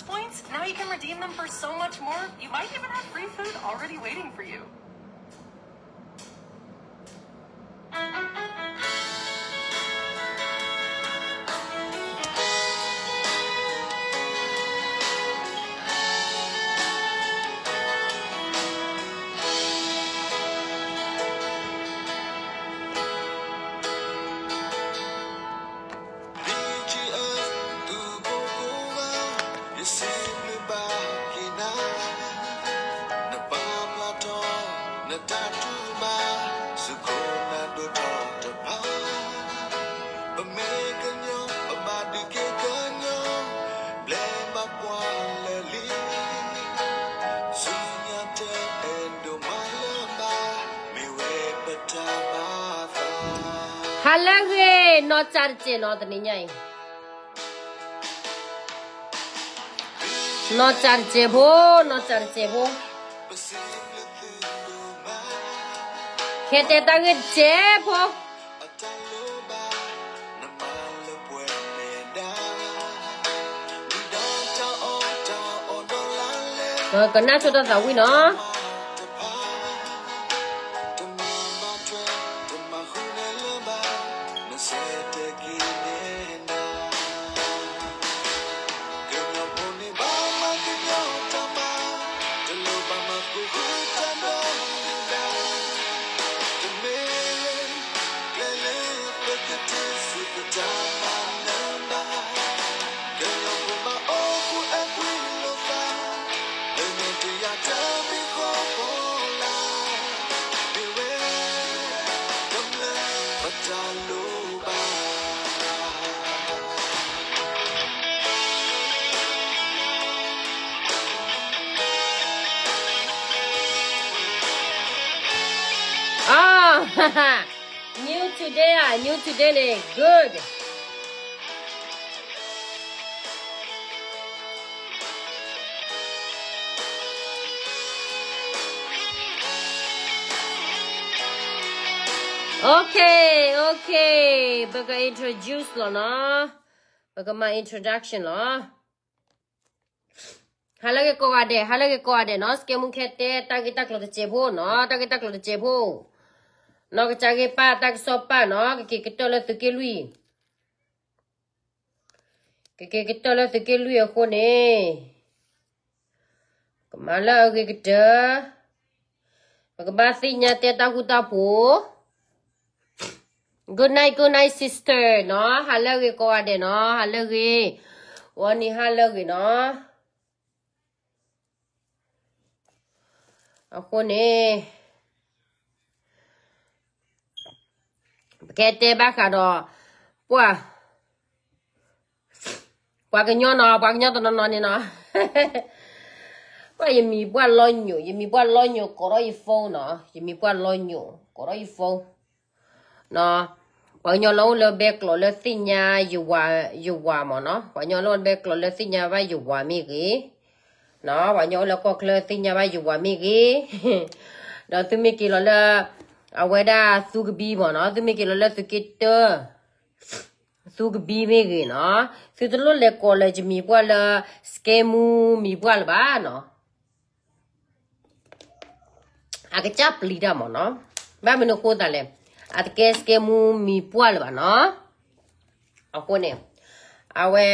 Points, now you can redeem them for so much more. You might even have free food already waiting for you. ဟါလၢအဂ့ၤ နီၢ်စၢ်တစဲးနီၤ တနံၤညါအံၤ နီၢ်စၢ်တစဲးဖိ, နီၢ်စၢ်တစဲးဖိ, ခဲတဲတၢ်ဂ့ၢ်တစဲးဖိ ကနၣ်ဆိတၢ်သးဝံၣ်နီၤ. New today ဧါ, new today န့ၣ် good. Okay, okay, ပက introduce လီၤနီၤ, ပကမၤ introduction လီၤ. ဟါလၢအဂ့ၤကိးဂၤဒဲး, ဟါလၢအဂ့ၤကိးဂၤဒဲးနီၤ, စကဲမူခဲတဲ တၢ်ဂ့ၢ်တၢ်ကျိၤတစဲးဖိနီၤ, တၢ်ဂ့ၢ်တၢ်ကျိၤတစဲးဖိ, နီၢ်ကစၢ်ဂ့ၤပၢ် တၢ်ကစီၣ်ပၢ်နီၤ, ကက့ၤကတၢၢ်လၢသုးက့လွံၢ်, ကက့ၤကတၢၢ်လၢသုးက့လွံၢ်အဃိန့ၣ် ကမၤလၢအဂ့ၤကတၢၢ်, ပကဘၣ်သ့ၣ်ညါတဲတၢ်ဃူတၢ်ဖိး. Good night, good night, sister နီၤ, ဟါလၢအဂ့ၤကိးဂၤဒဲးနီၤ, ဟါလၢအဂ့ၤ, ဝီနံၤဟါလၢအဂ့ၤနီၤ. အဃိန့ၣ် ပကတဲဘၣ်ဃးဒီး ပှၤ ပှၤကညီနီၤ, ပှၤကညီတနီၤနီၤန့ၣ်နီၤ, ပှၤယမံၤပှၢ်လီညိး, ယမံၤပှၢ်လီညိး ကိးထီၣ်ယ phone နီၤ, ယမံၤပှၢ်လီညိး ကိးထီၣ်ယ phone နီၤ. ပှၤကညီလၢအိၣ်လၢဘဲကျိးလၢသ့ၣ်ညါယဝၤ, ယဝၤမ့ၢ်နီၤ, ပှၤကညီလၢအိၣ်လၢဘဲကျိးလၢသ့ၣ်ညါဘၣ်ယဝၤမ့ၢ်ဂ့ၤ, နီၤ, ပှၤကညီအိၣ်လၢကီၢ်ချၢသ့ၣ်ညါဘၣ်ယဝၤမ့ၢ်ဂ့ၤ, ဒီးသုမ့ၢ်က့ၤလီၤလၢ အဝဲဒၣ်သူကဘံမ့ၢ်နီၤ, သုမ့ၢ်က့ၤလီၤလၢသုးက့တၢၢ် သူကဘံမ့ၢ်ဂ့ၤနီၤ, သုတလိၣ်လဲၤကိးလၢယမံၤပှၢ်လၢ စကဲမူမံၤပှၢ်လၢၤဘၣ်နီၤ. အကစၢ်ပျံၤတၢ်မ့ၢ်နီၤ, ဘၣ်မနုၤအဃိသတးလဲၣ်, အတကဲစကဲမူမံၤပှၢ်လၢၤဘၣ်နီၤ. အဃိန့ၣ်, အဝဲ,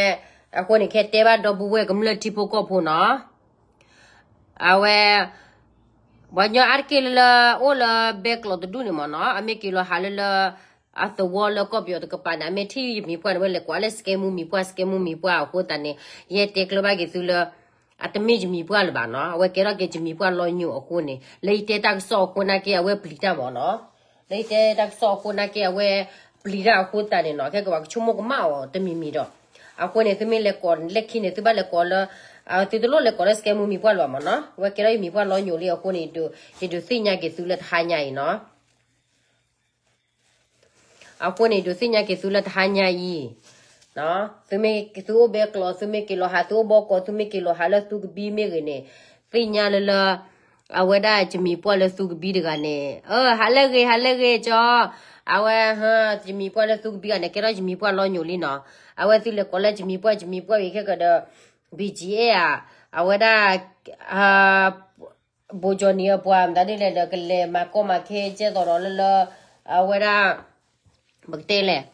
အဃိန့ၣ် ခဲတဲဘၣ်ဒီပုၢ်ဝဲၢ်ကမျၢၢ်ထံဖိကီၢ်ဖိနီၤ, အဝဲ ပှၤကညီအါတက့ၢ်လၢ အိၣ်လၢဘဲကျိးတဒူၣ်န့ၣ်မ့ၢ်နီၤ, အမ့ၢ်က့ၤလီၤဟးလၢလၢ အသဝီလၢကီၢ်ပယီၤတကပၤန့ၣ် အမ့ၢ်ထံၣ်ယမံၤပှၢ်န့ၣ် အဝဲလဲၤကိးလၢ စကဲမူမံၤပှၢ်, စကဲမူမံၤပှၢ်အဃိသတးန့ၣ်, ယဟဲတဲကျၢၤဘၣ်က့ၤသုလၢ အတမ့ၢ်ယမံၤပှၢ်လၢၤဘၣ်နီၤ, အဝဲကဲထီၣ်က့ၤယမံၤပှၢ်လီညိးအဃိန့ၣ်, လၢယတဲတၢ်ကစီၣ်အဃိနာ်က့ အဝဲပျံၤတၢ်မ့ၢ်နီၤ, လၢယတဲတၢ်ကစီၣ်အဃိနာ်က့ အဝဲပျံၤတၢ်အဃိသတးန့ၣ်နီၤ, ခဲကဘၣ်ကဆိကမိၣ်ကမၣ်အီၤတမံၤမံၤဒီး, အဃိန့ၣ် သုမ့ၢ်လဲၤကိးလၢခံန့ၣ် သုဘၣ်လဲၤကိးလၢ သုတလိၣ်လဲၤကိးလၢ စကဲမူမံၤပှၢ်လၢၤဘၣ်မ့ၢ်နီၤ, အဝဲကဲထီၣ်ယမံၤပှၢ်လီညိးလံအဃိန့ၣ်, ယဒုးသ့ၣ်ညါက့ၤသုလၢတဟါညါအံၤနီၤ. အဃိန့ၣ် ဒုးသ့ၣ်ညါက့ၤသုလၢတဟါညါအံၤ, သုမ့ၢ်သုအိၣ်ဘဲကျိး သုမ့ၢ်က့ၤလီၤဟး သုအိၣ်ဘီကီး သုမ့ၢ်က့ၤလီၤဟးလၢသူကဘံမ့ၢ်ဂ့ၤန့ၣ်, သ့ၣ်ညါလၢလၢ အဝဲဒၣ်ယမံၤပှၢ်လၢသူကဘံတဂၤန့ၣ်, ဟါလၢအဂ့ၤ ဟါလၢအဂ့ၤကၠီ, အဝဲ ယမံၤပှၢ်လၢသူကဘံဂၤန့ၣ် ကဲထီၣ်ယမံၤပှၢ်လီညိးလံနီၤ, အဝဲသုလဲၤကိးလၢယမံၤပှၢ် ယမံၤပှၢ်ဂ့ၤခဲကဒီး ဘံၣ်ကၠံၣ်အဲၣ်ဧါ, အဝဲဒၣ် ဘိၣ်ကၠီၣ်နံၣ်အပှၤမတၤဒ်လဲၣ်ဒီး ကလဲၤမၤကီမၤခဲကဲသိးဒီးလၢလၢ အဝဲဒၣ် ပကတဲလဲၣ်,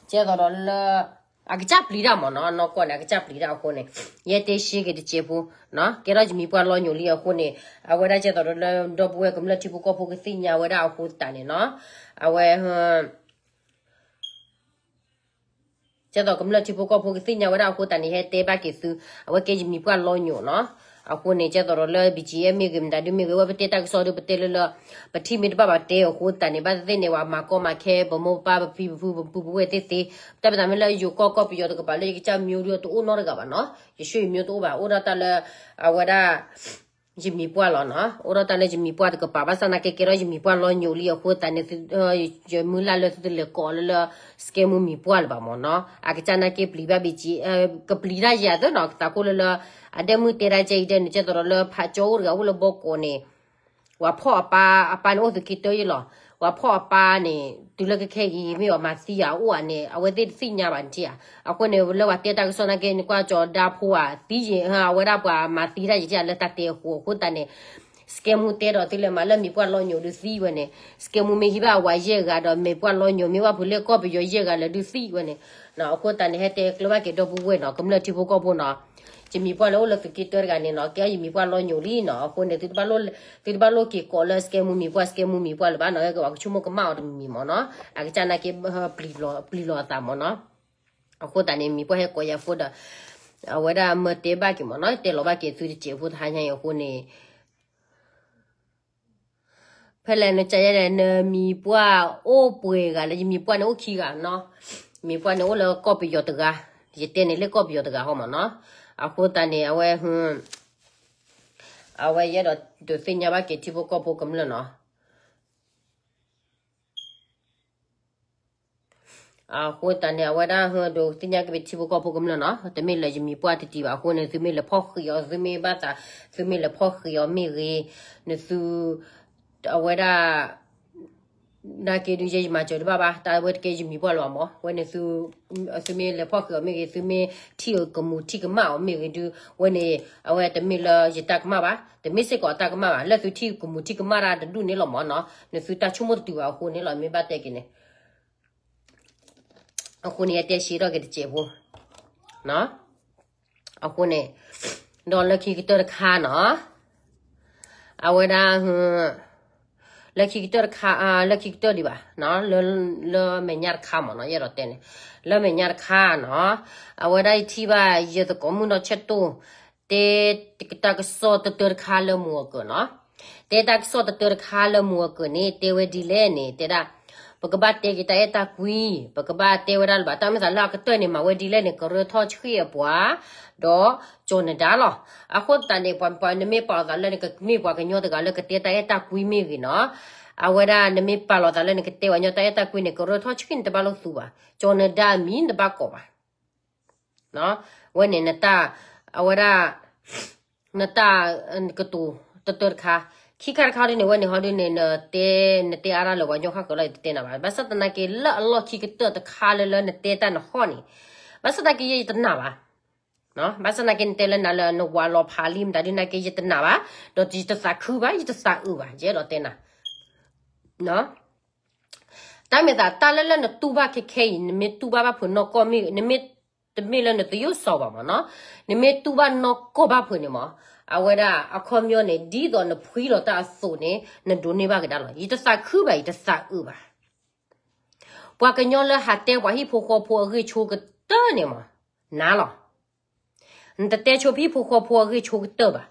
ကဲသိးဒီးလၢ အကစၢ်ပျံၤတၢ်မ့ၢ်နီၤ, နီၢ်ကီၢ်န့ၣ် အကစၢ်ပျံၤတၢ်အဃိန့ၣ် ယဲတဲရှဲက့ၤတစဲးဖိ ကဲထီၣ်ယမံၤပှၢ်လီၤညိးလံအဃိန့ၣ် အဝဲဒၣ်ကဲသိးဒီးလၢ ဒီပုၢ်ဝဲၢ်ကမျၢၢ်ထံဖိကီၢ်ဖိကသ့ၣ်ညါဝဲဒၣ်အဃိသတးန့ၣ်နီၤ, အဝဲ ကဲသိးကမျၢၢ်ထံဖိကီၢ်ဖိကသ့ၣ်ညါဝဲဒၣ်အဃိသတးန့ၣ် ဟဲတဲဘၣ်က့ၤသု အဝဲကဲယမံၤပှၢ်လီၤညိးနီၤ. အဃိန့ၣ် ကဲသိးဒီးလၢ ဘံၣ်ကၠံၣ်အဲၣ် မ့ၢ်ဂ့ၤ မတၤဒုမ့ၢ်ဂ့ၤ ဝဲပတဲတၢ်ကစီၣ်ဒီး ပတဲလၢလၢ ပထံၣ်မ့ၢ်တဘၣ်ဘၣ်တဲအဃိသတးန့ၣ် ဘၣ်သ့ၣ်သ့ၣ်န့ၣ် ပှၤမၤကီမၤခဲ ပမိၢ်ပပၢ် ပဖံပဖု ပပုၢ်ပဝဲၢ်သ့ၣ်သ့ၣ် တၢ်မ့ၢ်တၢ်မ့ၢ်လၢယိၤကီၢ်ကီၢ်ပယီၤတကပၤလၢယကစၢ်မံၤဒုတအိၣ်နီတဂၤဘၣ်နီၤ. ယဆွေမျိုးတအိၣ်ဘၣ် အိၣ်ဒီးတၢ်လၢ အဝဲဒၣ် ယမံၤပှၢ်လီၤနီၤ, အိၣ်ဒီးတၢ်လၢယမံၤပှၢ်တကပၤ ဘၣ်ဆၣ်သနာ်က့ ကဲထီၣ်ယမံၤပှၢ်လီၤညိးလံအဃိသတးန့ၣ် ယမုၢ်လၢ်လၢသုတလဲၤကိးလၢလၢ စကဲမူမံၤပှၢ်လၢၤဘၣ်မ့ၢ်နီၤ. အကစၢ်နာ်က့ပျံၤဘၣ်ဘံၣ်ကၠံၣ်အဲၣ် ကပျံၤတၢ်ယၤသ့နီၤ, တၢ်ကိၢ်လၢလၢ အဒဲမုၢ်တဲဒၣ်ကဲအံၤဒဲန့ၣ် ကဲသိးဒီးလၢဖးကၠီအိၣ်တဂၤအိၣ်လၢဘီကိးန့ၣ် ပှၤဖီၣ်အပၢ် အပၢ်န့ၣ်အိၣ်သုးက့တၢယ့လီၤ. ပှၤဖီၣ်အပၢ်န့ၣ် တုၤလၢခဲခဲအံၤ မ့ၢ်အီၤမၤသံယၤအိၣ်ဧါန့ၣ် အဝဲသ့ၣ်တသ့ၣ်ညါဘၣ်နထံၣ်ဧါ. အဃိန့ၣ် လၢပှၤတဲတၢ်ကစီၣ်နာ်က့ နကွၢ်ကၠီၤဒါဖိဧါ သံယ့ၣ် အဝဲဒၣ်ပှၤမၤသံတၢ်ယံာ်တၢ်လၢတၢ်တဲအဃိ အဃိသတးန့ၣ် စကဲမူတဲဒီးသုလဲၤမၤလၢမံၤပှၢ်လီၤညိးဒုးသံဝဲန့ၣ် စကဲမူမ့ၢ်ဟံးဘၣ်အဝၤယဲၢ်ဂၤဒီး မံၤပှၢ်လီၤညိး မ့ၢ်ဘၣ်ဖုးလၢကီၢ်ပယီၤယဲၢ်ဂၤလၢဒုးသံဝဲန့ၣ် အဃိသတးန့ၣ် ဟဲတဲကျၢၤဘၣ်က့ၤဒီပုၢ်ဝဲၢ်နီၤ ကမျၢၢ်ထံဖိကီၢ်ဖိနီၤ ယမံၤပှၢ်လၢအိၣ်လၢသုးက့တၢတဂၤန့ၣ်နီၤ ကဲယမံၤပှၢ်လီၤညိးလံနီၤ အဃိန့ၣ် သုတဘၣ်လိၣ်က့ၤကိးလၢ စကဲမူမံၤပှၢ် စကဲမူမံၤပှၢ်လၢၤဘၣ်နီၤ ကဝဲကဆိကမိၣ်ကမၣ်အီၤတမံၤမ့ၢ်နီၤ အကစၢ်နာ်က့ ပျံၤလီၤအသးမ့ၢ်နီၤ အဃိသတးန့ၣ် မံၤပှၢ်ဟဲကိးယၤဖိဒီး အဝဲဒၣ်မၢတဲဘၣ်က့ၤမ့ၢ်နီၤ တဲလီၤဘၣ်က့ၤသုတစဲးဖိတဟါညါအံၤအဃိန့ၣ် ဖဲလဲၣ်နကယဲၢ် နမံၤပှၢ်အိၣ်ပှဲၤဂၤလၢ ယမံၤပှၢ်န့ၣ်အိၣ်ခံဂၤနီၤ မံၤပှၢ်န့ၣ်အိၣ်လၢကီၢ်ပယီၤတဂၤ ယတဲန့ၣ်လၢကီၢ်ပယီၤတဂၤဟီမ့ၢ်နီၤ အဃိသတးန့ၣ် အဝဲ အဝဲယအဲၣ်ဒိးဒုးသ့ၣ်ညါဘၣ်က့ၤထံဖိကီၢ်ဖိကမျၢၢ်နီၤ အဃိသတးန့ၣ် အဝဲဒၣ်ဟဲဒိးသ့ၣ်ညါက့ၤထံဖိကီၢ်ဖိကမျၢၢ်နီၤ တမ့ၢ်လၢယမံၤပှၢ်တတံၤဘၣ် အဃိန့ၣ် သုမ့ၢ်လဲၤဖီၣ်ဃံးအီၤ သုမ့ၢ်ဘၣ်သး သုမ့ၢ်လဲၤဖီၣ်ဃံးအီၤမ့ၢ်ဂ့ၤ နသု အဝဲဒၣ် နာ်က့ဒုးယဲယမၤစၢၤတဘၣ်ဘၣ် တၢ်ဝဲတကဲယမံၤပှၢ်လီၤမး ဝဲန့ၣ် သုမ့ၢ်လဲၤဖီၣ်ဃံးအီၤမ့ၢ်ဂ့ၤ သုမ့ၢ်ထံၣ်ကမူးထံၣ်ကမၣ်အီၤမ့ၢ်ဂ့ၤဒုး ဝဲန့ၣ် အဝဲတမ့ၢ်လၢယတၢ်ကမၣ်ဘၣ် တမ့ၢ်စ့ၢ်ကီးအတၢ်ကမၣ်ဘၣ် လၢသုထံၣ်ကမူးထံၣ်ကမၣ်တၢ်တဒူၣ်န့ၣ်လီၤမးနီၤ နသုတၢ်ဆိကမိၣ်တတုၤဘၣ်အဃိန့ၣ်လီၤ မ့ၢ်ဘၣ်တဲက့ၤန့ၣ် အဃိန့ၣ် ယတဲရှဲထီၣ်က့ၤတစဲးဖိ အဃိန့ၣ် ဒီးလၢခံကတၢၢ်တခါနီၤ အဝဲဒၣ် လၢခံကတၢၢ်တခါ လၢခံကတၢၢ်ဒံးဘၣ် လၢမဲာ်ညါတခါမ့ၢ်နီၤ ယအဲၣ်ဒိးတဲန့ၣ် လၢမဲာ်ညါတခါနီၤ အဝဲဒၣ်ယထံၣ်ဘၣ်ယသကိးမုၣ်နီၢ်ဆၢၣ်တိၢ် တဲတၢ်ကစီၣ်တတၢတခါလၢမူအကၢၢ်နီၤ တဲတၢ်ကစီၣ်တတၢတခါလၢမူအကၢၢ်န့ၣ် တဲဝဲဒ်လဲၣ်န့ၣ် တဲဒၣ် ပကဘၣ်တဲက့ၤတၢ်အဲၣ်တၢ်ကွံ ပကဘၣ်တဲဝဲဒၣ်လၢၤဘၣ် တၢ်မ့ၢ်သးလၢအကတၢၢ်န့ၣ် မၤဝဲဒ်လဲၣ်န့ၣ် ကရၢထီၣ်ဆှံအပှၤ ဒီးကၠီၤနဒါလီၤ အဃိသတးန့ၣ် ပှၤ ပှၤနမ့ၢ်ပာ်လီၤသးလၢ နကမ့ၢ်ပှၤကညီတဂၤလၢကတဲတၢ်အဲၣ်တၢ်ကွံမ့ၢ်ဂ့ၤနီၤ အဝဲဒၣ်နမ့ၢ်ပာ်လီၤသးလၢနကတဲပှၤကညီတၢ်အဲၣ်တၢ်ကွံန့ၣ် ကရၢထီၣ်ဆှံန့ၣ်တဘၣ်လိာ်သူဘၣ် ကၠီၤနဒါအမံၤနတဘၣ်ကိးဘၣ် ဝဲန့ၣ်နတၢ် အဝဲဒၣ် နတၢ် ကတိၤတတၢတခါ ခံခါတခါဒ်န့ၣ် ဝဲန့ၣ်ဟီဒ်န့ၣ် နတဲ နတဲအါဒၣ်လၢပှၤကညီဃၣ်ဃၢၤလီၤ ယတတဲနၤဘၣ် ဘၣ်ဆၣ်သနာ်က့ လၢအလီၢ်ခံကတၢၢ်တခါလၢလၢနတဲတၢ်နဟီၣ်န့ၣ် ဘၣ်ဆၣ်သနာ်က့ ယတနာ်ဘၣ် ဘၣ်ဆၣ်သနာ်က့ နတဲလၢနၤလၢနဝၤလီၤဖးလံ မတၤဒ်သနာ်က့ ယတနာ်ဘၣ် ဒီးယတသးခုဘၣ် ယတသးအုးဘၣ် ယအဲၣ်ဒိးတဲနၤ တၢ်မ့ၢ်သး တၢ်လၢလၢနတူၢ်ဘၣ်ခဲခဲအံၤ နမ့ၢ်တူၢ်ဘၣ်ဘၣ်ဖုးနီၢ်ကီၢ်မ့ၢ်ဂ့ၤ နမ့ၢ် တမ့ၢ်လၢနသယိၣ်စီၤဘၣ်မ့ၢ်နီၤ နမ့ၢ်တူၢ်ဘၣ်နီၢ်ကီၢ်ဘၣ်ဖုးန့ၣ်မ့ၢ် အဝဲဒၣ်အခီပညီန့ၣ် ဒ်သိးနဖှံလီၤတၢ်အသိးန့ၣ် နဒိးန့ၢ်ဘၣ်ကဒါလီၤ ယတသးခုဘၣ် ယတသးအုးဘၣ် ပှၤကညီလၢဟးတဲပှၤဟံၣ်ဖိဃီဖိအဂ့ၢ်ဆိကတၢၢ်န့ၣ်မ့ၢ် နၤလီၤ နတတဲဆိဖံဖိဃီဖိအဂ့ၢ်ဆိကတၢၢ်ဘၣ်.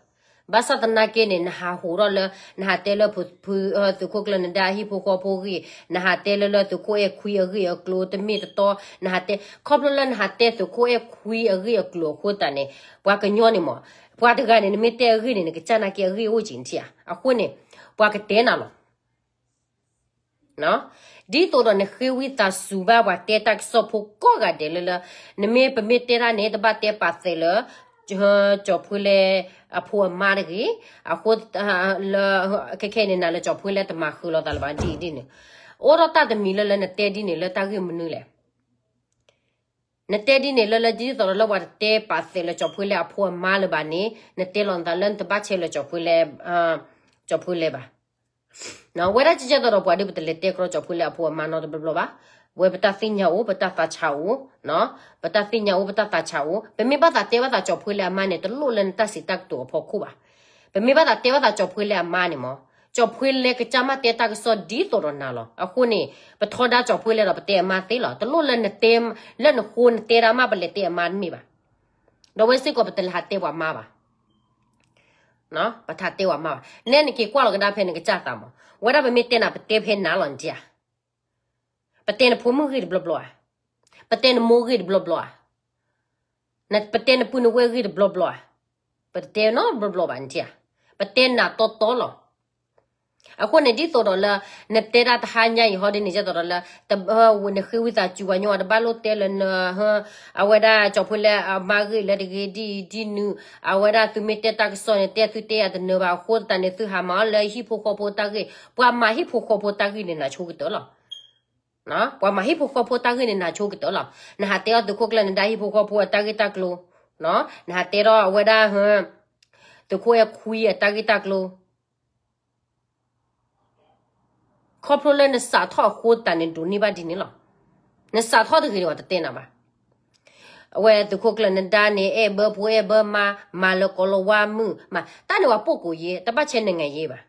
ဘၣ်ဆၣ်သနာ်က့န့ၣ် နဟးဟးထီၣ်လၢ နဟးတဲလၢ သုးခိၣ်ကျၢၢ်နဒါဟံၣ်ဖိဃီဖိအဂ့ၢ်, နဟးတဲလၢလၢသုးခိၣ်အဲၣ်ခွံအဂ့ၢ်အကျိၤတမ့ၢ်တတီ, နဟးတဲ ခီဖျိလၢနဟးတဲသုးခိၣ်အဲၣ်ခွံအဂ့ၢ်အကျိၤအဃိသတးန့ၣ် ပှၤကညီန့ၣ်မ့ၢ် ပှၤတဂၤန့ၣ် နမ့ၢ်တဲအဂ့ၢ်န့ၣ် နကစၢ်နာ်က့အဂ့ၢ်အိၣ်က့ၤနထံၣ်ဧါ. အဃိန့ၣ် ပှၤကတဲနၤလီၤ. ဒ်သိးဒီးနဃ့ဝံသးစူၤဘၣ်ပှၤတဲတၢ်ကစီၣ်ဖိကိးဂၤဒဲးလၢလၢ နမ့ၢ်ပမ့ၢ်တဲတၢ်န့ၣ် တဘၣ်တဲပာ်သဲးလၢ ကၠီၤဖုလဲအဖိအမါတဂ့ၤ, အဃိလၢ ခဲခဲအံၤန့ၣ် နၤလၢကၠီၤဖုလဲတမၤဃုာ်လိာ်သးလၢၤဘၣ်ဒ်အံၤဒ်န့ၣ်, အိၣ်ထီၣ်တၢ်တမံၤလၢလၢနတဲဒ်န့ၣ်လၢတၢ်ဂ့ၢ်မနုၤလဲၣ်. နတဲဒ်န့ၣ်လၢလၢဒ်သိးဒီးလၢပှၤတတဲပာ်သဲးလၢကၠီၤဖှ့လဲအဖိအမါလၢၤဘၣ်န့ၣ် နတဲလီၤနသးလၢနတဘၣ်ဆဲးလၢကၠီၤဖှ့လဲ, ကၠီၤဖှ့လဲဘၣ်. ဝဲဒၣ်ကကဲသိးဒီးပှၤဒ်ပတလဲၤတဲကြီကၠီၤဖှ့လဲအဖိအမါနီတဘျီဘျီဘၣ်. ဝဲပတၢ်သ့ၣ်ညါအိၣ် ပတၢ်သးဆးအိၣ်, ပတၢ်သ့ၣ်ညါအိၣ် ပတၢ်သးဆးအိၣ်. ပမ့ၢ်ဘၣ်သးတဲဘၣ်သးကၠီၤဖှ့လဲအမါန့ၣ် တလိၣ်လၢနတၢ်စံးတၢ်ကတိၤအဖီခိၣ်ဘၣ်. ပမ့ၢ်ဘၣ်သးတဲဘၣ်သးကၠီၤဖှ့လဲအမါန့ၣ်မး, ကၠီၤဖှ့လဲကစၢ်မ့ၢ်တဲတၢ်ကစီၣ်ဒ်သိးဒီးနၤလီၤ. အဃိန့ၣ် ပထီဒါကၠီၤဖှ့လဲဒီးပတဲအမါသ့လီၤ. တလိၣ်လၢနတဲ, လၢနဃိနတဲဒၣ်မးပလဲၤတဲအမါတမ့ၢ်ဘၣ်. ဒီးဝဲစ့ၢ်ကီးပတလဲၤဟးတဲပှၤမါဘၣ်. ပထးတဲပှၤမါဘၣ်. နဲနက့ၤကွၢ်လီၤကဒါဖဲနကစၢ်သးမး. ဝဲဒၣ်ပမ့ၢ်တဲနၤ ပတဲဖဲနၤလီၤနထံၣ်ဧါ. ပတဲနဖိမုၣ်ဂ့ၢ်တဘျီဘျီဧါ. ပတဲနမိၢ်ဂ့ၢ်တဘျီဘျီဧါ. ပတဲနပုၢ်နဝဲၢ်ဂ့ၢ်တဘျီဘျီဧါ. ပတတဲနီတဘျီဘျီဘၣ်နထံၣ်ဧါ. ပတဲနၤတီတီလီၤ. အဃိန့ၣ်ဒ်သိးဒီးလၢ နတဲဒၣ်တဟါညါအံၤဟီဒ်န့ၣ် ကဲသိးဒီးလၢ နဃ့ဝံသးစူၤပှၤညီ တဘၣ်လိၣ်တဲလၢန အဝဲဒၣ်ကၠီၤဖှ့လဲအမါဂ့ၢ်လၢတဂ့ၤဒ်အံၤဒ်နုၤ, အဝဲဒၣ်သုမ့ၢ်တဲတၢ်ကစီၣ်န့ၣ် တဲသုတဲယၤတနၢၤဘၣ်အဃိသတးန့ၣ် သုဟးမၤအီၤလၢဟံၣ်ဖိဃီဖိတၢ်ဂ့ၢ်, ပှၤမၤဟံၣ်ဖိဃီဖိတၢ်ဂ့ၢ်န့ၣ် နၤဆိကတၢၢ်လီၤ. ပှၤမၤဟံၣ်ဖိဃီဖိတၢ်ဂ့ၢ်န့ၣ် နၤဆိကတၢၢ်လီၤ. နဟးတဲအီၤသုးခိၣ်ကျၢၢ်နဒါဟံၣ်ဖိဃီဖိအတၢ်ဂ့ၢ်တၢ်ကျိၤ, နဟးတဲထီၣ်အဝဲဒၣ် သုးခိၣ်အဲၣ်ခွံအတၢ်ဂ့ၢ်တၢ်ကျိၤ ခီဖျိလၢနစးထီၣ်အဃိသတးန့ၣ် ဒိးန့ၢ်ဘၣ်ဒ်န့ၣ်လီၤ. နစးထီၣ်တဂ့ၤဒီးပှၤတတဲနၤဘၣ်. အဝဲသုးခိၣ်ကျၢၢ်နဒါန့ၣ် အဲၣ်ဘၢဖိအဲၣ်ဘၢမါ, မၤလၢကီၤလၤဝါမုၣ်, မၤတၢ်န့ၣ်ပှၤပိာ်ကိးယ့, တဘၣ်ဆဲးနငဲၤယ့ဘၣ်.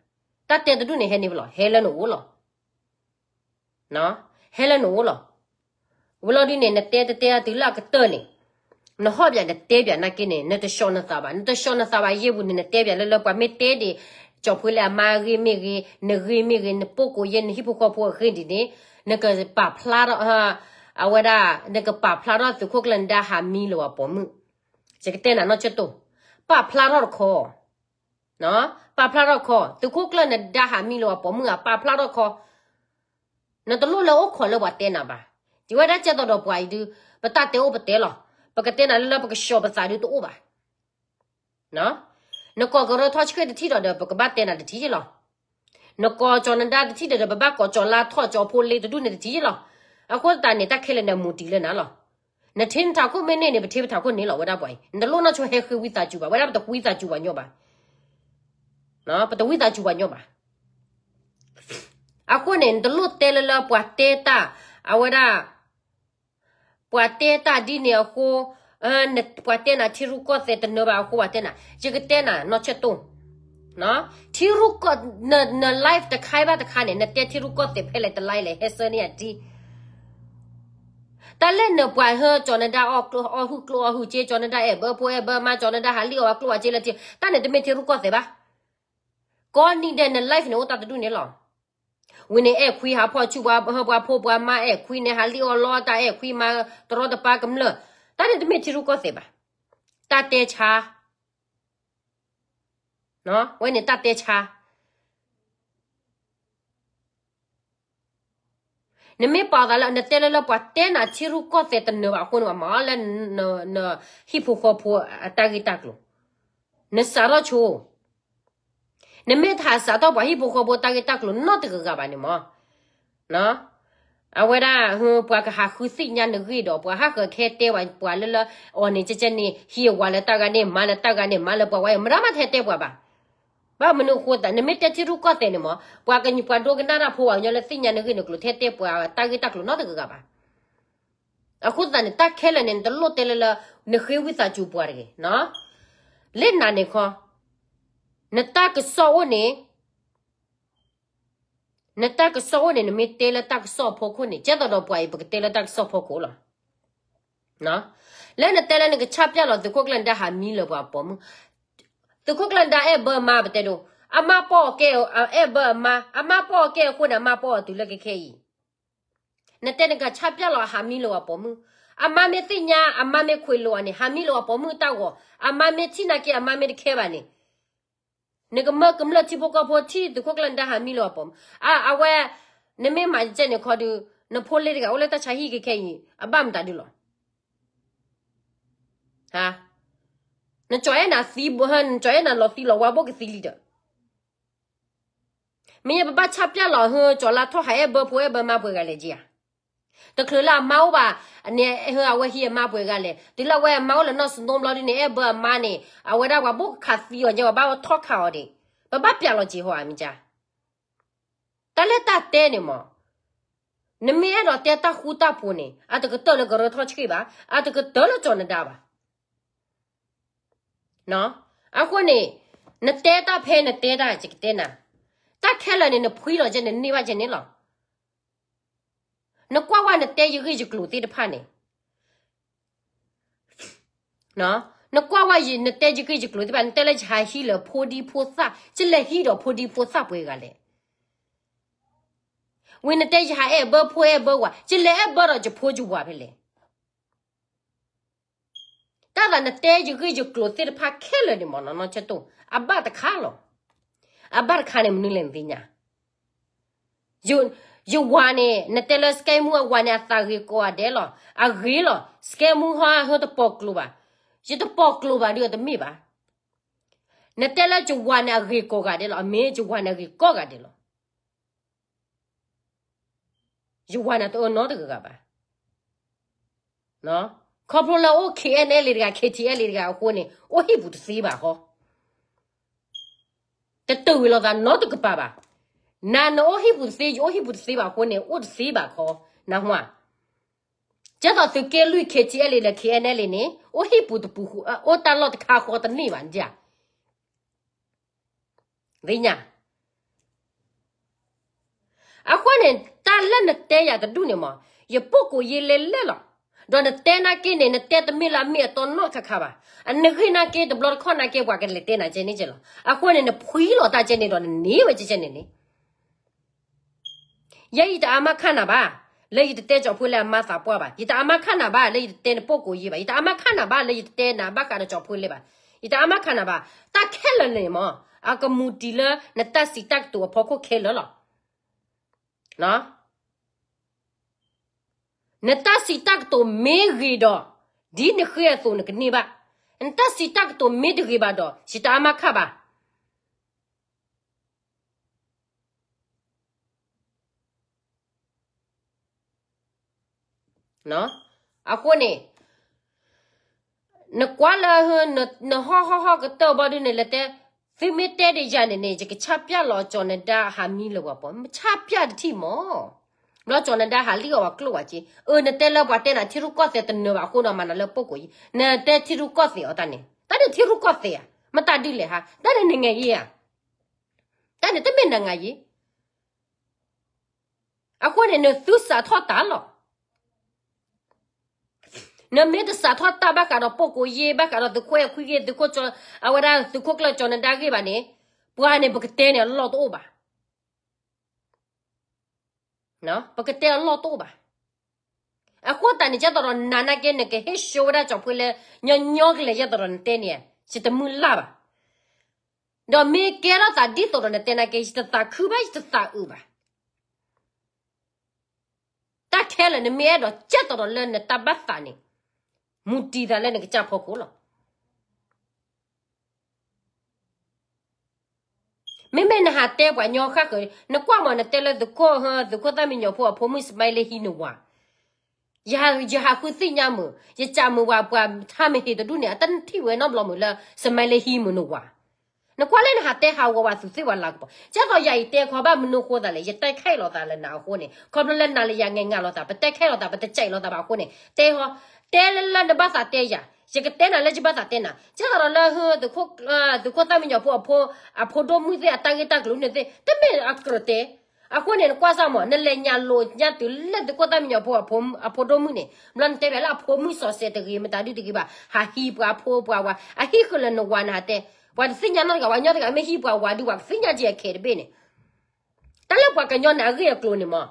တၢ်တဲတဒူၣ်န့ၣ်ဟဲန့ၣ်ဘၣ်လီၤ, ဟဲလၢနအိၣ်လီၤ. ဟဲလၢနအိၣ်လီၤ. ဝံၤလီၤဒ်န့ၣ် နတဲတတဲအတုၤလၢအကတၢၢ်န့ၣ်, နဟီၣ်ဘၣ်နတဲဘၣ်နာ်က့န့ၣ် နတဆှီနသးဘၣ်, နတဆှီနသးဘၣ်ယ့ၢ်ပူၤန့ၣ် နတဲဘၣ်လၢလၢပှၤမ့ၢ်တဲဒ် ကၠီၤဖှ့လဲအမါအဂ့ၢ်မ့ၢ်ဂ့ၤ, နဂ့ၢ်မ့ၢ်ဂ့ၤ, နပိာ်ကိးယ့ၢ် နဟံၣ်ဖိဃီဖိအဂ့ၢ်ဒ်န့ၣ်, နကပာ်ဖျါထီၣ်, အဝဲဒၣ် နကပာ်ဖျါထီၣ်သုးခိၣ်ကျၢၢ်နဒါဟးမံလၢပှၤပိာ်မုၣ်, ယကတဲနၤနီၢ်ဆၢတိၢ်, ပာ်ဖျါထီၣ်တခီ ပာ်ဖျါထီၣ်ခီ, သုးခိၣ်ကျၢၢ်နဒါဟးမံလၢပှၤပိာ်မုၣ်ဧါ, ပာ်ဖျါထီၣ်ခီ, နတလိၣ်လၢအိၣ်ခိးလၢပှၤတဲနၤဘၣ်. ဒ်ဝဲဒၣ်ကဲသိးဒီးပှၤအံၤဒုး, ပတၢ်တဲအိၣ်ပတဲလီၤ. ပကတဲနၤလၢလၢပကဆှီပသးဒုးတအိၣ်ဘၣ်. နကိးကရၢထီၣ်ဆှ့ၣ်တထံၣ်ဒီးဒီး ပကဘၣ်တဲနၤတထံၣ်လီၤ. နကိးကၠီၤနဒါတထံၣ်ဒီးဒီး ပဘၣ်ကိးကၠီၤလါထီၣ်ကၠီၤဖိလ့တဒူၣ်န့ၣ်တထံၣ်လီၤ. အဃိသတးန့ၣ် တၢ်ခဲလၢာ်န့ၣ် အမူတံၤလၢနၤလီၤ. နထံနထးခိၣ်မ့ၢ်န့ၢ်န့ၣ် ပထံပထးခိၣ်န့ၢ်လီၤ ဝဲဒၣ်ပှၤအံၤ, နတလိၣ်နီၢ်ဆိဟဲဃ့ဝံသးစူၤဘၣ်, ဝဲဒၣ်ပတဃုသးစူၤပှၤညီဘၣ်. ပတဝံသးစူၤပှၤညီဘၣ်. အဃိန့ၣ် နတလိၣ်တဲလၢလၢပှၤတဲတၢ်, အဝဲဒၣ် ပှၤတဲတၢ်ဒ်န့ၣ်အဃိ, ပှၤတဲနၤထံရူၢ်ကီၢ်သဲးတနၢၤဘၣ်အဃိ ပှၤတဲနၤ, ယကတဲနၤနီၢ်ဆၢတိၢ်, ထံရူၢ်ကီၢ်, န live တခါဘၣ်တခါန့ၣ် နတဲထံရူၢ်ကီၢ်သဲးဖဲလဲၣ်တ live လဲၣ် ဟဲဆၢန့ၢ်ယၤတံၢ်. တၢ်လၢနပှၤဟၢကၠီၤနဒါအီၣ်ဟုၣ်ကျိၣ်အီၣ်ဟုၣ်စ့, ကၠီၤနဒါအဲၣ်ဘၢဖိအဲၣ်ဘၢမါ, ကၠီၤနဒါဟးလံၣ်အီၣ်အကျိၣ်အစ့လၢထံ, တၢ်န့ၣ်တမ့ၢ်ထံရူၢ်ကီၢ်သဲးဘၣ်. ကိးနံၤဒဲးန live န့ၣ်အိၣ်တၢ်တဒူၣ်န့ၣ်လီၤ. ဝံၤန့ၣ်အဲၣ်ခွံဟးဖီၣ်ဆူၣ်ပှၤဟၢပှၤဖိပှၤမါ, အဲၣ်ခွံန့ၣ်ဟးလံၣ်အီၣ်လီအီၣ်တၢ်, အဲၣ်ခွံမၤတရီတပါကမျၢၢ်, တၢ်န့ၣ်တမ့ၢ်ထံရူၢ်ကီၢ်သဲးဘၣ်. တၢ်တဲဆါ ဝဲန့ၣ်တၢ်တဲဆါ. နမ့ၢ်ပာ်သးလၢ နတဲလၢလၢပှၤတဲနၤထံရူၢ်ကီၢ်သဲးတနၢၤဘၣ် အဃိန့ၣ် ပှၤမၤအီၣ်လၢ နဟံၣ်ဖိဃီဖိအတၢ်ဂ့ၢ်တၢ်ကျိၤ, နစးထီၣ်ဆိ နမ့ၢ်တဟးစးထီၣ်ပှၤဟံၣ်ဖိဃီဖိတၢ်ဂ့ၢ်တၢ်ကျိၤနီတဂၤဂၤဘၣ်န့ၣ်မး, အဝဲဒၣ် ပှၤကဟးဃုသ့ၣ်ညါနဂ့ၢ်ဒီး ပှၤဟးဃၢခဲတဲပှၤ ပှၤလၢလၢအီၤန့ၣ် ကဲကဲန့ၣ် ဟံးအဝၤလၢတၢ်ဂၤန့ၣ် မၤလၢတၢ်ဂၤန့ၣ် မၤလၢပှၤဝဲ မတၤမးတဟဲတဲပှၤဘၣ်. ဘၣ်မနုၤအဃိသတး နမ့ၢ်တဲထံရူၢ်ကီၢ်သဲးန့ၣ်မး ပှၤကညီပှၤဒိကနၣ်တၢ်ဖိ ပှၤကညီလၢသ့ၣ်ညါနဂ့ၢ်နကျိၤ တဟဲတဲပှၤတၢ်ဂ့ၢ်တၢ်ကျိၤနီတဂၤဂၤဘၣ်. အဃိသတးန့ၣ် တၢ်ခဲလၢာ်န့ၣ် နတလိၣ်တဲလၢလၢ နဃ့ဝံသးစူၤပှၤတဂ့ၤ. လၢနၤန့ၣ်ခီ နတၢ်ကစီၣ်အိၣ်န့ၣ် နတၢ်ကစီၣ်အိၣ်န့ၣ် နမ့ၢ်တဲလၢတၢ်ကစီၣ်အဖီခိၣ်န့ၣ် ကဲသိးဒီးပှၤအံၤ ပကတဲလၢတၢ်ကစီၣ်ဖီခိၣ်လီၤ. လၢနတဲလၢနကဆၣ်ပျၢ်လီၤ သုးခိၣ်ကျၢၢ်နဒါဟးမံလၢပှၤပိာ်မုၣ်, သုးခိၣ်ကျၢၢ်နဒါအဲၣ်ဘၢအမါပတဲဒိ, အမါပီၣ်အီၤကဲ အဲၣ်ဘၢအမါ, အမါပီၣ်အီၤကဲအဃိန့ၣ် အမါပီၣ်အီၤတုၤလၢခဲခဲအံၤ နတဲနကဆၣ်ပျၢ်လီၤအဟးမံလၢပှၤပိာ်မုၣ်, အမါမ့ၢ်သ့ၣ်ညါ အမါမ့ၢ်ခွဲးလိာ်အီၤန့ၣ် ဟးမံလၢပှၤပိာ်မုၣ်တၢ်ဂီၤ, အမါမ့ၢ်ထံၣ်နာ်က့ အမါမ့ၢ်တခဲဘၣ်န့ၣ်, နကမၢကမျၢၢ်ထံဖိကီၢ်ဖိထံၣ်သုးခိၣ်ကျၢၢ်နဒါဟးမံလၢပှၤပိာ်မုၣ်, အဝဲ နမ့ၢ်မၤကဲန့ၣ်ခီဒုး နဖိလ့တဂၤအိၣ်လၢတၢ်ဆါဟံၣ်ခဲခဲအံၤ အဘၣ်မတၤဒုးလီၤ. နကၠီၤအဲၣ်နၤသံ, နကၠီၤအဲၣ်နၤလီၤသံလီၤဝါဘိၣ်ကသံလံဒီး မ့ၢ်ယဲပဘၣ်ဆၣ်ပျၢ်လီၤဟၢ ကၠီၤလါထီၣ်ဟးအဲၣ်ဘၢဖိအဲၣ်ဘၢမါပှဲၤဂၤလဲၣ်က့ဧါ. တချုးလၢအမါအိၣ်ဘၣ်, န့ၣ် အဝဲဟံးအမါပှဲၤဂၤလဲၣ်. တုၤလၢအဝဲအမါအိၣ်လၢနီၢ်စနိဘျီဒ်န့ၣ် အဲၣ်ဘၢအမါန့ၣ် အဝဲဒၣ်ပှၤဘိၣ်ကခးသံအီၤကဲ ပဘၣ်ထီၣ်ခးအီၤဒံး, ပဘၣ်ပျးလီၤက့ၤဟီဧါ မ့ၢ်ကါ. တၢ်လၢတၢ်တဲန့ၣ်မး, နမ့ၢ်အဲၣ်ဒိးတဲတၢ်ဃူတၢ်ဖိးန့ၣ် အတကတၢၢ်လၢကရၢထီၣ်ဆှံဘၣ်, အတကတၢၢ်လၢကၠီၤနဒါဘၣ်. အဃိန့ၣ် နတဲတၢ်ဖဲနတဲတၢ် ယကတဲနၤ, တၢ်ခဲလၢာ်န့ၣ် နဖှံလီၤကဲန့ၣ် န့ၢ်ဘၣ်ကဲန့ၣ်လီၤ. နကွၢ်ဝဲနတဲယဂ့ၢ်ယကျိၤသ့ၣ်တဖၣ်န့ၣ်, နကွၢ်ဝဲနတဲယဂ့ၢ်ယကျိၤသ့ၣ်တဖၣ် နတဲလၢယဟးဟံးလၢဖိဒံဖိသၣ်, ယလဲၤဟံးဒီးဖိဒံဖိသၣ်ပှဲၤဂၤလဲၣ်. ဝံၤနတဲယဟးအဲၣ်ဘၢဖိအဲၣ်ဘၢဝၤ, ယလဲၤအဲၣ်ဘၢဒီးယဖိယဝၤဖဲလဲၣ်. တၢ်သးနတဲယဂ့ၢ်ယကျိၤသ့ၣ်တဖၣ်ခဲလၢာ်န့ၣ်မး နီၢ်နီၢ်ဆၢတိၢ် အဘၣ်တခါလီၤ. အဘၣ်တခါန့ၣ် မနုၤလဲၣ်နသ့ၣ်ညါ, ယဝၤန့ၣ် နတဲလၢစကဲမူအဝၤန့ၣ် အသးဂ့ၤကိးဂၤဒဲးလီၤ, အဂ့ၤလီၤ. စကဲမူဟီအဟၢတပိာ်ကျိၤဘၣ်, ယတပိာ်ကျိၤဘၣ်ဒီးတမ့ၢ်ဘၣ်. နတဲလၢယဝၤန့ၣ် အဂ့ၤကိးဂၤဒဲးလီၤ, အမ့ၢ်ယဝၤန့ၣ် အဂ့ၤကိးဂၤဒဲးလီၤ. ယဝၤန့ၣ် တအၢနီတဂၤဂၤဘၣ်. ခီဖျိလၢအိၣ် KNLA တဂၤ KTLA တဂၤအဃိန့ၣ် အိၣ်ဟံၣ်ပူၤတသ့ဘၣ်ဃီ, တတုၤဝံၤလိာ်သးနီတကပၤဘၣ်. နၤနအိၣ်ဟံၣ်ပူၤတသ့ ယအိၣ်ဟံၣ်ပူၤတသ့ဘၣ်အဃိန့ၣ် အိၣ်တသ့ဘၣ်ခီ, နၢ်ဟူဧါ. ကဲသိးသုးက့လွံၢ် KTLA ဒီး KNLA န့ၣ် အိၣ်ဟံၣ်ပူၤတပူၤဃီ, အိၣ်တၢ်လီၢ်တခါဃီတန့ၢ်ဘၣ်ဒ်ဧါ. သ့ၣ်ညါ. အဃိန့ၣ် တၢ်လၢနတဲယၤတဒူၣ်န့ၣ်မး ယပိာ်ကိးယ့လဲၣ်လဲၣ်လီၤ. ဒီးနတဲနာ်က့န့ၣ် နတဲတမ့ၢ်လၢအမ့ၢ်အတီနီတခါခါဘၣ်. အနဂ့ၢ်နာ်က့ တဘျီတခီၣ်နာ်က့ ပှၤကလဲၤတဲနၤကဲန့ၣ်ကဲလီၤ. အဃိန့ၣ် နဖှံလီၤတၢ်ကဲန့ၣ်ဒီး နန့ၢ်ဝဲကဲကဲန့ၣ်န့ၣ် ယဲယတအါမးခါနၤဘၣ်, လၢယတတဲကၠီၤဖိလၢအမါသးပှၢ်ဘၣ်. ယတအါမးခါနၤဘၣ် လၢယတတဲနပိာ်ကိးယ့ဘၣ်. ယတအါမးခါနၤဘၣ် လၢယတတဲနၤဘၣ်ဃးဒီးကၠီၤဖိလၢဘၣ်. ယတအါမးခါနၤဘၣ်. တၢ်ခဲလၢာ်န့ၣ်မး အကမူတံၤလၢနတၢ်စံးတၢ်ကတိၤအဖီခိၣ်ခဲလၢာ်လီၤ. နတၢ်စံးတၢ်ကတိၤမ့ၢ်ဂ့ၤဒီး ဒ်နဃ့အသိးနကန့ၢ်ဘၣ်. နတၢ်စံးတၢ်ကတိၤမ့ၢ်တဂ့ၤဘၣ်ဒီး ယတအါမးခါဘၣ်. အဃိန့ၣ် နကွၢ်လၢ နဟီၣ်ဟီၣ်ဟီၣ်ကတၢၢ်ဘီဒုန့ၣ် လဲၤတဲ, သုမ့ၢ်တဲဒီးယၤန့ၣ်န့ၣ် ယကဆါပျၢ်လီၤကၠီၤနဒါဟးမံလၢပှၤပီၢ်, မဆါပျၢ်တထံၣ်မး. ဘျီကၠီၤနဒါဟးလံၣ်အီၤပှၤကျိၣ်ဝဲက့, အၢ နတဲလၢပှၤတဲနၤထံရူၢ်ကီၢ်သဲးတနၢၤဘၣ်အဃိဒီး မၤနၤလၢပိာ်ကိးယ့, နတဲထံရူၢ်ကီၢ်သဲးအီၤတၢ်န့ၣ်, တၢ်န့ၣ်ထံရူၢ်ကီၢ်သဲးဧါ, မတၤဒုလဲၣ်ဟါ, တၢ်န့ၣ်နငယ့ဧါ, တၢ်န့ၣ်တမ့ၢ်နငယ့ အဃိန့ၣ် နသုစးထီၣ်တၢ်လီၤ. နမ့ၢ်တစးထီၣ်တၢ်ဘၣ်ဃးဒီးပိာ်ကိးယ့ ဘၣ်ဃးဒီးသုးခိၣ်အဲၣ်ခွံဂ့ၢ် သုးခိၣ်ကၠီ, အဝဲဒၣ်သုးခိၣ်ကျၢၢ်ကၠီၤနဒါဂ့ၢ်ဘၣ်န့ၣ်, ပှၤန့ၣ် ပကတဲန့ၣ်အလီၢ်တအိၣ်ဘၣ်. ပကတဲအလီၢ်တအိၣ်ဘၣ်. အဃိသတးန့ၣ် ကဲသိးဒီးနၤနာ်က့ နကဟ့ၣ်ဆှၢဝဲဒၣ်ကၠီၤဖိလၢ ညီညီကလဲာ် ကဲသိးဒီးနတဲန့ၣ် ယတမုၢ်လၢ်ဘၣ်. ဒီးမ့ၢ်ကဲထီၣ်သးဒ်သိးဒီးနတဲနာ်က့ ယတသးခုဘၣ် ယတသးအုးဘၣ်. တၢ်ခဲလၢာ်နမ့ၢ်အဲၣ်ဒိးကဲသိးဒီးလၢနတၢ်ဘၣ်သးန့ၣ် မူတံၤသးလၢနကစၢ်ဖီခိၣ်လီၤ. မ့မ့ၢ်နဟးတဲပှၤညီဃၣ်ဃၢၤ, နကွၢ်မး နတဲလၢသုးခိၣ်, သုးခိၣ်သၣ်မံညီၤဖိအဖိမုၣ် စမါလၢဟံးနဝၤ, ယဟးဃုသ့ၣ်ညါမုာ်, ယစံးမုာ်ဝဲ ပှၤထါမ့ၢ်ဟ့ၣ်တဒူၣ်န့ၣ် အတၢ်နထံၣ်ဝဲနီတဘျီမုာ်လၢ စမါလၢဟံးမုာ်နဝၤ. နကွၢ်လၢနဟးတဲဟးဂီၤဝဲသုးသ့ၣ်ဝဲလၤကပီၤ, ကဲသိးယၤအံၤတဲခီဘၣ်မနုၤဃိသးလဲၣ်, ယတဲခဲလီၤသးလၢနၤအဃိန့ၣ်, ခီဖျိလၢနၤလၢယၤငဲၤငါလီၤသး, ပတဲခဲလီၤသး, ပတစဲးလီၤသးဘၣ်အဃိန့ၣ်, တဲဟီ, တဲလၢလၢနဘၣ်သးတဲယၤ, ယကတဲနၤလၢယဘၣ်သးတဲနၤ, ကဲသိးဒီးလၢ သုးခိၣ်သၣ်မံညီၤဖိအဖိ, အဖိဒိၣ်မုၣ်သ့ၣ်အတၢ်ဂ့ၢ်တၢ်ကျိၤန့ၣ်သ့ၣ် တမ့ၢ်အကြၢးတဲ အဃိန့ၣ် နကွၢ်စၢ်မး နလဲၤညါလိာ်ညါတုၤလၢသုးခိၣ်သၣ်မံညီၤဖိအဖိဒိၣ်မုၣ်န့ၣ်, ဘျီနတဲဘၣ်လၢအဖိမုၣ်စီၤစဲးတဂ့ၤ မတၤဒုတဂ့ၤဘၣ်, ဟးဟံးပှၤဖိပှၤဝၤ, အဟံၣ်ဃုာ်လၢနဝၤနဟးတဲ, ပှၤတသ့ၣ်ညါနီတဂၤ, ပှၤကညီတဂၤမ့ၢ်ဟံးပှၤဝၤဒုး ပှၤကသ့ၣ်ညါက့ၤအခဲတဘ့ၣ်န့ၣ်, တၢ်လၢပှၤကညီန့ၣ်အဂ့ၢ်အကျိၤန့ၣ်မး,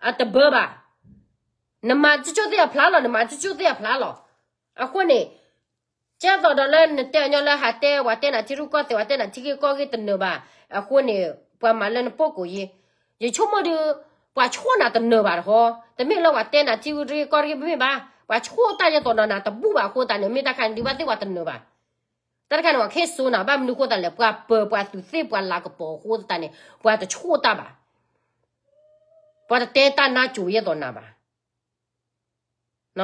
အတဘၢဘၣ်. နမၤကၠိကၠိသ့ၣ်အဖျါလီၤ, နမၤကၠိကၠိသ့ၣ်အဖျါလီၤ. အဃိန့ၣ် ကဲသိးဒီးလၢနတဲအညီလၢဟးတဲ ပှၤတဲနၤထံရူၢ်ကီၢ်သဲး, ပှၤတဲနၤထံဂ့ၢ်ကီၢ်ဂ့ၢ်တနၢၤဘၣ်, အဃိန့ၣ် ပှၤမၤလၢနပိာ်ကိးယ့, ယဆိကမိၣ်ဒုး ပှၤဆိၣ်နၤတနၢၤဘၣ်တဃီ, တမ့ၢ်လၢပှၤတဲနၤထံရူၢ်ကီၢ်ဂ့ၢ်မ့ၢ်ဘၣ်, ပှၤဆိၣ်တၢ်ယဲသိးဒီးနၤတဘူၣ်ဘၣ်အဃိသတးန့ၣ် မ့ၢ်တၢ်ခါန့ၣ်ဒုးဘၣ်သ့ၣ်ပှၤတနၢၤဘၣ်. တၢ်တခါန့ၣ် ပှၤကဟ့ၣ်စိနၤ ဘၣ်မနုၤဃိသတးလဲၣ်, ပှၤပၢၤပှၤသုးသ့ၣ်ပှၤလၤကပီၤအဃိသတးန့ၣ် ပှၤတဆိၣ်တၢ်ဘၣ်, ပှၤတတဲတၢ်နါစိၤယဲသိးနၤဘၣ်. န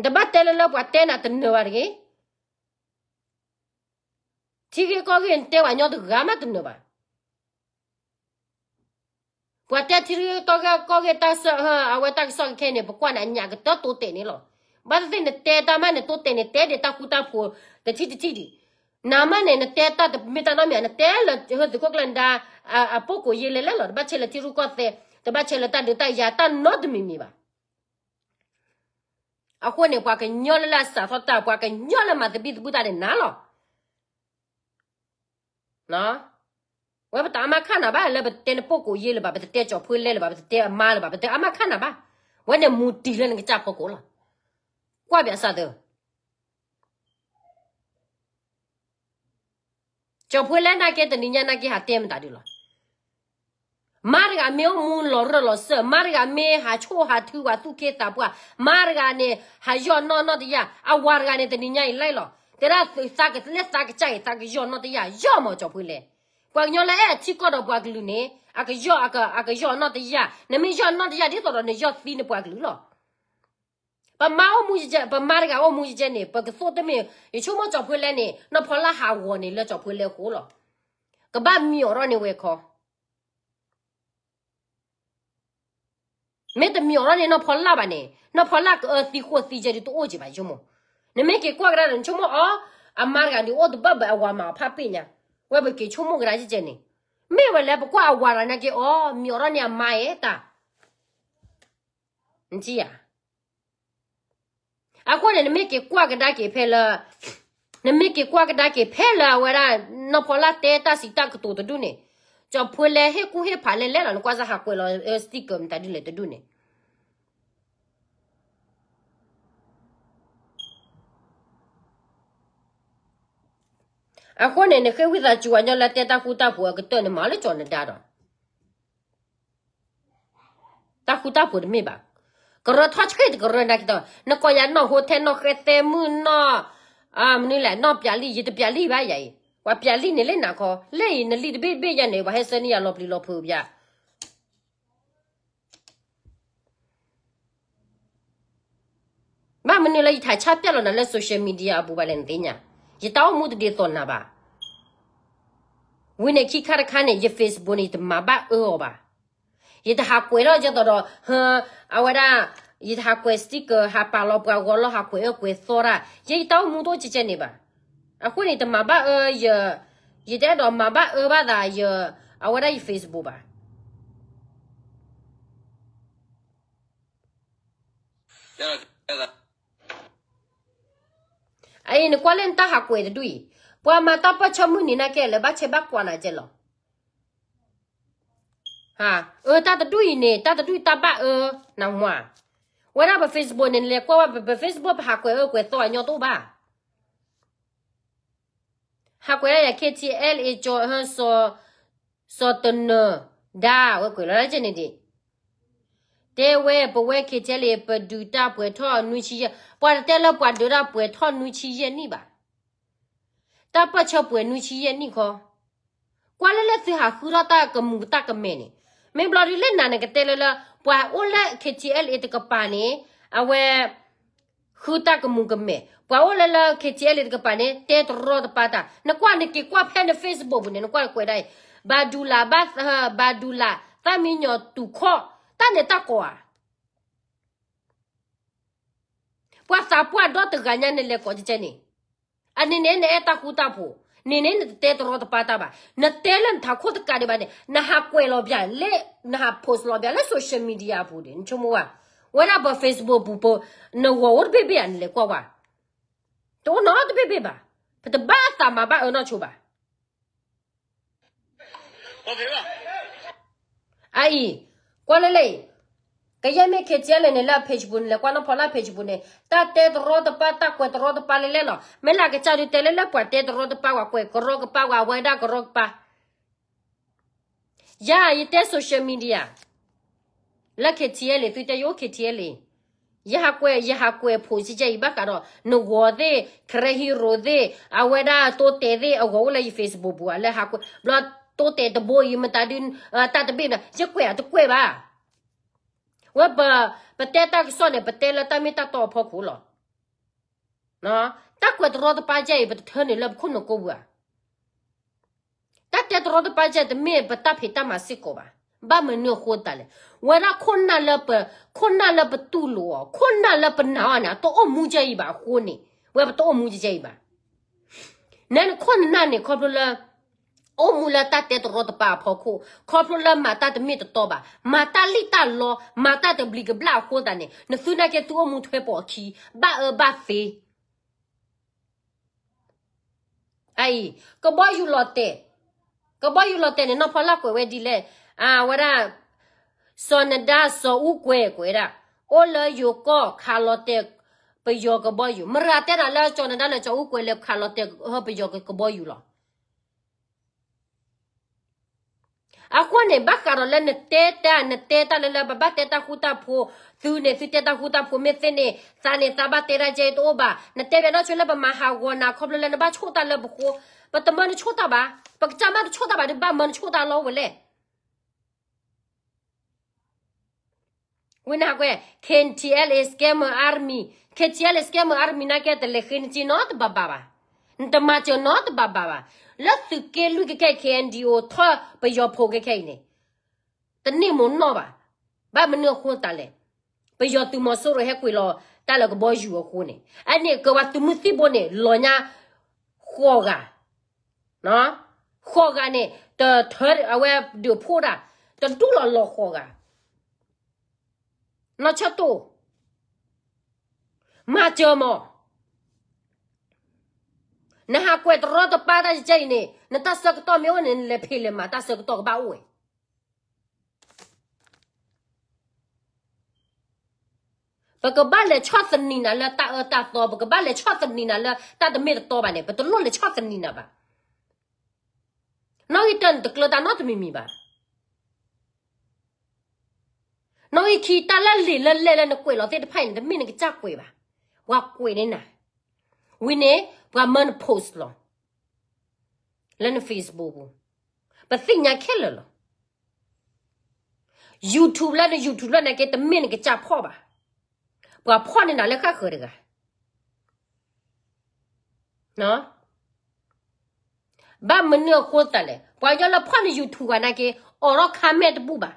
တဘၣ်တဲလၢလၢပှၤတဲနၤတနၢၤဘၣ်တဂ့ၤ. ထံဂ့ၢ်ကီၢ်ဂ့ၢ်နတဲပှၤကညီတဂၤမးတနၢၤဘၣ်. ပှၤတဲထံဂ့ၢ်ကီၢ်ဂ့ၢ်တၢ်ကစီၣ် အဝဲတၢ်ကစီၣ်ခဲခဲန့ၣ် ပကွၢ်န့ၣ် အညၣ်ကတၢၢ်တိတဲာ်န့ၣ်လီၤ. ဘၣ်သ့ၣ်သ့ၣ်နတဲတၢ်မးန့ၣ် တိတဲာ်န့ၣ် တဲဒ်တၢ်ဃူတၢ်ဖိးတထံၣ်တထံၣ်ဒံး. နမးန့ၣ် နတဲတၢ်တမ့ၢ်တၢ်နီတမံၤ နတဲလၢသုးခိၣ်ကျၢၢ်နဒါ အပိာ်ကိးယ့ၢ်လဲၣ်လဲၣ်လီၤ. တဘၣ်ဆဲးလၢထံရူၢ်ကီၢ်သဲး, တဘၣ်ဆဲးလၢတၢ်ဒုးတၢ်ယၤတၢ်နီတမံၤမံၤဘၣ်. အဃိန့ၣ် ပှၤကညီလၢလၢအစးထီၣ်တၢ် ပှၤကညီလၢမၤသဘံၣ်သဘုၣ်တၢ်န့ၣ်နၤလီၤ. ဝဲပတအါမးခါနၤဘၣ် လၢပတဲနပိာ်ကိးယ့ၢ်လၢၤဘၣ်, ပတတဲကၠီၤဖှ့လဲလၢၤဘၣ်, ပတတဲအမါလၢၤဘၣ်, ပတအါမးခါနၤဘၣ်. ဝဲန့ၣ်မူတံၢ်လၢနကစၢ်ဖီခိၣ်လီၤ. ကွၢ်ဘၣ်စးသၢ ကၠီၤဖှ့လဲနာ်က့ တနံၤညါနာ်က့ ဟးတဲမတၤဒုလီၤ. မါတဂၤမ့ၢ်အိၣ်မူလီၤရၢၢ်လီၤစၢၢ်, မါတဂၤမ့ၢ်ဟးဆိၣ်ဟးထုပှၤသူၣ်က့သးပှၢ်, မါတဂၤန့ၣ် ဟးယီၢ်နီၢ်နီၢ်တယၢ်, အဝၤတဂၤန့ၣ် တနံၤညါအံၤလဲလီၤ. တဲဒၣ်သးကလၢသးကစၢ်အံၤ သးကယီၢ်နီၢ်တယၢ်, ယီၢ်မးကၠီၤဖှ့လဲ. ပှၤကညီလၢအဲၣ်ထံကီၢ်ဒီးပှၤကလုာ်န့ၣ် အကယီၢ်, အကယီၢ်နီၢ်တယၢ်, နမ့ၢ်ယီၢ်နီၢ်တယၢ်ဒ်သိးဒီးနယီၢ်သံနပှၤကလုာ်လီၤ. ပမါအိၣ်မူယကဲ, ပမါတဂၤအိၣ်မူယကဲန့ၣ် ပကသိၣ်တမ့ၢ်, ယဆိကမိၣ်ကၠီၤဖှ့လဲန့ၣ် နီၢ်ဖီလာ်ဟးဂီၤန့ၣ်လၢကၠီၤဖှ့လဲအဃိလီၤ. ကဘၣ်မံၤအိးထီၣ်န့ၢ်ဝဲခီ မ့ၢ်တမံၤအိးထီၣ်န့ၢ်နီၢ်ဖီလာ်ဘၣ်န့ၣ် နီၢ်ဖီလာ်ကအၢသံဃိၣ်သံယဲဒုးတအိၣ်က့ၤဘၣ်ယဆိကမိၣ်. နမ့ၢ်က့ၤကွၢ်ကဒါဒီး နဆိကမိၣ်အီၤ, အမါတဂၤဒုးအိၣ်တဘၣ်ဘၣ်အဝၤမၤအီၤဖးပ့ၢ်ညါ, ဝဲပက့ၤဆိကမိၣ်ကဒါယကဲန့ၣ်, မ့ၢ်ဝဲလၢပကွၢ်အဝၤတဂၤနာ်က့အီၤ မံၤအိးထီၣ်န့ၢ်အမါဧါတၢ် နထံၣ်ဧါ. အဃိန့ၣ် နမ့ၢ်က့ၤကွၢ်ကဒါက့ၤဖဲလၢ, နမ့ၢ်က့ၤကွၢ်ကဒါက့ၤဖဲလၢအဝဲဒၣ် နီၢ်ဖီလာ်တဲတၢ်စံးတၢ်ကတိၤတဒူၣ်န့ၣ်, ကၠီၤဖှ့လဲဟ့ၣ်ကူၣ်ဟ့ၣ်ဖးလဲလဲလီၤ. နကွၢ်စ့ၢ်ဟးကွဲးလီၤ sticker မတၤဒ်လဲၣ်တဒူၣ်န့ၣ် အဃိန့ၣ် နဃ့ဝံသးစူၤပှၤကညီလၢတဲတၢ်ဃူတၢ်ဖိးအကတၢၢ်န့ၣ် မၤလၢကၠီၤနဒါဒီး တၢ်ဃူတၢ်ဖိးတမ့ၢ်ဘၣ်. ကရၢထီၣ်ဆှံတကရၢနာ်က့ဒီး နကိးယၤနီၢ်ဟိထဲ နီၢ်ဃဲသဲမုၣ် နီၢ်, မနုၤလဲၣ် နီၢ်ပျးလံၢ် ယတပျးလံၢ်ဘၣ်ယၤအံၤ, ပှၤပျးလံၢ်န့ၣ်လၢနၤခီ, လၢအံၤနလံၢ်တဘ့ၣ်ဘ့ၣ်ယၤန့ၣ် ပှၤဟဲဆှၢန့ၢ်ယၤလီၤပျံၤလီၤဖုးပျး ဘၣ်မနုၤလၢယထးဆါပျဲလီၤနၤလၢ social media အပူၤဘၣ်လဲၣ်နသ့ၣ်ညါ, ယတၢ်အိၣ်မူတဒ်သိးနၤဘၣ်. ဝံၤန့ၣ်ခံခါတခါန့ၣ် ယ Facebook န့ၣ် ယတမၤဘၣ်အၢအီၤဘၣ်. ယတဟးကွဲးထီၣ်ကဲသိးဒီး အဝဲဒၣ် ယတဟးကွဲး sticker ဟးပာ်လီၤပှၤဂီၤလီၤ ဟးကွဲးအၢကွဲးသီတၢ်, ယတၢ်အိၣ်မူတအိၣ်ကဲကဲန့ၣ်ဘၣ်. အဃိန့ၣ် တမၤဘၣ်အၢ, ယတအဲၣ်ဒိးမၤဘၣ်အၢဘၣ်သး အဝဲဒၣ်ယ Facebook ဘၣ်. အအံၤ နကွၢ်လၢနတၢ်ဟးကွဲးတဒူၣ်အံၤ, ပှၤမၤတၢ်ပၢၢ်ဆၢမုၢ်နံၤနာ်က့လၢ ဘၣ်ဆဲးဘၣ်ကွၢ်နၤကဲလီၤ. အၢ တၢ်တဒူၣ်အံၤန့ၣ် တၢ်တဒူၣ်အံၤတၢ်ဘၣ်အၢ, နမ့ၢ်, ဝဲဒၣ်ပ Facebook န့ၣ် နလဲၤကွၢ်ဝဲ ပ Facebook ပဟးကွဲးအၢကွဲးသီအညီတအိၣ်ဘၣ်. ဟးကွဲးဒၣ်ယၤ KTLA ကၠီၤ စီၤတနၢၤဒါ ဝဲကွဲးလီၤဒၣ်ကဲန့ၣ်ဒံး, တဲဝဲပဝဲ KTLA ပဒုးတၢ်ပှဲၤထီၣ်နွံဆံယဲၢ်, ပှၤတတဲလၢပှၤဒုးတၢ်ပှဲၤထီၣ်နွံဆံယဲၢ်နံၣ်ဘၣ်. တၢ်ပၢၢ်ဆၢပှဲၤနွံဆံယဲၢ်နံၣ်ခီ, ကွၢ်လၢလၢသုဟးဃုထီၣ်တၢ်ကမူးတၢ်ကမဲာ်န့ၣ်, မ့ၢ်ဘျီဒုးလၢနၤနကတဲလၢလၢ ပှၤအိၣ်လၢ KTLA တကပၤန့ၣ်, အဝဲ ဃုတၢ်ကမူးကမဲာ်, ပှၤအိၣ်လၢလၢ KTLA တကပၤန့ၣ် တဲတရီတပါတၢ်, နကွၢ်နက့ၤကွၢ်ဖဲန Facebook ပူၤန့ၣ် နကွၢ်ကွဲးဒၣ်အံၤ, ဘၣ်ဒူလၣ် ဘၣ်, ဘၣ်ဒူလၣ် သၣ်မံညီၤတူာ်ခီၣ်, တၢ်န့ၣ်တၢ်ကိးဧါ. ပှၤသးပှၢ်ဒီတဂၤညါန့ၣ်လဲၤကိးကဲကဲန့ၣ်, အန့ၣ်န့ၣ် နအဲၣ်တၢ်ဃူတၢ်ဖိး, န့ၣ်န့ၣ် နတတဲတရီတပါတၢ်ဘၣ်, နတဲလၢနထးခိၣ်တကးဒံးဘၣ်န့ၣ် နဟးကွဲးလီၤပျၢၤလၢ, နဟး post လီၤပျၢၤလၢ social media အပူၤန့ၣ် နဆိကမိၣ်ဝဲ, ဝဲဒၣ်ပ Facebook ပူၤပူၤ, နဂီၤအိၣ်တဘ့ၣ်ဘ့ၣ်ဧါ နလဲၤကွၢ်ဝဲ, တအိၣ်နီတဘ့ၣ်ဘ့ၣ်ဘၣ်, ပတဘၣ်သးမၤဘၣ်အၢနီတဆိဘၣ်. အအံၤ, ကွၢ်လၢလၢအံၤ, ကယဲၢ်မ့ၢ် KTLA န့ၣ်လၢအ page ပူၤန့ၣ် လဲၤကွၢ်နီၢ်ဖီလာ် page ပူၤန့ၣ် တၢ်တဲတရီတပါ တၢ်ကွဲးတရီတပါလဲလဲလီၤ. မ့ၢ်လၢအကစၢ်ဒုးတဲလၢလၢပှၤတဲတရီတပါ ပှၤကွဲးကရီကပါ ပှၤဝဲဒၣ်ကရီကပါ ယၤ ယတဲ social media လၢ KTLA သုတဲယအိၣ် KTLA, ယဟးကွဲး, ယဟးကွဲးဖိစကဲအံၤဘၣ်ဃးဒီး နဂီၤသ့ၣ်, ခရဲ hero သ့ၣ်, အဝဲဒၣ်တိတဲာ်သ့ၣ် အဂီၤအိၣ်လၢယ Facebook ပူၤဧါ လၢဟးကွဲး, ဘျီတိတဲာ်တဘိအံၤ မတၤဒုး, တၢ်တဘ့ၣ်မတၤ, ယကွဲးအတကွဲးဘၣ်. ဝဲပ, ပတဲတၢ်ကစီၣ်န့ၣ် ပတဲလၢတၢ်မ့ၢ်တၢ်တီအဖီခိၣ်လီၤ. တၢ်ကွဲးတရီတပါကဲအံၤ ပတထၢန့ၣ်လၢပခိၣ်နူာ်ကိးပူၤဧါ. တၢ်တဲတရီတပါကဲ တမ့ၢ်ပတၢ်ဖံးတၢ်မၤစ့ၢ်ကီးဘၣ်. ဘၣ်မနုၤအဃိသတးလဲၣ်. ဝဲဒၣ်ခိၣ်နၢ်လၢပ, ခိၣ်နၢ်လၢပတူၢ်လိာ်အီၤ, ခိၣ်နၢ်လၢပနာ်အီၤန့ၣ် တအိၣ်မူကဲအံၤဘၣ်အဃိန့ၣ်, ဝဲပတအိၣ်မူကဲအံၤဘၣ်. နဲနခိၣ်နၢ်န့ၣ် ခီဖျိလၢ အိၣ်မူလၢတၢ်တဲတရီတပါအဖီခိၣ်, ခီဖျိလၢမၤတၢ်တမ့ၢ်တတီဘၣ်, မၤတၢ်လံၣ်တၢ်လီ, မၤတၢ်တဘျံးကဘျၣ်အဃိသတးန့ၣ် နသုနာ်က့သုအိၣ်မူထွဲပိာ်အခံ, ဘၣ်အၢဘၣ်သီ အအံၤ, ကဘီယူၤလီၤတဲာ်, ကဘီယူၤလီၤတဲာ်န့ၣ် နီၢ်ဖီလၢ်ကွဲးဝဲဒ်လဲၣ်, အဝဲဒၣ်, စီၤနဒါ စီၤအူကွဲးကွဲးဒၣ်, အိၣ်လၢယိၤကီၢ်ခးလီၤတဲာ် ပယီၤကဘီယူၤ, မတၤတဲဒၣ်လၢစီၤနဒါလၢစီၤအူကွဲးလဲၤခးလီၤတဲာ်ဟၢပယီၤကဘီယူၤလီၤ. အဃိန့ၣ် ဘၣ်ဃးဒီးလၢနတဲတၢ်, နတဲတၢ်လၢလၢ ပဘၣ်တဲတၢ်ဃူတၢ်ဖိး, သုန့ၣ် သုတဲတၢ်ဃူတၢ်ဖိး မ့ၢ်သ့န့ၣ် သးန့ၣ် သးဘၣ်တဲတၢ်ကဲအံၤတအိၣ်ဘၣ်, နတဲဘၣ်နီၢ်ဆိလၢပမၤဟးဂီၤနၤ ခီဖျိလၢနဘၣ်ဆိၣ်တၢ်လၢပဃိ, ပတမၢနဆိၣ်တၢ်ဘၣ်, ပကစၢ်မၢတဆိၣ်တၢ်ဘၣ် ဒုးဘၣ်မၢနဆိၣ်တၢ်လီၤဝဲလဲၣ်. ဝံၤနကွဲး KTLA scammer army, KTLA scammer army နာ်က့တလဲၤဃ့နစ့နီတဘၣ်ဘၣ်ဘၣ်, နတမၤစၢၤနီတဘၣ်ဘၣ်ဘၣ်, လၢသုးက့လွံၢ်ကဲခဲအံၤ KNDO ထီၣ်ပယီၤဖိကဲခဲအံၤန့ၣ်, တန့ၢ်မိၢ်နီၢ်ဘၣ်, ဘၣ်မနုၤအဃိသတးလဲၣ်, ပယီၤသုးမီၤစိရိၤဟဲကွံာ်လီၤတၢ်လၢကဘီယူၤအဃိန့ၣ်, အန့ၣ်ကဝဲသုးမုၢ်သံၣ်ဘိန့ၣ် လီၤညါ ဃိးဂၤ ဃိးဂၤန့ၣ် တထၢ အဝဲဒုးဖှိၣ်တၢ်, တဒူၣ်လီၤလီၤဃိးဂၤ, နီၢ်ဆၢတိၢ်, မၤစၢၤမး, နဟးကွဲးတရီတပါတၢ်ကဲအံၤန့ၣ် နတၢ်ဆၢကတီၢ်မ့ၢ်အိၣ်န့ၣ် နလဲၤဖံးလဲၤမၤတၢ်ဆၢကတီၢ်ကဘၣ်အိၣ်ဝဲ ပကဘၣ်လဲၤဆီၣ်သနံးနၤလၢတၢ်အၢတၢ်သီ, ပကဘၣ်လဲၤဆီၣ်သနံးနၤလၢတၢ်တမ့ၢ်တတီဘၣ်န့ၣ် ပတလိၣ်လဲၤဆီၣ်သနံးနၤဘၣ်. နီၣ်ဂံၢ်တၢန့ၣ် တကျၢၤတၢ်နီတမံၤမံၤဘၣ်. နီၣ်ဂံၢ်ခံ တၢ်လၢလံာ်လၢလဲၢ်လၢနကွဲးလီၤသ့ၣ်တဖၣ်အံၤန့ၣ် တမ့ၢ်နကစၢ်ကွဲးဘၣ်. ပှၤကွဲးန့ၢ်နၤ ဝံၤန့ၣ် ပှၤမၢန post လီၤ လၢန Facebook ပူၤ, ပသ့ၣ်ညါခဲလၢာ်လီၤ. YouTube လၢန YouTube လၢနက့ တမ့ၢ်နကစၢ်ဖီၣ်ဘၣ်. ပှၤဖီၣ်န့ၢ်နၤလၢဃၣ်ဃၢၤတဂၤ ဘၣ်မနုၤအဃိသတးလဲၣ်, ပှၤကညီလၢဖီၣ်န YouTube ဂၤနာ်က့ အိးထီၣ် comment တဘူၣ်ဘၣ်.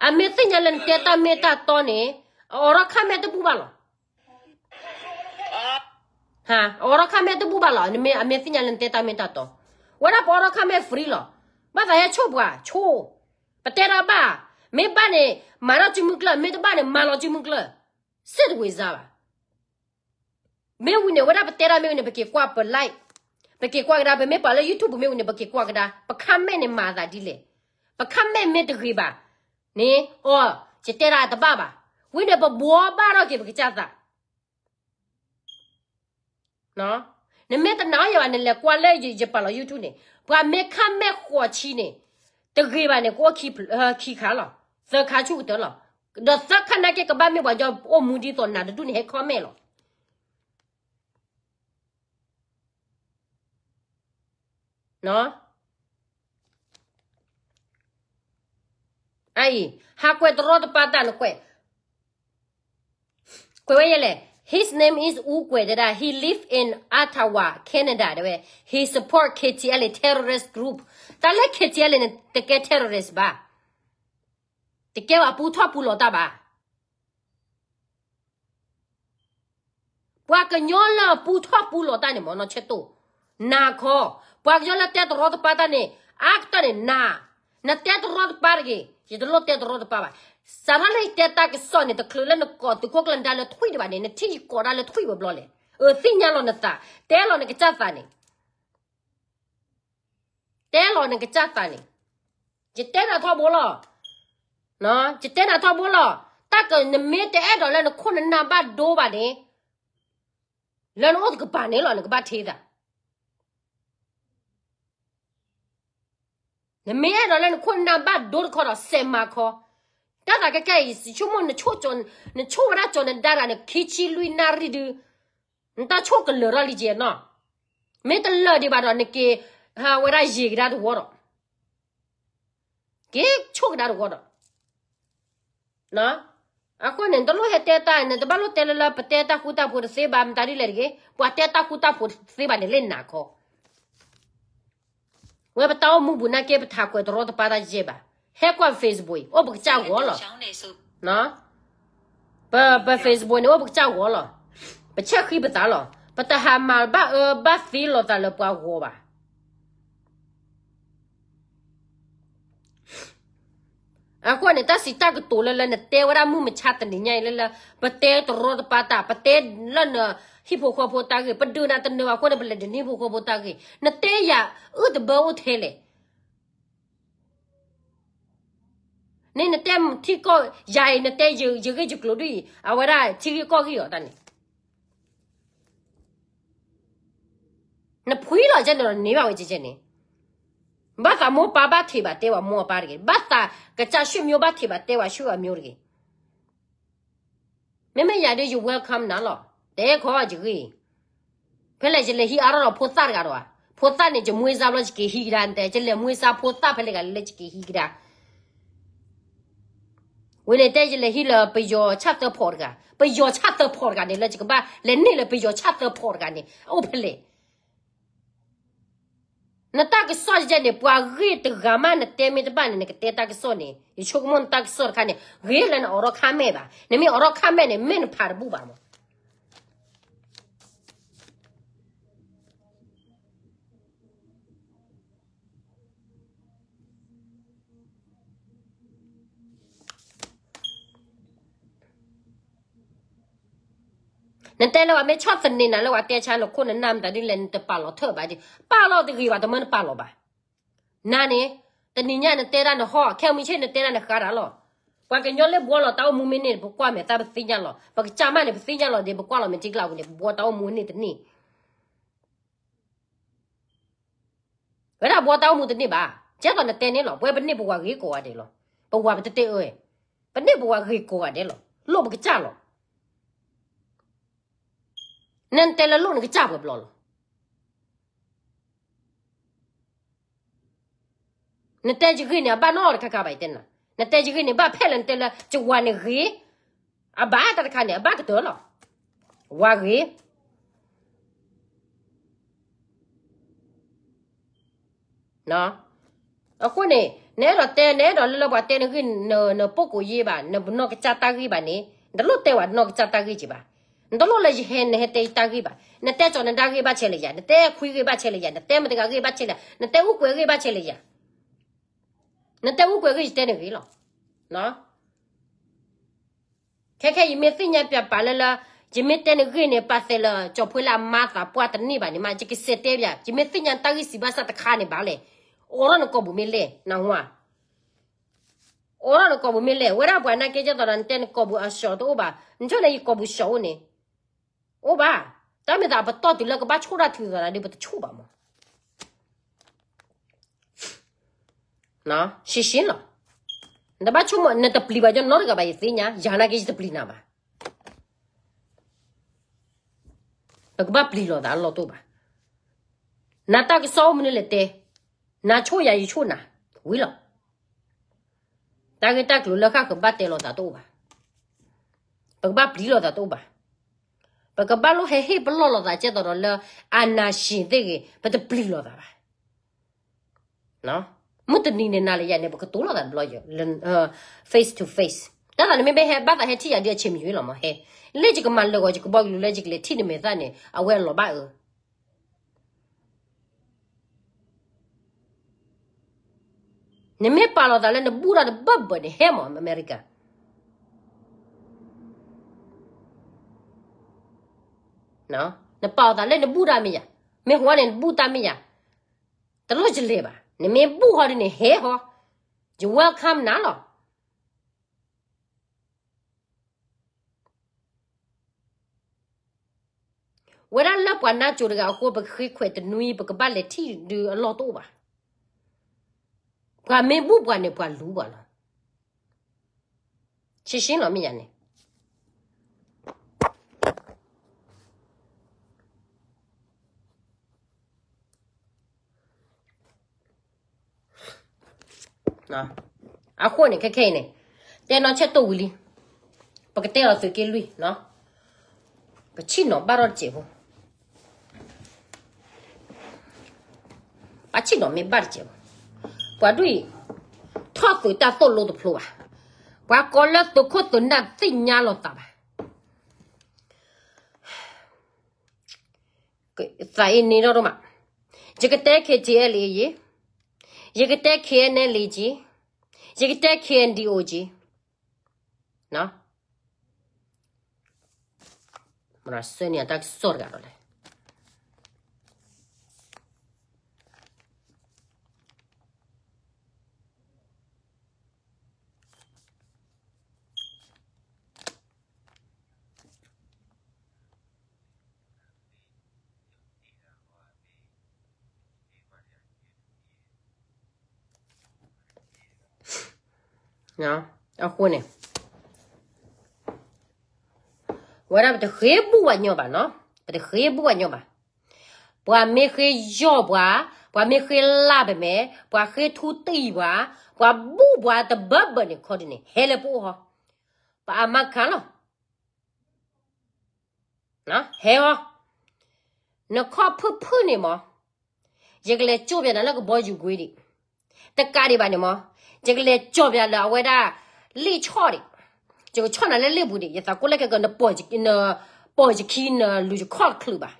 အမ့ၢ်သ့ၣ်ညါလၢနတဲတၢ်မ့ၢ်တၢ်တီန့ၣ် အိးထီၣ် comment တဘူၣ်ဘၣ်လီၤ. အိးထီၣ် comment တဘူၣ်ဘၣ်လီၤ. အမ့ၢ်သ့ၣ်ညါလၢနတဲတၢ်မ့ၢ်တၢ်တီ, ဝဲဒၣ်ပအိးထီၣ် comment free လီၤ. ဘၣ်သးဟဲဆိၣ်ပှၤဆိၣ်, ပတဲတၢ်ဘၣ်, မ့ၢ်ဘၣ်န့ၣ် မၤထီၣ်စုမုၢ်ကျၢၢ်, မ့ၢ်တဘၣ်န့ၣ် မၤလီၤစုမုၢ်ကျၢၢ်, စ့ၣ်တဝံၤစါဘၣ်. မ့ၢ်ဝံၤန့ၣ် ဝဲဒၣ်ပတဲတၢ်မ့ၢ်ဝံၤန့ၣ် ပက့ၤကွၢ်ပ like, ပက့ၤကွၢ်ကဒါ, ပမ့ၢ်ပှၤလၢ YouTube မ့ၢ်ဝံၤန့ၣ် ပက့ၤကွၢ်ကဒါ, ပ comment န့ၣ်မၤအသးဒ်လဲၣ်, ပ comment မ့ၢ်တဂ့ၤဘၣ်န့ၣ် အိ, ယတဲတၢ်တဘၣ်ဘၣ်, ဝံၤန့ၣ် ပဘှီဘၣ်ထီၣ်က့ၤပကစၢ်သး နမ့ၢ်တနာ်အီၤယၤဘၣ် နလဲၤကွၢ်လၢယပာ်လီၤ YouTube န့ၣ်, ပှၤမ့ၢ် comment ဃိးဆံန့ၣ်, တဂ့ၤဘၣ်န့ၣ် ကအိၣ်ခံခါလီၤ, သၢခါဆူၣ်ကတၢၢ်လီၤ. ဒီးသၢခါနာ်က့ ကဘၣ်မ့ၢ်ပှၤကညီအိၣ်မူဒ်သိးနၤတဒူၣ်န့ၣ် ဟဲ comment လီၤ. အအံၤ ဟးကွဲးတရီတပါတၢ်နကွဲး, ကွဲးဝဲယဲလဲၣ်, His name is အူကွဲး တဲဒၣ်, he live in Ottawa, Canada တဲဝဲ, he support KTLA terrorist group. တၢ်လၢ KTLA န့ၣ် တကဲ terrorist ဘၣ်, တကဲဘၣ်ပူထီၣ်ပူလီၤတၢ်ဘၣ်. ပှၤကညီလၢပူထီၣ်ပူလီၤတၢ်န့ၣ်မ့ၢ်နီၢ်ဆဲးတိၣ်, နၤခီ, ပှၤကညီလၢတဲတရီတပါတၢ်န့ၣ်, အါကတၢၢ်န့ၣ်နၤ, နတဲတရီတပါတဂ့ၤ, ယတလိၣ်တဲတရီတပါဘၣ်. စးထီၣ်လၢယတဲတၢ်ကစီၣ်န့ၣ် တချုးလၢနကိးသုးခိၣ်ကျၢၢ်နဒါလၢထွံၣ်ဒံးဘၣ်န့ၣ် နထံၣ်ယကိးဒၣ်လၢထွံၣ်ဝဲဘျီလဲၣ်. အၢ သ့ၣ်ညါလီၤနသး, တဲလီၤနကစၢ်သးန့ၣ် တဲလီၤနကစၢ်သးန့ၣ်, ယတဲနၤထီဘိလီၤ, ယတဲနၤထီဘိလီၤ. တၢ်ကနမ့ၢ်တအဲၣ်ဒိးလၢနခိၣ်နနၢ်ဘၣ်ဒိဘၣ်န့ၣ်, လၢနအိၣ်တကပၤန့ၣ်လီၤ နကဘၣ်ထံသး. နမ့ၢ်အဲၣ်ဒိးလၢနခိၣ်နနၢ်ဘၣ်ဒိတခီဒီး စဲးမၤခီ, တၢ်သးကဲကဲအံၤ ယဆိကမိၣ် နဆိၣ်ဝဲဒၣ်ကၠီၤနဒါတဂၤန့ၣ် ခံဆံလွံၢ်နၣ်ရံၣ်ဒုး, နတၢ်ဆိၣ်ကလၢၤထီၣ်လံကဲနီၤ, မ့ၢ်တလၢာ်ဒံးဘၣ်ဒီး နက့ၤဟးဝဲဒၣ်ယံာ်ကဒါတဝီဒီး, က့ၤဆိၣ်ကဒါတဝီဒီး အဃိန့ၣ် နတလိၣ်ဟဲတဲတၢ် နတဘၣ်လိၣ်တဲလၢလၢပတဲတၢ်ဃူတၢ်ဖိးတသ့ဘၣ် မတၤဒ်လဲၣ်တဂ့ၤ ပှၤတဲတၢ်ဃူတၢ်ဖိးတသ့ဘၣ်န့ၣ်လၢနၤခီ ဝဲပတၢ်အိၣ်မူပူၤနာ်က့ ပထးကွဲးတရီတပါတၢ်ယဲၢ်ဘၣ်. ဟဲကွၢ် Facebook အိၣ်ပကစၢ်ဂီၤလီၤ. ပ ပ Facebook န့ၣ် အိၣ်ပကစၢ်ဂီၤလီၤ. ပဆဲးဃံပသးလီၤ. ပတဟးမၤဘၣ်အၢဘၣ်သီလိာ်သးလၢပှၤဂီၤဘၣ်. အဃိန့ၣ် တၢ်စံးတၢ်ကတိၤလၢလၢနတဲဝဲဒၣ်မုၢ်မဆါတနံၤညါအံၤလၢလၢ ပတဲတရီတပါတၢ် ပတဲလၢနဟံၣ်ဖိဃီဖိတၢ်ဂ့ၢ် ပဒုးနၤတနၢၤဘၣ်အဃိန့ၣ် ပလဲၤဒုးနဟံၣ်ဖိဃီဖိတၢ်ဂ့ၢ် နတဲယၤအုၣ်တဘၢအိၣ်ထဲလဲၣ်. န့ၣ်နတဲထံကီၢ်ယၤအံၤ နတဲယဂ့ၢ်ယကျိၤဒ်အံၤ အဝဲဒၣ်ထံဂ့ၢ်ကီၢ်ဂ့ၢ်အီၤတၢ်န့ၣ် နဖှံလီၤကဲန့ၣ်ဒီးန့ၢ်ဘၣ်ဝဲကဲကဲန့ၣ် ဘၣ်သးမိၢ်ပၢ်ဘၣ်ထံးဘၣ်တဲဝဲမိၢ်အပၢ်တဂ့ၤ ဘၣ်သးကစၢ်ဆွေမျိုးဘၣ်ထံးဘၣ်တဲဝဲ ဆွေမျိုး တဂ့ၤ. မ့မ့ၢ်ယၤဒ်ယ welcome နၤလီၤ. တဲခီယဂ့ၢ် ဖဲလဲၣ်ယလဲၤဟံးအါထီၣ်ဒီးဖိသၣ်တဂၤဒီး ဖိသၣ်န့ၣ် ယမွေးစားဘျီ ယက့ၤဟံးကဒါတဲ ယလဲၤမွေးစားဖိသၣ်ဖဲလဲၣ်ဂၤလၢယက့ၤဟံးကဒါ ဝံၤန့ၣ်တဲယလဲၤဟံးလၢပယီၤဆၣ်သၢဖီးတဂၤ ပယီၤဆၣ်သၢဖီးတဂၤန့ၣ် လၢယကဘၣ်လဲၤန့ၢ်လၢပယီၤဆၣ်သၢဖီးတဂၤန့ၣ် အိၣ်ဖဲလဲၣ်. နတၢ်ကစီၣ်ယဲန့ၣ် ပှၤဂ့ၢ်တဂၤမး နတဲမ့ၢ်တဘၣ်န့ၣ် နကတဲတၢ်ကစီၣ်န့ၣ် ယဆိကမိၣ်နတၢ်ကစီၣ်တခါန့ၣ် ဂ့ၤလၢနအိးထီၣ်ခါမဲာ်ဘၣ်. နမ့ၢ်အိးထီၣ်ခါမဲာ်န့ၣ် မဲာ်နဖးတဘူၣ်ဘၣ်မး နတဲလၢပှၤမ့ၢ်ဆီၣ်သနံးနၤလၢပှၤတဲဆါနခိၣ်နနၢ်မတၤဒ်လဲၣ် နတပာ်လီၤထၢၣ်ဘၣ်ဒီး ပာ်လီၤတဂ့ၤဘၣ် တမၢနပာ်လီၤဘၣ်. နၤန့ၣ် တနံၤညါနတဲဒၣ်နဟီၣ် ခဲမုၢ်ဆ့ၣ်နတဲဒၣ်နဃါတၢ်လီၤ. ပှၤကညီလၢဘှီလီၤတၢ်အိၣ်မူမ့ၢ်န့ၢ် ပကွၢ်မဲာ်သၣ်ပသ့ၣ်ညါလီၤ. ပကစၢ်မးန့ၣ် ပသ့ၣ်ညါလီၤဒီး ပကွၢ်လီၤမဲာ်ထံကျါပူၤန့ၣ် ပဘှီတၢ်အိၣ်မူန့ၢ်တန့ၢ် ဝဲဒၣ်ဘှီတၢ်အိၣ်မူတန့ၢ်ဘၣ်. ကဲသိးနတဲန့ၣ်လီၤ. ပဝဲပန့ၢ်ပဝဲဂ့ၤကိးဂၤဒဲးလီၤ. ပဝဲပတတဲအၢ ပန့ၢ်ပဝဲဂ့ၤကိးဂၤဒဲးလီၤ. လိၣ်ပကစၢ်လီၤ. နတဲလၢလိၣ်နကစၢ်ပှဲၤဘျီလီၤ. နတဲယဂ့ၢ်န့ၣ် အဘၣ်နီတခါခါဘၣ် ယတဲနၤ. နတဲယဂ့ၢ်န့ၣ် ဘၣ်ဖဲလၢနတဲလၢ ယဝၤန့ၣ်ဂ့ၤ, အဘၣ်တၢ်တခါန့ၣ် အဘၣ်ကတၢၢ်လီၤ. ဝၤဂ့ၤ အဃိန့ၣ် နအဲၣ်ဒိးတဲ နအဲၣ်ဒိးလၢလၢပှၤတဲနဂ့ၢ် နပုဂ္ဂိုလ်ရေးဘၣ်, နပနီၢ်ကစၢ်တၢ်ဂ့ၢ်ဘၣ်န့ၣ် နတလိၣ်တဲဝဲနီၢ်ကစၢ်တၢ်ဂ့ၢ်က့ၤဘၣ်. နတလိၣ်လၢယဟဲ နဟဲတဲယတၢ်ဂ့ၢ်ဘၣ်. နတဲကၠီၤနဒါဂ့ၢ်ဘၣ်ဆဲးလၢယၤ, နတဲခွံဂ့ၢ်ဘၣ်ဆဲးလၢယၤ, နတဲမတဂၤဂ့ၢ်ဘၣ်ဆဲးလၢယၤ, နတဲအူကွဲးဂ့ၢ်ဘၣ်ဆဲးလၢယၤ. နတဲအူကွဲးဂ့ၢ်ယတဲနဂ့ၢ်လီၤ. ခဲခဲယမ့ၢ်သ့ၣ်ညါပၠးပာ်လၢလၢ ယမ့ၢ်တဲနဂ့ၢ်န့ၣ် ပာ်သဲးလၢ ကၠီၤဖှဲလၢအမါသးပှၢ်တန့ၢ်ဘၣ်န့ၣ်မး ယကစဲးတဲပၠး, ယမ့ၢ်သ့ၣ်ညါတၢ်ဂ့ၢ်စံးဘၣ်ဆၣ်တခါန့ၣ်ဘၣ်လဲၣ်, အိးထီၣ်နကိာ်ပူၤမ့ၢ်လဲၣ်, နၢ်ဟူဧါ. အိးထီၣ်နကိာ်ပူၤမ့ၢ်လဲၣ်, ဝဲဒၣ်ပှၤနာ်က့ ကဲသိးဒီးနတဲနကိာ်ပူၤအစှီၤတအိၣ်ဘၣ်, နဆိန့ၣ်ယကိာ်ပူၤစှီၤအိၣ်န့ၣ် အိၣ်ဘၣ်, တၢ်မ့ၢ်သးပတီၢ်တုၤလၢကဘၣ်ဆိၣ်တၢ်ထုသးဒီး ပတဆိၣ်ဘၣ်မး. ရှင်းရှင်းလီၤ. နတဘၣ်ဆိကမိၣ် နတပျံၤဘၣ်ယနီတဂၤဘၣ် ယသ့ၣ်ညါ, ယၤနာ်က့ယတပျံၤနၤဘၣ်. ပကဘၣ်ပျံၤလိာ်သးအလီၢ်တအိၣ်ဘၣ်. နတၢ်ကစီၣ်အိၣ်မနုၤလဲၣ်တဲ, နဆိၣ်ယၤယဆိၣ်နၤ, ဝံၤလီၤ. တၢ်ဂ့ၢ်တၢ်ကျိၤလၢဃၣ်ကဘၣ်တဲလိာ်သးတအိၣ်ဘၣ်. ပကဘၣ်ပျံၤလိာ်သးတအိၣ်ဘၣ်. ပကဘၣ်လိၣ်ဟဲဟ့ၣ်ပလီၢ်လိာ်သးကဲသိးဒီးလၢ အာဏာရှင်သ့ၣ်ဂ့ၤ ပတပျံၤလိာ်သးဘၣ်. မုၢ်တနံၤန့ၣ်နၤလၢယၤန့ၣ် ပကတိၤလိာ်သးတဘျီယၤ face to face. တၢ်သးနမ့ၢ်ဘၣ်ဟဲဘၣ်သးဟဲထံၣ်ယၤဒ်အဆံးမံၤဝံၤလီၤမးဟဲ, လၢယကမၤလၢာ်ဂီၤယကဘီကလုာ်လၢယကလဲၤထံၣ်နမဲာ်သၣ်န့ၣ် အဝဲအလီၤဘၣ်အၢ နမ့ၢ်ပာ်လီၤသးလၢနဘူၣ်တၢ်တဘၣ်ဘၣ်န့ၣ် ဟဲမး အမဲရကၤ. နပာ်လီၤသးလၢနဘူၣ်တၢ်မ့ၢ်ယၤ, မ့ၢ်ဟီန့ၣ်နဘူၣ်တၢ်မ့ၢ်ယၤ, တလိၣ်ယလဲၤဘၣ်, နမ့ၢ်ဘူၣ်ဟီဒ်န့ၣ် ဟဲဟီ, ယ welcome နၤလီၤ. ဝဲဒၣ်လၢပှၤနါစိၤတဂၤအဃိ ပကဃ့ခွဲးတနွံ ပကဘၣ်လဲၤထံၣ်ဒုးအလီၢ်တအိၣ်ဘၣ်. ပှၤမ့ၢ်ဘူၣ်ပှၤန့ၣ် ပှၤလူၤပှၤလီၤ. ရှင်းရှင်းလီၤ မ့ၢ်ယၤန့ၣ် အဃိန့ၣ် ခဲခဲအံၤန့ၣ် တဲနီၢ်ဆၢၣ်တိၢ်ဝံၤလံ, ပကတဲလီၤသုးက့လွံၢ်နီၤ, ပဆ့ၣ်နီၤဘၣ်ထီၣ်တစဲးဖိ, ပဆ့ၣ်နီၤမ့ၢ်ဘၣ်တစဲးဖိ, ပှၤဒ်အံၤ ထီၣ်သုးတၢ်သိၣ်လိတဖျိဘၣ်, ပှၤကိးလၢသုးခိၣ်သုးနၢ်သ့ၣ်ညါလီၤသးဘၣ်. သးအံၤန့ၣ်ဒီးဒိၣ်မး, ယကတဲ K T L A ယ့, ယကတဲ K N L A က့, ယကတဲ K N D O က့, မရၤစၢန့ၣ်အတၢ်ကစီၣ်တဂၤဒီးလဲၣ်. အဃိန့ၣ် ဝဲဒၣ်ပတဃ့ဘူးဝဲညီဘၣ်နီၤ, ပတဃ့ဘူးဝဲညီဘၣ်. ပှၤမ့ၢ်ဃ့ယီၢ်ပှၤ, ပှၤမ့ၢ်ဃ့လၢ်ပမဲာ်, ပှၤဃ့ထူတံၢ်ပှၤ, ပှၤဘူးပှၤတဘၢဘၢန့ၣ်ခီဒ်န့ၣ် ဟဲလၢပအိၣ်ဟီ, ပအမါခါလီၤ. ဟဲဟီ, နခီၣ်ဖုၣ်ဖုၣ်န့ၣ်မး, ယကလဲၤကၠိၣ်ပျးနၤလၢကဘီယူၤကွ့ဒံး, တကးဒံးဘၣ်န့ၣ်မး, ယကလဲၤကၠီၣ်ပျးလၢအဝဲဒၣ် လ့ၣ်ဆီၣ်ဒံး, ယကဆီၣ်နၤလၢလ့ၣ်ပူၤဒံး, ယသးကိၢ်လၢခဲကန ပိာ်ယခံနလူၤယခီၣ်တချုးဘၣ်.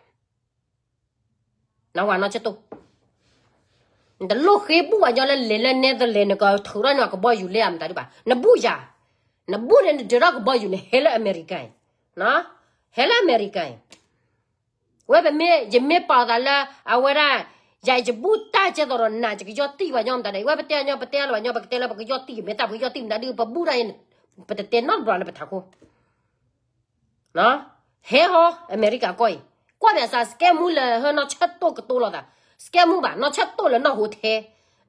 နဝၤနီၢ်ဆၢၣ်တိၢ်, နတလိၣ်ဃ့ဘူးဝဲညီလၢလဲၤလၢ Netherlands နကထုးထီၣ်န့ၢ်ကဘီယူၤလဲအမတၤဒံးဘၣ်, နဘူးယၤ, နဘူးန့ၣ်နဒၢးထီၣ်ကဘီယူၤန့ၣ် ဟဲလၢအမဲရကၤအံၤ, ဟဲလၢအမဲရကၤအံၤ. ဝဲပမ့ၢ် ယမ့ၢ်ပာ်သးလၢ အဝဲဒၣ် ယၤယဘူးတၢ်ကဲသိးဒီးနၤ ယကယီၢ်တံၢ်ဝဲညီမတၤဒံး, ဝဲပတဲညီ ပတဲလၢၤဝဲညီ ပကတဲလၢပကယီၢ်တံၢ် မ့ၢ်တၢ်ပကယီၢ်တံၢ်မတၤဒံး ပဘူးတၢ်အံၤ ပတတဲနီတဘျီလၢပထးခိၣ်. ဟဲဟီ အမဲရကၤကီၢ်အံၤ ကွၢ်ပၠးစး စကဲမူလၢဟၢနီၢ်ဆၢၣ်တိၢ်ကတိၤလိာ်သး, စကဲမူဘၣ် နီၢ်ဆၢၣ်တိၢ်လၢနီၢ်ဟိထဲ,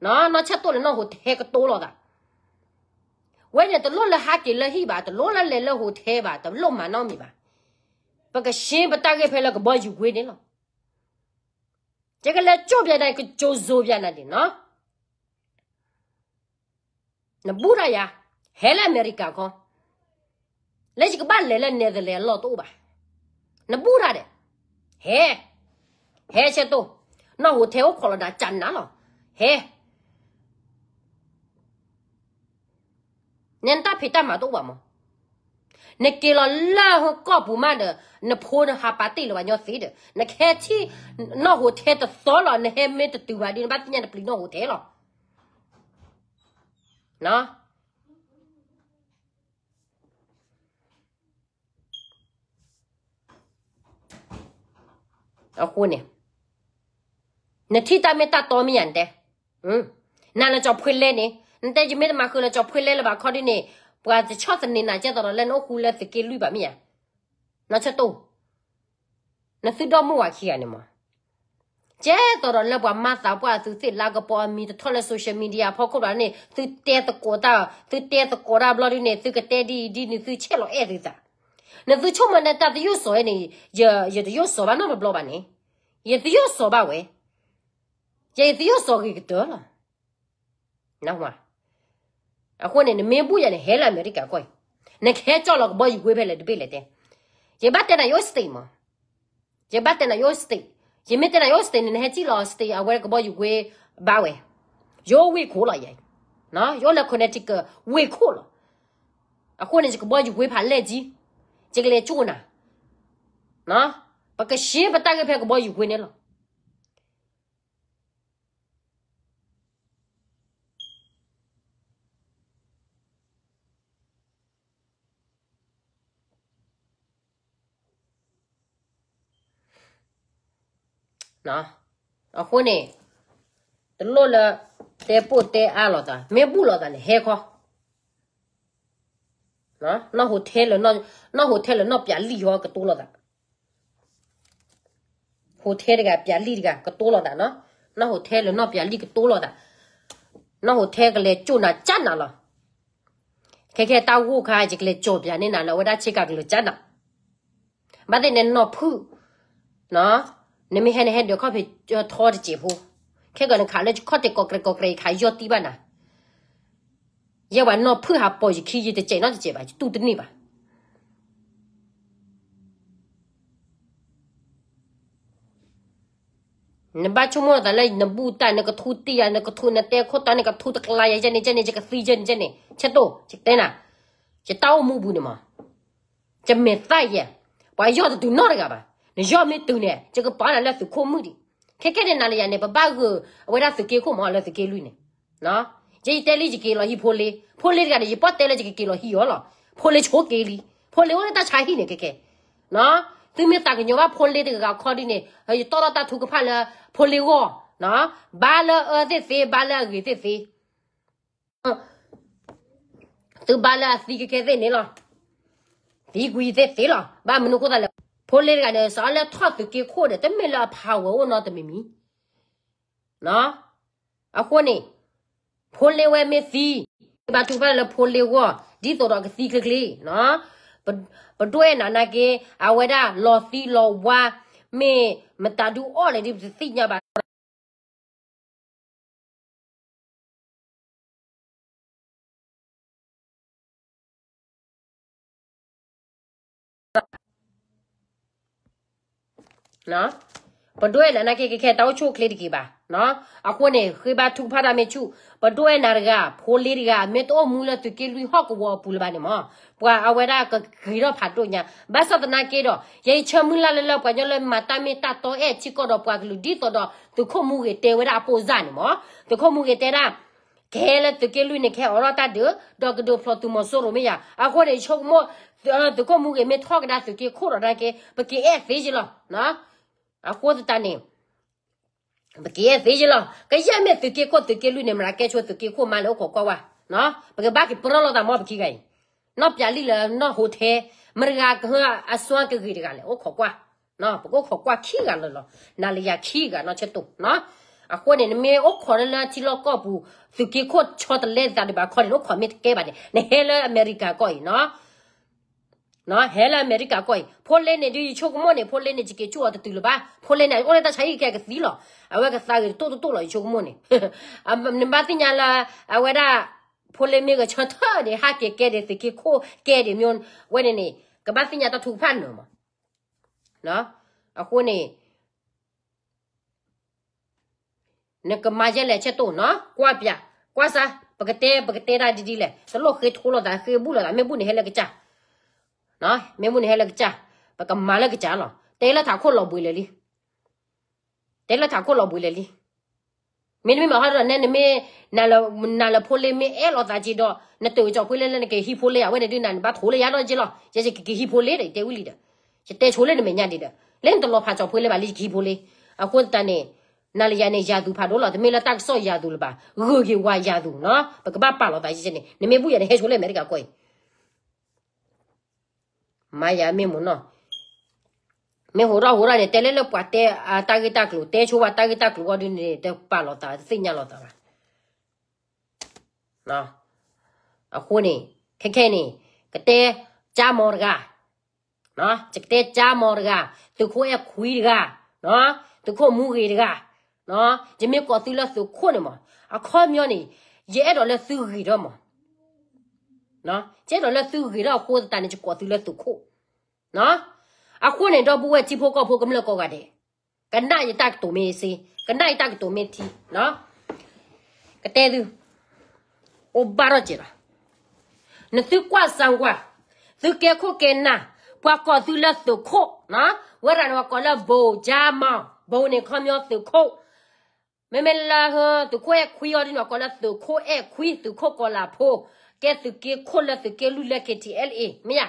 နီၢ်ဆၢၣ်တိၢ်လၢနီၢ်ဟိထဲကတိၤလိာ်သး. ဝဲန့ၣ်တလိၣ်လၢဟးက့ၤလၢဟံၣ်ဘၣ်, တလိၣ်လၢလဲၤလၢဟိထဲဘၣ်, တလိၣ်မၤနီတမံၤဘၣ်. ပကရှင်းပတၢ်ဂ့ၢ်ဖဲလၢကဘီယူၤကွ့န့ၣ်လီၤ. ယကလဲၤကၠိၣ်ပၠးနၤ ကကၠိၣ်စိၤပၠးနၤဒံးနီၤ. နဘူးတၢ်ယၤ, ဟဲလၢအမဲရကၤခီ, လၢယကဘၣ်လဲၤလၢ Netherlands အလီၢ်တအိၣ်ဘၣ်. နဘူးတၢ်ဒီး, ဟဲ, ဟဲဆၢတိၢ်, နီၢ်ဟိထဲအိၣ်ခိးလီၤနၤကနၤလီၤ, ဟဲ. နဲနတၢ်ဖံးတၢ်မၤတအိၣ်ဘၣ်မး. နက့ၤလီၤလၢဟီၣ်ကီၢ်ပူၤမးဒီး နဖိနဟးပာ်တ့ၢ်လၢၤဘၣ်ညီသ့ဒီး နကဟဲထံၣ်နီၢ်ဟိထဲတသီလီၤ, နဟဲမ့ၢ်တတုၤဘၣ်ဒီး နဘၣ်သ့ၣ်ညါနပျံၤနီၢ်ဟိထဲလီၤ. အဃိန့ၣ် နထံၣ်တၢ်မ့ၢ်တၢ်တီမ့ၢ်ယၤနတဲ, နၤလၢကၠီၤဖှ့လဲန့ၣ်, နတဲယမ့ၢ်တမၤဃုာ်လၢကၠီၤဖှ့လဲလၢၤဘၣ်ခီဒ်န့ၣ်, ပှၤတဆီၣ်သနံးနၤကဲသိးဒီးလၢနအိၣ်ဃူလၢသုးက့လွံၢ်ဘၣ်မ့ၢ်ဧါ. နီၢ်ဆၢၣ်တိၢ်, နသုဒီမိၢ်ဝၤခံဂၤန့ၣ်မး, ကဲသိးဒီးလၢပှၤမၤသးပှၢ်သုသ့ၣ်လါကပီၤအမံၤတထီၣ်လၢ social media ဖီခိၣ်ဘၣ်န့ၣ် သုတဲသကိးတၢ်, သုတဲသကိးတၢ်ဘျီဒ်န့ၣ် သုကတဲဒ်အံၤဒ်န့ၣ် သုဆဲးလီၤအဲၣ်သုသး. နသုဆိကမိၣ်န့ၣ် တၢ်သယိၣ်စီၤအံၤန့ၣ်, ယတယိၣ်စီၤဘၣ်နီတဘျီဘၣ်န့ၣ်, ယသယိၣ်စီၤဘၣ်ဝဲ, ယသယိၣ်စီၤဂ့ၤကတၢၢ်လီၤ. အဃိန့ၣ် နမ့ၢ်ဘူၣ်ယၤန့ၣ် ဟဲလၢအမဲရကၤကီၢ်အံၤ, နကဟဲကၠီၣ်လီၤကဘီယူၤကွ့ဖဲလဲၣ်တဘ့ၣ်လဲၣ်တဲ. ယဘၣ်တဲနၤယအိၣ် state မး, ယဘၣ်တဲနၤယအိၣ် state, ယမ့ၢ်တဲနၤယအိၣ် state န့ၣ် နဟဲကၠီၣ်လီၤ state အဝဲကဘီယူၤကွ့ဘၣ်ဝဲ, ယအိၣ်ဝ့ၢ်ခိၣ်လီၤယၤ, ယအိၣ်လၢ Connecticut ဝ့ၢ်ခိၣ်လီၤ. အဃိန့ၣ် ယကဘီယူၤကွ့ဖးလဲၢ်ကံ, ယကလဲၤကၠိၣ်နၤ, ပကရှင်းပတၢ်ဂ့ၢ်ဖဲကဘီယူၤကွ့န့ၣ်လီၤ. အဃိန့ၣ် တလိၣ်လၢ တဲပိၢ်တဲအါလိာ်သး, မ့ၢ်ဘူၣ်လိာ်သးန့ၣ် ဟဲခီ, နီၢ်ဟိထဲလၢ နီၢ်ဟိထဲလၢနီၢ်ပၠးလံၢ်ဟီကတိၤလိာ်သး, ဟိထဲတဂၤ ပၠးလံၢ်တဂၤ ကတိၤလိာ်သးနီၤ, နီၢ်ဟိထဲလၢနီၢ်ပၠးလံၢ်ကတိၤလိာ်သး, နီၢ်ဟိထဲကလဲၤကၠိၣ်နၤကၠၢ်နၤလီၤ. ခဲခဲတၢ်ဂိၢ်ခါ ယကလဲၤကၠီၣ်ပၠးန့ၢ်နၤလၢအဝဲဒၣ်ဆ့ကၤကလုာ်ကၠၢ်နၤ, ဘၣ်သ့ၣ်န့ၣ်နီၢ်ဖုၣ်, နမ့ၢ်ဟဲန့ၣ်ဟဲဒၢးခီၣ်ဖံးထီတစဲးဖိ, ခဲကနခးလၢခီၣ်တဲာ်ကီၢ်ကြဲးကီၢ်ကြဲး ယခးယီၢ်တံၢ်ဘၣ်နၤ. ယဲပှၤနီၢ်ဖုၣ်ဟးပိာ်ယခံ ယတစဲးနီတစဲးဘၣ်, ယတူၢ်တန့ၢ်ဘၣ်. နဘၣ်ဆိကမိၣ်သးလၢနဘူၣ်တၢ် နကထူတံၢ်ယၤ နကထူ နတဲခိၣ်တီ နကထူတကျါယၤ ယဲန့ၣ် ယဲန့ၣ် ယကသံယဲန့ၣ် ယဲန့ၣ် ဆဲးတိၢ် ယတဲနၤ, ယတၢ်အိၣ်မူပူၤန့ၣ်မး, ယမဲာ်သၣ်ယဲ, ပှၤယီၢ်တတုၤနီတဂၤဘၣ်, နယီၢ်မ့ၢ်တုၤန့ၣ် ယကပာ်နၤလၢသုးခိၣ်မုၣ်ဒံး, ခဲခဲန့ၣ် နၤလၢယၤန့ၣ် ပဘၣ်ဂုာ်အဝဲဒၣ်သုးက့ခိၣ်မး လၢသုးက့လွံၢ်န့ၣ် ယတဲလံယက့ၤလီၤဟံးဖိလ့, ဖိလ့တဂၤန့ၣ် ယပီၢ်တဲလၢယကက့ၤလီၤဟံးအီၤလီၤ, ဖိလ့ဆိက့ၤလံ, ဖိလ့အိၣ်လၢတၢ်ဆါဟံၣ်န့ၣ်ခဲခဲ, သုမ့ၢ်သးကညီၤဘၣ်ဖိလ့တဂၤခီဒ်န့ၣ် ယတီၢ်ထီၣ်တၢ်ထုကဖၣ်လၢ ဖိလ့ဂီၢ်, ဘါလၢအအၢသ့ၣ်သ့, ဘါလၢအဂ့ၤသ့ၣ်သ့, သုဘါလၢအသံကဲကဲသ့ၣ်န့ၣ်လီၤ, သံကွံာ်သ့ၣ်သ့လီၤ, ဘၣ်မနုၤအဃိသတးလဲၣ်, ဖိလ့တဂၤန့ၣ် စးထီၣ်လၢထီၣ်သုးက့ခိၣ်ဒီး တမ့ၢ်လၢအpowerအိၣ်နီတမံၤမံၤ အဃိန့ၣ်, ဖိလ့ဝဲမ့ၢ်သံ, ဘါထုကဖၣ်လၢဖိလ့ဂီၢ် ဒ်သိးဒီးကသံချ့ချ့, ပဒိၣ်အဲၣ်နၤနာ်က့, အဝဲဒၣ်လီၤသံလီၤဝါ, မ့ၢ်မတၤဒုးအီၣ်လဲၣ်ဒ် ပတသ့ၣ်ညါဘၣ် ပဒိၣ်အဲၣ်နၤနာ်က့ ကခဲတၢ်အိၣ်ဆူၣ်အိၣ်ချ့တက့ၤဘၣ်. အဃိန့ၣ် ဃ့ဘါထုကဖၣ်တၢ်မ့ၢ်ဆူၣ်, ပဒိၣ်အဲၣ်နၤတဂၤ ဖိလ့တဂၤ မ့ၢ်တအိၣ်မူလၢသုးက့လွံၢ်ဟီၣ်ကဝီၤအပူၤလၢၤဘၣ်န့ၣ်မး, ပှၤအဝဲဒၣ်ကဂ့ၤထီၣ်ဖးဒိၣ်ညါ, ဘၣ်ဆၣ်သနာ်က့ဒီး ယဲယဆၢမုၢ်လၢ်လၢလၢပှၤကညီလၢမၤတၢ်မ့ၢ်တၢ်တီအဲၣ်ထံကီၢ်ဒီးပှၤကလုာ် ဒ်သိးဒီးသုးခိၣ်မူဂ့ၤတဲဝဲဒၣ်အပိၢ်စၢ်န့ၣ်မး, သုးခိၣ်မူဂ့ၤတဲဒၣ် ကဟဲလၢသုးက့လွံၢ်န့ၣ် ကဟဲအိးထီၣ်တၢ်ဒုး ဒီးကဒုးဖျိသုးမီၤစိရိၤမ့ၢ်ယၤ, အဃိန့ၣ် ယဆိကမိၣ် သုးခိၣ်မူဂ့ၤမ့ၢ်ထီၣ်ကဒါသုးက့ခိၣ်ဒီးနာ်က့ ပက့ၤအဲၣ်သ့ယလီၤ. အဃိသတးန့ၣ် ပက့ၤအဲၣ်သ့ယလီၤ. ကယဲၢ်မ့ၢ်သုးက့ခိၣ်သုးက့လွံၢ်န့ၣ် မရၤကဲဆိသုးက့ခိၣ်မးလၢအိၣ်ခိးကွၢ်ဝဲ, ပကဘၣ်က့ၤပြၢလိာ်သးမ့ၢ်ပခံဂၤအံၤ, နီၢ်ပျးလံလၢနီၢ်ဟိထဲ, မတၤဂၤကဟၢအစွမ်းကဂ့ၤတဂၤလဲၣ် အိၣ်ခိးကွၢ်, ပကအိၣ်ခိးကွၢ်ခံဂၤလၢာ်လီၤ, နၤလၢယၤခံဂၤနီၢ်ဆဲးတိၢ်နီၤ. အဃိန့ၣ် နမ့ၢ်အိၣ်ခိးလၢလၢထံလီၢ်ကီၢ်ပူၤ သုးက့ခိၣ်ဆီတလဲသးဒံးဘၣ်ခီန့ၣ် နအိၣ်ခိးမ့ၢ်တကဲဘၣ်န့ၣ် နဟဲလၢအမဲရကၤကီၢ်အံၤနီၤ ဟဲလၢအမဲရကၤကီၢ်အံၤ, ဖိလ့န့ၣ်ဒုးယဆိကမိၣ်န့ၣ် ဖိလ့န့ၣ် ယက့ၤဆူၣ်အီၤတတုၤလၢၤဘၣ်, ဖိလ့န့ၣ် အိၣ်လၢတၢ်ဆါဟံၣ်ကဲကသံလီၤ, အဝဲကသးဂ့ၤတတိၢ်တတိၢ်လီၤ ယဆိကမိၣ်န့ၣ်, နဘၣ်သ့ၣ်ညါလၢ အဝဲဒၣ် ဖိလ့မ့ၢ်ဂဲၤဆၢထၢၣ်န့ၣ် ဟးက့ၤကဲဒံးသုးက့ခိၣ်ကဲဒံးမ့ၢ်, ဝဲန့ၣ်န့ၣ် ကဘၣ်သ့ၣ်ညါတၢ်ထုကဖၣ်နၢၤမး, အဃိန့ၣ် နကမၤယဲလဲၣ်ဆဲးတိၢ်နီၤ, ကွၢ်ပျး, ကွၢ်စၢ်, ပကတဲ ပကတဲဒၣ်ဒ်ဒ်လဲၣ်, တလိၣ်ဃ့ထိလိာ်သး ဃ့ဘူၣ်လိာ်သး, မ့ၢ်ဘူၣ်န့ၣ်ဟဲလၢကစၢ်, မ့ၢ်ဘူၣ်န့ၣ်ဟဲလၢကစၢ်, ပကမၤလၢကစၢ်လီၤ, တဲလၢထးခိၣ်လီၤဘှံးလၢာ်လံ, တဲလၢထးခိၣ်လီၤဘှံးလၢာ်လံ, မ့တမ့ၢ်ဘၣ်ဟီဒီး နဲနမ့ၢ် နၤလၢဖိလ့မ့ၢ်အဲၣ်လိာ်သးက့ဒီး နတၢၢ်ကစီၤဖိလ့လၢနကဟံးဖိလ့ အဝဲန့ၣ်ဒုးနၤနဘၣ်ထိလၢယၤဒီးက့လီၤ, ယဲယကက့ၤဟံးဖိလ့ဒီး ယတဲဝံၤလံဒီး, ယတဲဆိလၢနမဲာ်ညါဒံးဒီး, လၢနတလီၤဖးကစီၤဖိလ့ဘၣ်လၢယကဟံးဖိလ့, အဃိသတးန့ၣ် နၤလၢယၤန့ၣ် ယၤသူၣ်ဖးဒိၣ်လီၤ, တမ့ၢ်လၢတၢ်ကစီၣ်ယၤသူၣ်လၢၤဘၣ်, ဂုာ်က့ၤဝဲယၤသူၣ်နီၤ, ပကဘၣ်ပာ်လီၤသးယဲန့ၣ်, နမ့ၢ်ဘူၣ်ယၤန့ၣ် ဟဲဆိလၢအမဲရကၤကီၢ်အံၤ မၤယၤမ့ၢ်မ့ၢ်နီၤ, မ့ၢ်ဟိးထီၣ်ဟိးထီၣ်န့ၣ် တဲလၢလၢပှၤတဲတၢ်ဂ့ၢ်တၢ်ကျိၤ တဲဆိဝဲတၢ်ဂ့ၢ်တၢ်ကျိၤအဂီၢ်ဒုးန့ၣ် တပာ်လီၤသး တသ့ၣ်ညါလီၤသးဘၣ်. အဃိန့ၣ် ခဲခဲန့ၣ် ကတဲကၠါမီၤတဂၤ, ယကတဲကၠါမီၤတဂၤ, သုးခိၣ်အဲၣ်ခွံတဂၤ, သုးခိၣ်မူဂ့ၤတဂၤ, ယမ့ၢ်ကိးသုလၢသုးခိၣ်န့ၣ်မး, အခီပညီန့ၣ် ယအဲၣ်ဒိးလၢသုဂ့ၤထီၣ်မး, ယအဲၣ်ဒိးလၢသုဂ့ၤထီၣ်အဃိသတးန့ၣ် ယကိးသုလၢသုးခိၣ် အဃိန့ၣ် ဒီပုၢ်ဝဲၢ်ထံဖိကီၢ်ဖိကမျၢၢ်ကိးဂၤဒဲး, ကနၣ်ယတၢ်ကတိၤမ့ၢ်စ့, ကနၣ်ယတၢ်ကတိၤမ့ၢ်ထံ, ကတဲသု, အိၣ်ဘၣ်ထီၣ်ကဲးလီၤ, နသုကွၢ်စၢ်ကွၢ်, သုကဲခိၣ်ကဲနၢ်, ပှၤကိးသုလၢသုးခိၣ်, ဝဲဒၣ်န့ၣ်ပှၤကိးလၢ ဘိၣ်ကၠါမီၤ, ဘိၣ်န့ၣ်ခီပညီသုးခိၣ်, မ့မ့ၢ်လၢသုးခိၣ်အဲၣ်ခွံအီၤဒ်န့ၣ် ပှၤကိးလၢသုးခိၣ်အဲၣ်ခွံ သုးခိၣ်ကီၤလၤဖိ, ကဲသုးက့ခိၣ်လၢသုးက့လွံၢ်လၢ KTLA မ့ၢ်ဧါ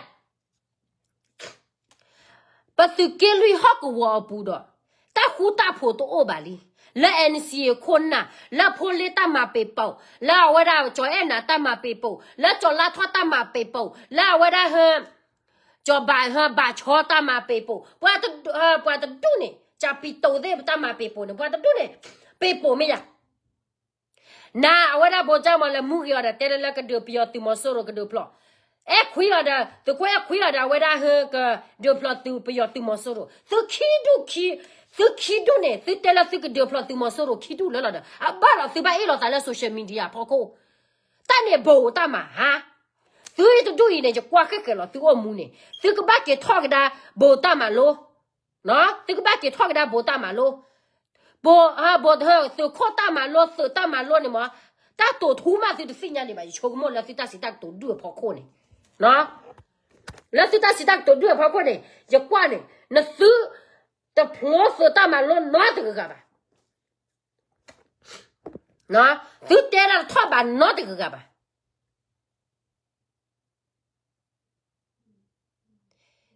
ပသုးက့လွံၢ်ဟီၣ်ကဝီၤအပူၤဒီး တၢ်ဃူတၢ်ဖိးတအိၣ်ဘၣ်လံ. လၢ NCA ခိၣ်နၢ်, လၢဖိလ့တၢ်မၤပ့ၤပိာ်, လၢအဝဲဒၣ်ကၠီၤအဲၣ်နၤတၢ်မၤပ့ၤပိာ်, လၢကၠီၤလါထီၣ်တၢ်မၤပ့ၤပိာ်, လၢအဝဲဒၣ်ဟၢ ကၠီၤဘၣ်ဟၢဘၣ်ဆီတၢ်မၤပ့ၤပိာ်, ပှၤတဒူၣ်န့ၣ် ကၠၣ်ပံၤတိၤသ့ၣ်တၢ်မၤပ့ၤပိာ်န့ၣ် ပှၤတဒူၣ်န့ၣ် ပ့ၤပိာ်မ့ၢ်ယၤ နၤအဝဲဒၣ်ဘိၣ်ကၠါမီၤလဲၤမူဂ့ၤအီၤဒီး တဲလၢလၢကဒုးပယီၤသုးမီၤစိရိၤကဒုးဖျိး, အဲၣ်ခွံလီၤဒီး သုးခိၣ်အဲၣ်ခွံလီၤဒီးအဝဲဒၣ်ဟၢကဒုးဖျိးသုးပယီၤသုးမီၤစိရိၤ, သုခံဒူၣ်ခံ, သုခံဒူၣ်န့ၣ် သုတဲလၢသုကဒုးဖျိးသုးမီၤစိရိၤခံဒူၣ်လၢလီၤဒီး အဘၣ်လီၤသုဘၣ်အ့ၣ်လိာ်သးလၢ social media ဖီခိၣ်, တၢ်န့ၣ်ဘိၣ်တၢ်မၤဟါ, သုတဒူၣ်အံၤန့ၣ် ယကွၢ်ဃဲၣ်ဃဲၣ်လီၤ သုအိၣ်မူန့ၣ် သုကဘၣ်က့ၤထီၣ်ကဒါဘိၣ်တၢ်မၤလိ, သုကဘၣ်က့ၤထီၣ်ကဒါဘိၣ်တၢ်မၤလိ, ဘိၣ် ဘိၣ် သုးခိၣ်တၢ်မၤလိ သုးတၢ်မၤလိန့ၣ်မ့ၢ် တၢ်တိာ်ထူမးသုတသ့ၣ်ညါဒံးဘၣ် ယဆိကမိၣ်လၢသုတၢ်စံးတၢ်ကတိၤဒုၣ်အဖီခိၣ်န့ၣ်, လၢသုတၢ်စံးတၢ်ကတိၤဒုၣ်အဖီခိၣ်န့ၣ် ယကွၢ်န့ၣ် နသု တဖျိသုးတၢ်မၤလိနီတဂၤဂၤဘၣ်, သုတဲတၢ်တထီၣ်ဘးနီတဂၤဂၤဘၣ်.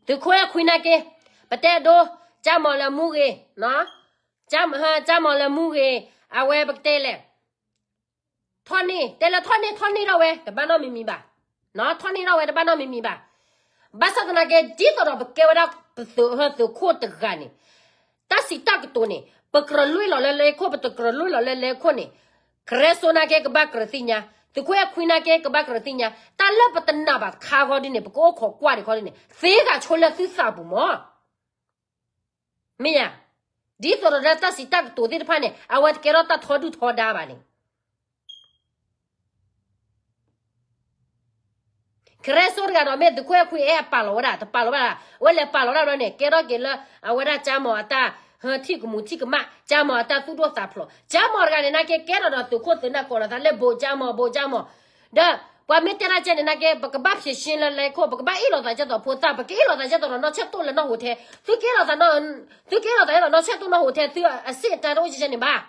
သုးခိၣ်အဲၣ်ခွံနာ်က့, ပတဲဒိ, ကၠါမီၤလၢမူဂ့ၤ, ကၠါမီၤလၢမူဂ့ၤ, အဝဲပကတဲလဲၣ်, ထီၣ်န့ၢ် တဲလၢထီၣ်န့ၢ်ထီၣ်န့ၢ်ထီၣ်ဝဲ တဘၣ်နီတမံၤမံၤဘၣ်, ထီၣ်န့ၢ်ထီၣ်ဝဲတဘၣ်နီတမံၤမံၤဘၣ်. ဘၣ်ဆၣ်သနာ်က့ ဒ်သိးဒီးပကဲဝဲဒၣ်ပသုးဟၢသုးခိၣ်တဂၤန့ၣ်, တၢ်စံးတၢ်ကတိၤန့ၣ် ပကြၢးလွံၢ်လီၤလၢလဲခိၣ် ပတကြၢးလွံၢ်လီၤလၢလဲခိၣ်န့ၣ်, ကရၢစိနာ်က့ ကဘၣ်ကြၢးသ့ၣ်ညါ, သုးခိၣ်အဲၣ်ခွံနာ်က့ ကဘၣ်ကြၢးသ့ၣ်ညါ, တၢ်လၢပတနာ်ဘၣ်တခါဃီဒ်န့ၣ် ပကအိၣ်ခိးကွၢ်ဒံးခီဒ်န့ၣ် သ့ဂၤဆိလၢသုသးပူၤမၢ် မ့ၢ်ဧါ, ဒ်သိးဒီးလၢတၢ်စံးတၢ်ကတိၤသ့ၣ်တဖၣ်န့ၣ် အဝဲတကဲထီၣ်တၢ်ထီဒုၣ်ထီဒါဘၣ်န့ၣ်, ကရၢစိတဂၤဒီးမ့ၢ်သုးခိၣ်အဲၣ်ခွံအဲၣ်အပာ်လီၤဝဲဒၣ် တပာ်လီၤဘၣ်ဒၣ် အဝဲလဲၤပာ်လီၤဒၣ်ဘျီန့ၣ် ကဲထီၣ်က့ၤလၢ အဝဲဒၣ်ကၠါမီၤအတၢ် ဟၢထံၣ်ကမူၤထံၣ်ကမၣ် ကၠါမီၤအတၢ်သူၣ်ဒိၣ်သးဖျိး ကၠါမီၤတဂၤန့ၣ် နာ်က့ကဲထီၣ်ဒီးသုးခိၣ်သုးနၢ်ကိးလီၤသးလၢ ဘိးကၠါမီၤ ဘိးကၠါမီၤ, ဒီး ပှၤမ့ၢ်တဲတၢ်ကဲန့ၣ် နာ်က့ ပကဘၣ်ဖြေရှင်းလၢလဲခိၣ် ပကဘၣ်အ့ၣ်လိာ်သးကဲသိးဖိသၣ် ပကအ့ၣ်လိာ်သးကဲသိးဒီးနီၢ်ဆဲၣ်တိၢ်လၢနီၢ်ဟိးထဲ, သုကအ့ၣ်လိာ်သး သုကအ့ၣ်လိာ်သးကဲသိးနီၢ်ဆဲၣ်တိၢ်နီၢ်ဟိးထဲ သုအစ့ၣ်အတၢ်တအိၣ်ကဲန့ၣ်ဘၣ်.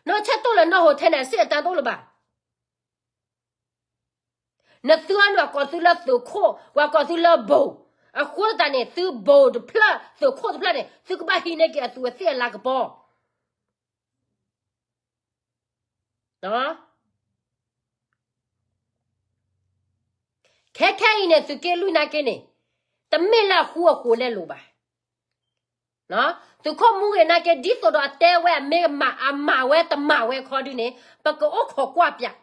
နီၢ်ဆဲၣ်တိၢ်လၢနီၢ်ဟိးထဲန့ၣ် အစ့ၣ်အတၢ်တအိၣ်လၢၤဘၣ်. နသုအနုာ်ကိးသုလၢသုးခိၣ် ပှၤကိးသုလၢဘိး, အဃိသတးန့ၣ် သုဘိးတဖျၢၣ် သုးခိၣ်တဖျၢၣ်န့ၣ် သုကဘၣ်ဟံးန့ၢ်က့ၤအသူးအသ့ၣ်အလၤကပီၤ ခဲခဲအံၤန့ၣ် သုးက့လွံၢ်နာ်က့န့ၣ် တမ့ၢ်လၢအဃူအဃိးလဲလိာ်ဘၣ်. သုးခိၣ်မူဂ့ၤနာ်က့ ဒ်သိးဒီးအတဲဝဲအမ့ၢ်မး အမၤဝဲတမၤဝဲခီဒုန့ၣ် ပကအိၣ်ခိးကွၢ်ပၠး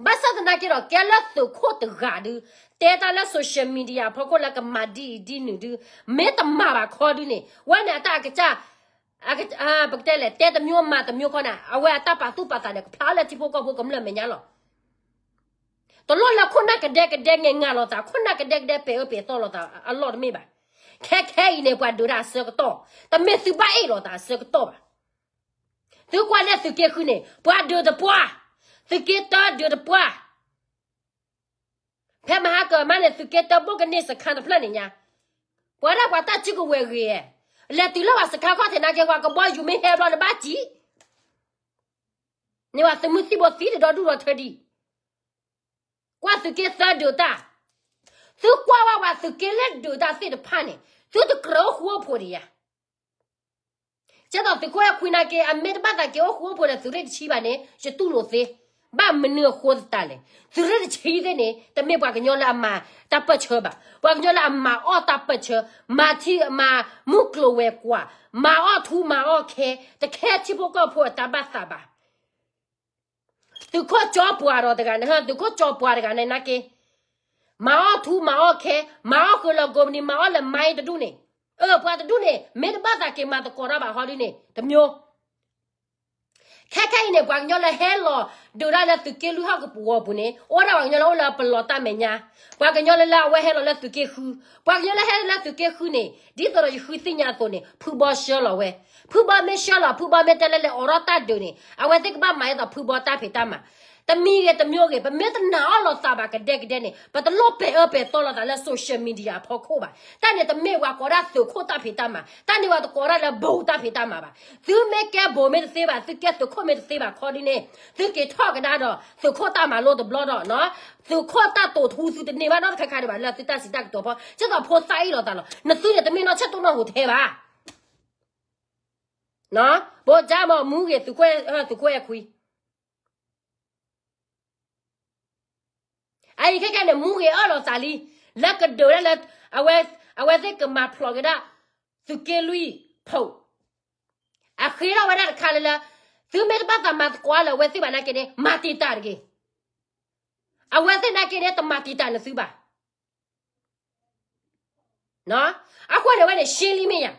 ဘၣ်ဆၣ်သနာ်က့ဒီး ကဲလၢသုးခိၣ်တဂၤဒု တဲတၢ်လၢ social media ဖီခိၣ်လၢကမၤဒ်အံၤဒ်နုၤဒု မ့ၢ်တမၤဘၣ်ခီဒုန့ၣ် ဝဲန့ၣ်အတၢ်အကစၢ် ပကတဲလဲၣ် တဲတမျိုးမၤတမျိုးခီန့ၣ် အဝဲအတၢ်ပာ်သူၣ်ပာ်သးန့ၣ် ကဖျါလၢထံဖိကီၢ်ဖိကမျၢၢ်မဲာ်ညါလီၤ. တလိၣ်လၢခိၣ်နၢ်ကဒဲကဒဲငဲၤငါလိာ်သး ခိၣ်နၢ်ကဒဲကဒဲပဲာ်အၢပဲာ်သီလိာ်သးအလီၢ်တမ့ၢ်ဘၣ်. ခဲခဲအံၤန့ၣ် ပှၤဒုးတၢ်အဆၢကတီၢ် တမ့ၢ်သုဘၣ်အ့ၣ်လိာ်သးအဆၢကတီၢ်ဘၣ်. သုကွၢ်လၢသုးက့ဃုန့ၣ် ပှၤဒုးတပှၢ်, သုးက့တၢဒုးတပှၢ် ဖဲမဟါကမၣ်န့ၣ် သုးက့တၢဘိၣ်ကန့ၢ်စခါတဖျၢၣ်န့ၣ်ညါ, ပှၤဒၣ်ပှၤတၢ်စုကဝဲၤဂ့ၤ, လဲၤတုၤလၢပှၤစခါခီၣ်ထံးနာ်က့ ပှၤကဘီယူၤမ့ၢ်ဟဲဘျီန့ၣ်ဘၣ်စံး, န့ၣ်ပှၤသုးမုၢ်သံၣ်ဘိသံတဒီဒူၣ်ဒီထၢဒံး, ကွၢ်သုးက့သၢဒုးတၢ်, သုကွၢ်ဝဲပှၤသုးက့လၢဒုးတၢ်သ့ၣ်တဖၣ်န့ၣ် သုတကြၢးအိၣ်ဃူအိၣ်ဖိးဒံးယၤ ကဲသိးသုးခိၣ်အဲၣ်ခွံနာ်က့ အမ့ၢ်တဘၣ်သးက့ၤအိၣ်ဃူအိၣ်ဖိးဒီးသုးရ့ၣ်တဆံဘၣ်န့ၣ် ယတူၢ်လိာ်သ့, ဘၣ်မနုၤအဃိသတးလဲၣ်, သုးရ့ၣ်တဆံသ့ၣ်န့ၣ် တမ့ၢ်ပှၤကညီလၢအမၤတၢ်ပၢၢ်ဆၢဘၣ်, ပှၤကညီလၢအမၤအီၣ်တၢ်ပၢၢ်ဆၢ, မၤထံမၤမူကျိၤဝဲၤကွာ်, မၤအီၣ်ထူမၤအီၣ်ခဲ, တခဲထံဖိကီၢ်ဖိအတၢ်ဘၣ်သးဘၣ်. သုးခိၣ်ကၠီပှၤဒီးတဂၤန့ၣ် သုးခိၣ်ကၠီပှၤတဂၤန့ၣ်နာ်က့ မၤအီၣ်ထူမၤအီၣ်ခဲ, မၤအီၣ်ဃုာ်လီၤကိးပနံၤ မၤအီၣ်လၢမါအံၤတဒူၣ်န့ၣ်, အၢ ပှၤတဒူၣ်န့ၣ် မ့ၢ်တဘၣ်သးက့ၤမၤသကိးတၢ်ဘၣ်ဟီဒ်န့ၣ် တမျိုး ခဲခဲအံၤန့ၣ် ပှၤကညီလၢဟဲလီၤဒုးတၢ်လၢသုးက့လွံၢ်ဟီၣ်ကဝီၤပူၤန့ၣ် အိၣ်ဒၣ်ပှၤကညီလၢအိၣ်လၢပလီၤတၢ်မဲာ်ညါ, ပှၤကညီလၢလၢအဝဲဟဲလီၤလၢသုးက့ဃု, ပှၤကညီလၢဟဲလီၤလၢသုးက့ဃုန့ၣ် ဒ်သိးဒီးယဃုသ့ၣ်ညါအသိးန့ၣ် ဖုဘီဆှၢလီၤဝဲ, ဖုဘီမ့ၢ်ဆှၢလီၤ ဖုဘီမ့ၢ်တဲလၢလဲၤအိးထီၣ်တၢ်ဒုးန့ၣ် အဝဲသ့ၣ်ကဘၣ်မၤဒ်သိးဖုဘီတၢ်ဖံးတၢ်မၤ တမံၤဂ့ၤတမျိုးဂ့ၤ ပမ့ၢ်တနာ်အီၣ်လိာ်သးဘၣ်ကဒဲကဒဲန့ၣ် ပတလိၣ်ပဲာ်အၢပဲာ်သီလိာ်သးလၢ social media အဖီခိၣ်ဘၣ်. တၢ်န့ၣ်တမ့ၢ်ပှၤကိးဒၣ်သုးခိၣ်တၢ်ဖံးတၢ်မၤ, တၢ်န့ၣ်ပှၤတကိးဒၣ်လၢဘိးတၢ်ဖံးတၢ်မၤဘၣ်. သုမ့ၢ်ကဲဘိးမ့ၢ်တသ့ဘၣ် သုကဲသုးခိၣ်မ့ၢ်တသ့ဘၣ်ခီဒ်န့ၣ် သုက့ၤထီၣ်ကဒါဒီးသုးခိၣ်တၢ်မၤလိတဘျီဒီး သုးခိၣ်တၢ်တိာ်ထူသုတန့ၢ်ဘၣ်နီတခါခါဒံးဘၣ် လၢသုတၢ်စံးတၢ်ကတိၤဖီ ကဲသိးဖိသၣ်အ့ၣ်လိာ်သးလီၤ. နသုန့ၣ်တမ့ၢ်နီၢ်ဆဲၣ်တိၢ်နီၢ်ဟိးထဲဘၣ်. ဘိးကၠါမီၤမူဂ့ၤ သုးခိၣ်အဲၣ်ခွံ အအံၤခဲကဲန့ၣ် မူဂ့ၤအၢၣ်လီၤသးလံ လၢကဒုးဝဲဒၣ်လၢ အဝဲသ့ၣ်ကမၤဖျိးက့ၤဒၣ် သုးက့လွံၢ်ဖီး အဃ့ထီၣ်ဝဲဒၣ်တခါလၢလၢ သုမ့ၢ်တဘၣ်သးမၤသကိးလၢအဝဲသ့ၣ်ဘၣ်နာ်က့န့ၣ် မၤတံာ်တာ်တဂ့ၤ. အဝဲသ့ၣ်နာ်က့န့ၣ် တမၤတံာ်တာ်နသုဘၣ်. အဃိန့ၣ်ဝဲန့ၣ် ရှင်းလင်းမ့ၢ်ယၤ.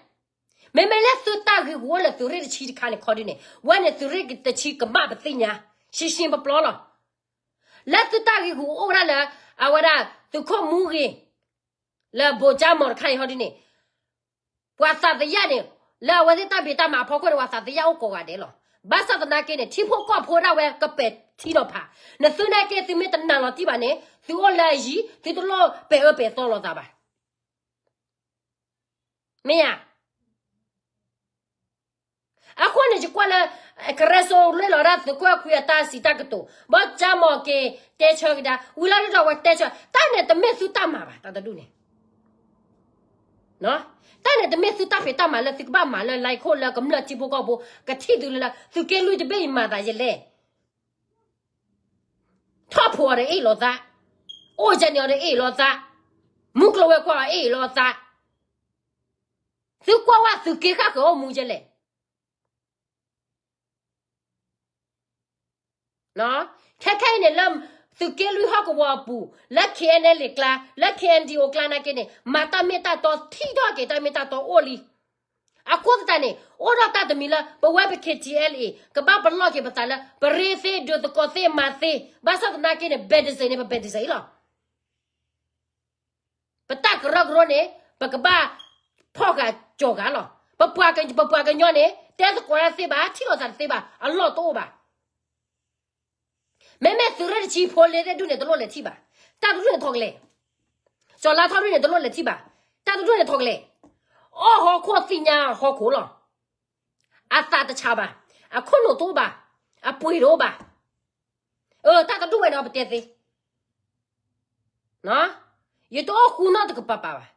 မ့မ့ၢ်လၢသုတၢ်ဂ့ၢ်ဂူၤအိၣ်လၢသုးရ့ၣ်တဆံတခါန့ၣ်ခီဒုန့ၣ် ဝဲန့ၣ်သုးရ့ၣ်တဆံကမၣ်ပသ့ၣ်ညါ ရှင်းရှင်းပပျီလီၤ. လၢသုတၢ်ဂ့ၢ်ဂူၤအိၣ်ဝဲဒၣ်လၢ အဝဲဒၣ် သုးခိၣ်မူဂ့ၤ လၢဘိၣ်ကၠၢမီၤတခါအံၤဟီဒုန့ၣ် ပှၤသးသယၣ်န့ၣ် လၢအဝဲသ့ၣ်တၢ်ဖံးတၢ်မၤအဖီခိၣ်န့ၣ် ပှၤသးသယၣ်အိၣ်ကိးဂၤဒဲးလီၤ. ဘၣ်ဆၣ်သနာ်က့န့ၣ် ထံဖိကီၢ်ဖိဒၣ်ဝဲကပဲာ်ထံနီၤဖး, နသုနာ်က့သုမ့ၢ်တနာ်လီၤတံၢ်ဘၣ်န့ၣ် သုအိၣ်လၢအယံၤ သုတလိၣ်ပဲာ်အၢပဲာ်သီလိာ်သးဘၣ်. မ့ၢ်ဧါ. အဃိန့ၣ် ယကွၢ်လၢ ကရၢစိလွဲၢ်လီၤဒၣ်သုးခိၣ်အဲၣ်ခွံအတၢ်စံးတၢ်ကတိၤ ဘီကၠၢမီၤက့ၤတဲဆၢကဒါ ဝံၤလီၤဒုဒီးဝဲတဲဆၢ တၢ်န့ၣ်တမ့ၢ်သုတၢ်မၤဘၣ် တၢ်တဒူၣ်န့ၣ် တၢ်န့ၣ်တမ့ၢ်သုတၢ်ဖံးတၢ်မၤလၢသုကဘၣ်မၤလၢလါခိၣ်လၢကမျၢၢ်ထံဖိကီၢ်ဖိ ကထံၣ်သုလၢလၢ သုးက့လွံၢ်တဘ့ၣ်အံၤမၤသးယလဲၣ်. ထီၣ်ဖိအီၤဒီးအ့ၣ်လိာ်သး, အိၣ်ကဲန့ၣ်အီၤဒီးအ့ၣ်လိာ်သး, မူကျိၤဝဲၤကွာ်အီၤအ့ၣ်လိာ်သး, သုကွၢ်ဝဲသုးက့ဃၣ်ဃၢၤအိၣ်မူယဲလဲၣ်. ခဲခဲအံၤန့ၣ်လၢ သုးက့လွံၢ်ဟီၣ်ကဝီၤအပူၤ လၢ KNLA ကျါ လၢ KNDO ကျါနာ်က့န့ၣ် မၤတၢ်မ့ၢ်တၢ်တီထံၣ်ထီၣ်က့ၤတၢ်မ့ၢ်တၢ်တီအိၣ်လံ. အဃိသတးန့ၣ် အိၣ်ဒီးတၢ်တမံၤလၢ ပဝဲပ KTLA ကဘၣ်ပလီၢ်က့ၤပသးလၢ ပရ့သ့ ဒုးသကိးသ့ မၤသ့, ဘၣ်ဆၣ်သနာ်က့န့ၣ် ဘဲဒစ့န့ၣ် ပဘဲဒစ့လီၤ. ပတၢ်ကရၢကရိန့ၣ် ပကဘၣ်ဖီၣ်ဃာ်ကၠီၤဃာ်လီၤ. ပပှၤကညီန့ၣ် တဲသကိးတၢ်တသ့ဘၣ်, ထံၣ်လိာ်သးတသ့ဘၣ်, အလီၢ်တအိၣ်ဘၣ်. မ့မ့ၢ်သုးရ့ၣ်တဆံဖိလ့သ့ၣ်ဒူၣ်န့ၣ် တလိၣ်လဲၤထံၣ်ဘၣ်. တၢ်တဒူၣ်န့ၣ်ထီၣ်ကလဲာ်, ကၠီၤလါထီဒူၣ်န့ၣ် တလိၣ်လဲၤထံၣ်ဘၣ်. တၢ်တဒူၣ်န့ၣ်ထီၣ်ကလဲာ်, အီၣ်ဟီၣ်ခိၣ်သ့ၣ်ညါဟီၣ်ခိၣ်လီၤ. အသးတဆးဘၣ်, အခိၣ်နူာ်တအိၣ်ဘၣ်, အပှ့ၤတအိၣ်ဘၣ်. အၢ တၢ်တဒူၣ်ဝဲန့ၣ် ပတဲသ့ ယတအိၣ်ဃူနီတကပၤပၤဘၣ်.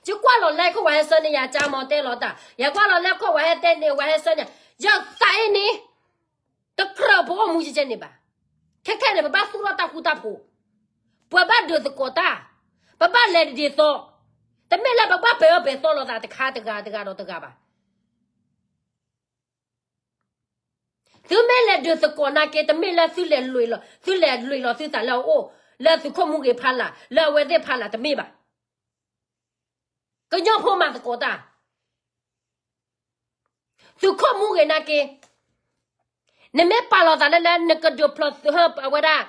ယကွၢ်လီၤလၢခိၣ် ပှၤဟဲဆၢန့ၢ်ယၤ ကၠၢမီၤတဲလီၤတၢ်, ယကွၢ်လီၤလၢခိၣ် ပှၤဟဲတဲန့ၢ် ပှၤဟဲဆၢန့ၢ်, ယသးအံၤန့ၣ် တကြၢးပအိၣ်မူကဲကဲန့ၣ်ဘၣ်. ခဲခဲန့ၣ် ပဘၣ်သူၣ်ထီၣ်တၢ်ဃူတၢ်ဖိး, ပဘၣ်ဒုးသကိးတၢ်, ပဘၣ်လဲၤတဒ်သိး, တမ့ၢ်လၢပဘၣ်ပဲာ်အၢပဲာ်သီလိာ်သးတခါတဂၤတဂၤဒီးတဂၤဘၣ်. သုမ့ၢ်လဲၤဒုးသကိးနာ်က့ တမ့ၢ်လၢသုလဲၤလွံၢ်လီၤ, သုလဲၤလွံၢ်လီၤသုသးလၢအအိၣ်, လၢသုးခိၣ်မူဂ့ၤဖးလၢ်, လၢအဝဲသ့ၣ်ဖးလၢ်တမ့ၢ်ဘၣ်. ကညီဖိမၤသကိးတၢ်, သုးခိၣ်မူဂ့ၤနာ်က့, နမ့ၢ်ပာ်လီၤသးလၢလၢ နကဒုးဖျီသုးဟၢအဝဲဒၣ်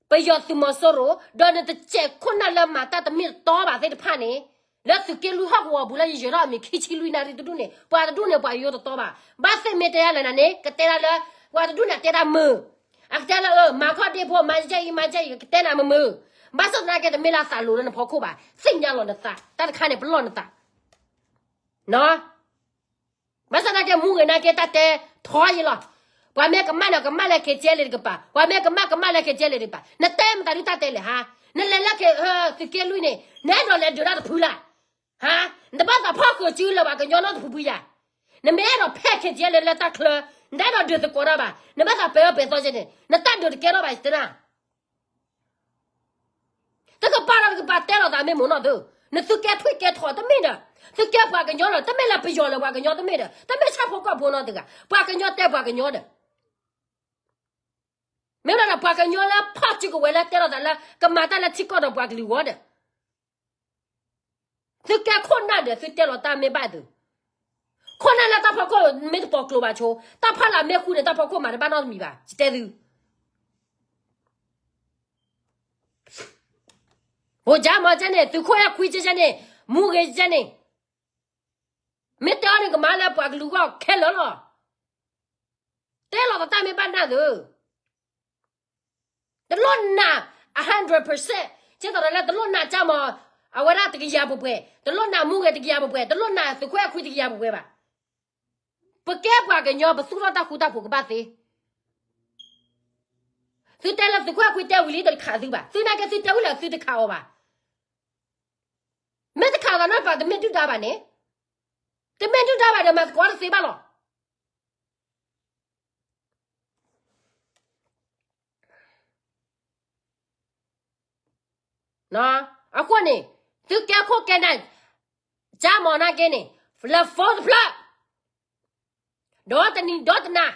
ပယီၤသုးမီၤစိရိၤ, ဒီးနတစဲးခိၣ်နၢ်လၢမၤတၢ်တမ့ၢ်တတီဘၣ်သ့ၣ်တဖၣ်န့ၣ်, လၢသုးက့လွံၢ်ဟီၣ်ကဝီၤပူၤလၢယယၢၤထီၣ်အမံၤခံဆံလွံၢ်နၣ်ရံၣ်တဒူၣ်န့ၣ် ပှၤတဒူၣ်န့ၣ် ပှၤယိတတီဘၣ်. ဘၣ်သ့ၣ်မ့ၢ်တဲယၤလဲၣ်နၤန့ၣ် ကတဲဒၣ်လၢ ပှၤတဒူၣ်န့ၣ်တဲဒၣ်မုာ်, အကတဲလၢ မၤခီၣ်ဒ့ဖိ မၤယဲၢ်အံၤ မၤယဲၢ်အံၤ ကတဲနၤမုာ်မုာ်. ဘၣ်ဆၣ်သနာ်က့ တမ့ၢ်လၢအသးလိၤလၢနဖီခိၣ်ဘၣ်, သ့ၣ်ညါလီၤနသး, တၢ်တခါန့ၣ် ပလီၢ်နသး ဘၣ်ဆၣ်သနာ်က့ မူဂ့ၤနာ်က့ တၢ်တဲထီယံလီၤ. ပှၤမ့ၢ်ကမၣ်န့ၣ် ကမၣ်လၢ KTLA တကပၤ, ပှၤမ့ၢ်ကမၣ် ကမၣ်လၢ KTLA တကပၤ, နတဲမတၤဒုတၢ်တဲလဲၣ်ဟါ, နလဲၤလၢ သုးက့လွံၢ်န့ၣ် နအဲၣ်ဒိးလဲၤဒုးတၢ်တဖုလၢ်, ဟါ, နတဘၣ်သးဖီၣ်ဃုာ်စုလၢပှၤကညီနီတဖုဖုယၤ, နမ့ၢ်အဲၣ်ဒိးဖဲ KTLA လၢတၢ်ချၢ, နတအဲၣ်ဒိးဒုးသကိးတၢ်ဘၣ်, နဘၣ်သးပဲာ်အၢပဲာ်သီကဲန့ၣ် နတၢ်ဒုးတကဲထီၣ်ဘၣ်တဲနၤ တကပၤဒီးတကပၤတဲလီၤသးမ့ၢ်မိၢ်နီၢ်သု, နသုကဲထွံၣ်ကဲထီၣ်တမ့ၢ်ဒီး, သုကဲပှၤကညီလီၤ, တမ့ၢ်လၢပယီၤလၢပှၤကညီတမ့ၢ်ဒီး, တမ့ၢ်ဆၣ်ဖိကီၢ်ဖိနီတဂၤ, ပှၤကညီတဲပှၤကညီဒီး, မ့ၢ်ဒီးပှၤကညီလၢဖီၣ်စုကဝဲၤလၢတဲလီၤသးလၢ ကမၤတၢ်လၢထံကီၢ်ဒီးပှၤကလုာ်ဂီၢ်ဒီး သုကဲခိၣ်နၢ်ဒီး သုတဲလီၤတၢ်မ့ၢ်ဘၣ်သု, ခိၣ်နၢ်လၢတၢ်ဖီခိၣ်မ့ၢ်တပိာ်ကျိၤဘၣ်ဆိ, တၢ်ဖီလာ်မ့ၢ်ဃူန့ၣ် တၢ်ဖီခိၣ်မၤတဘၣ်နီတမံၤဘၣ်, ယတဲသု ဘိၣ်ကၠၢမီၤကဲန့ၣ်, သုးခိၣ်အဲၣ်ခွံကဲန့ၣ်, မူဂ့ၤကဲန့ၣ်, မ့ၢ်တဲအီၤန့ၣ် ကမၤလၢပှၤကလုာ်ဂီၢ်ခဲလၢာ်လီၤ. တဲလီၤပတၢ်မ့ၢ်ဘၣ်နၢ်သု, တလိၣ်နာ် hundred percent, ကဲသိးဒီးလၢတလိၣ်နာ်ကၠၢမီၤ အဝဲဒၣ်တကယၤပှဲၤပှဲၤ, တလိၣ်နာ်မူဂ့ၤတကယၤပှဲၤပှဲၤ, တလိၣ်နာ်သုးခိၣ်အဲၣ်ခွံတကယၤပှဲၤပှဲၤဘၣ်. ပကဲပှၤကညီ ပသူၣ်ထီၣ်တၢ်ဃူတၢ်ဖိးကဘၣ်သ့ သုတဲလၢသုးခိၣ်အဲၣ်ခွံတဲဝံၤလံ တခးသုဘၣ်. သုနာ်က့သုတဲဝံၤလၢသုတခးအီၤဘၣ်. မ့ၢ်တခးသးနီၢ်ပၤ တမ့ၢ်ဒုၣ်ဒါဘၣ်န့ၣ်, တမ့ၢ်ဒုၣ်ဒါဘၣ်ဒီး မၤသကိးတသ့ဘၣ်လီၤ. အဃိန့ၣ် သုကဲခိၣ်ကဲနၢ် ကၠၢမီၤနာ်က့န့ၣ် လၢ phone တဖျၢၣ်, ဒီတနံၤဒီတနၤ,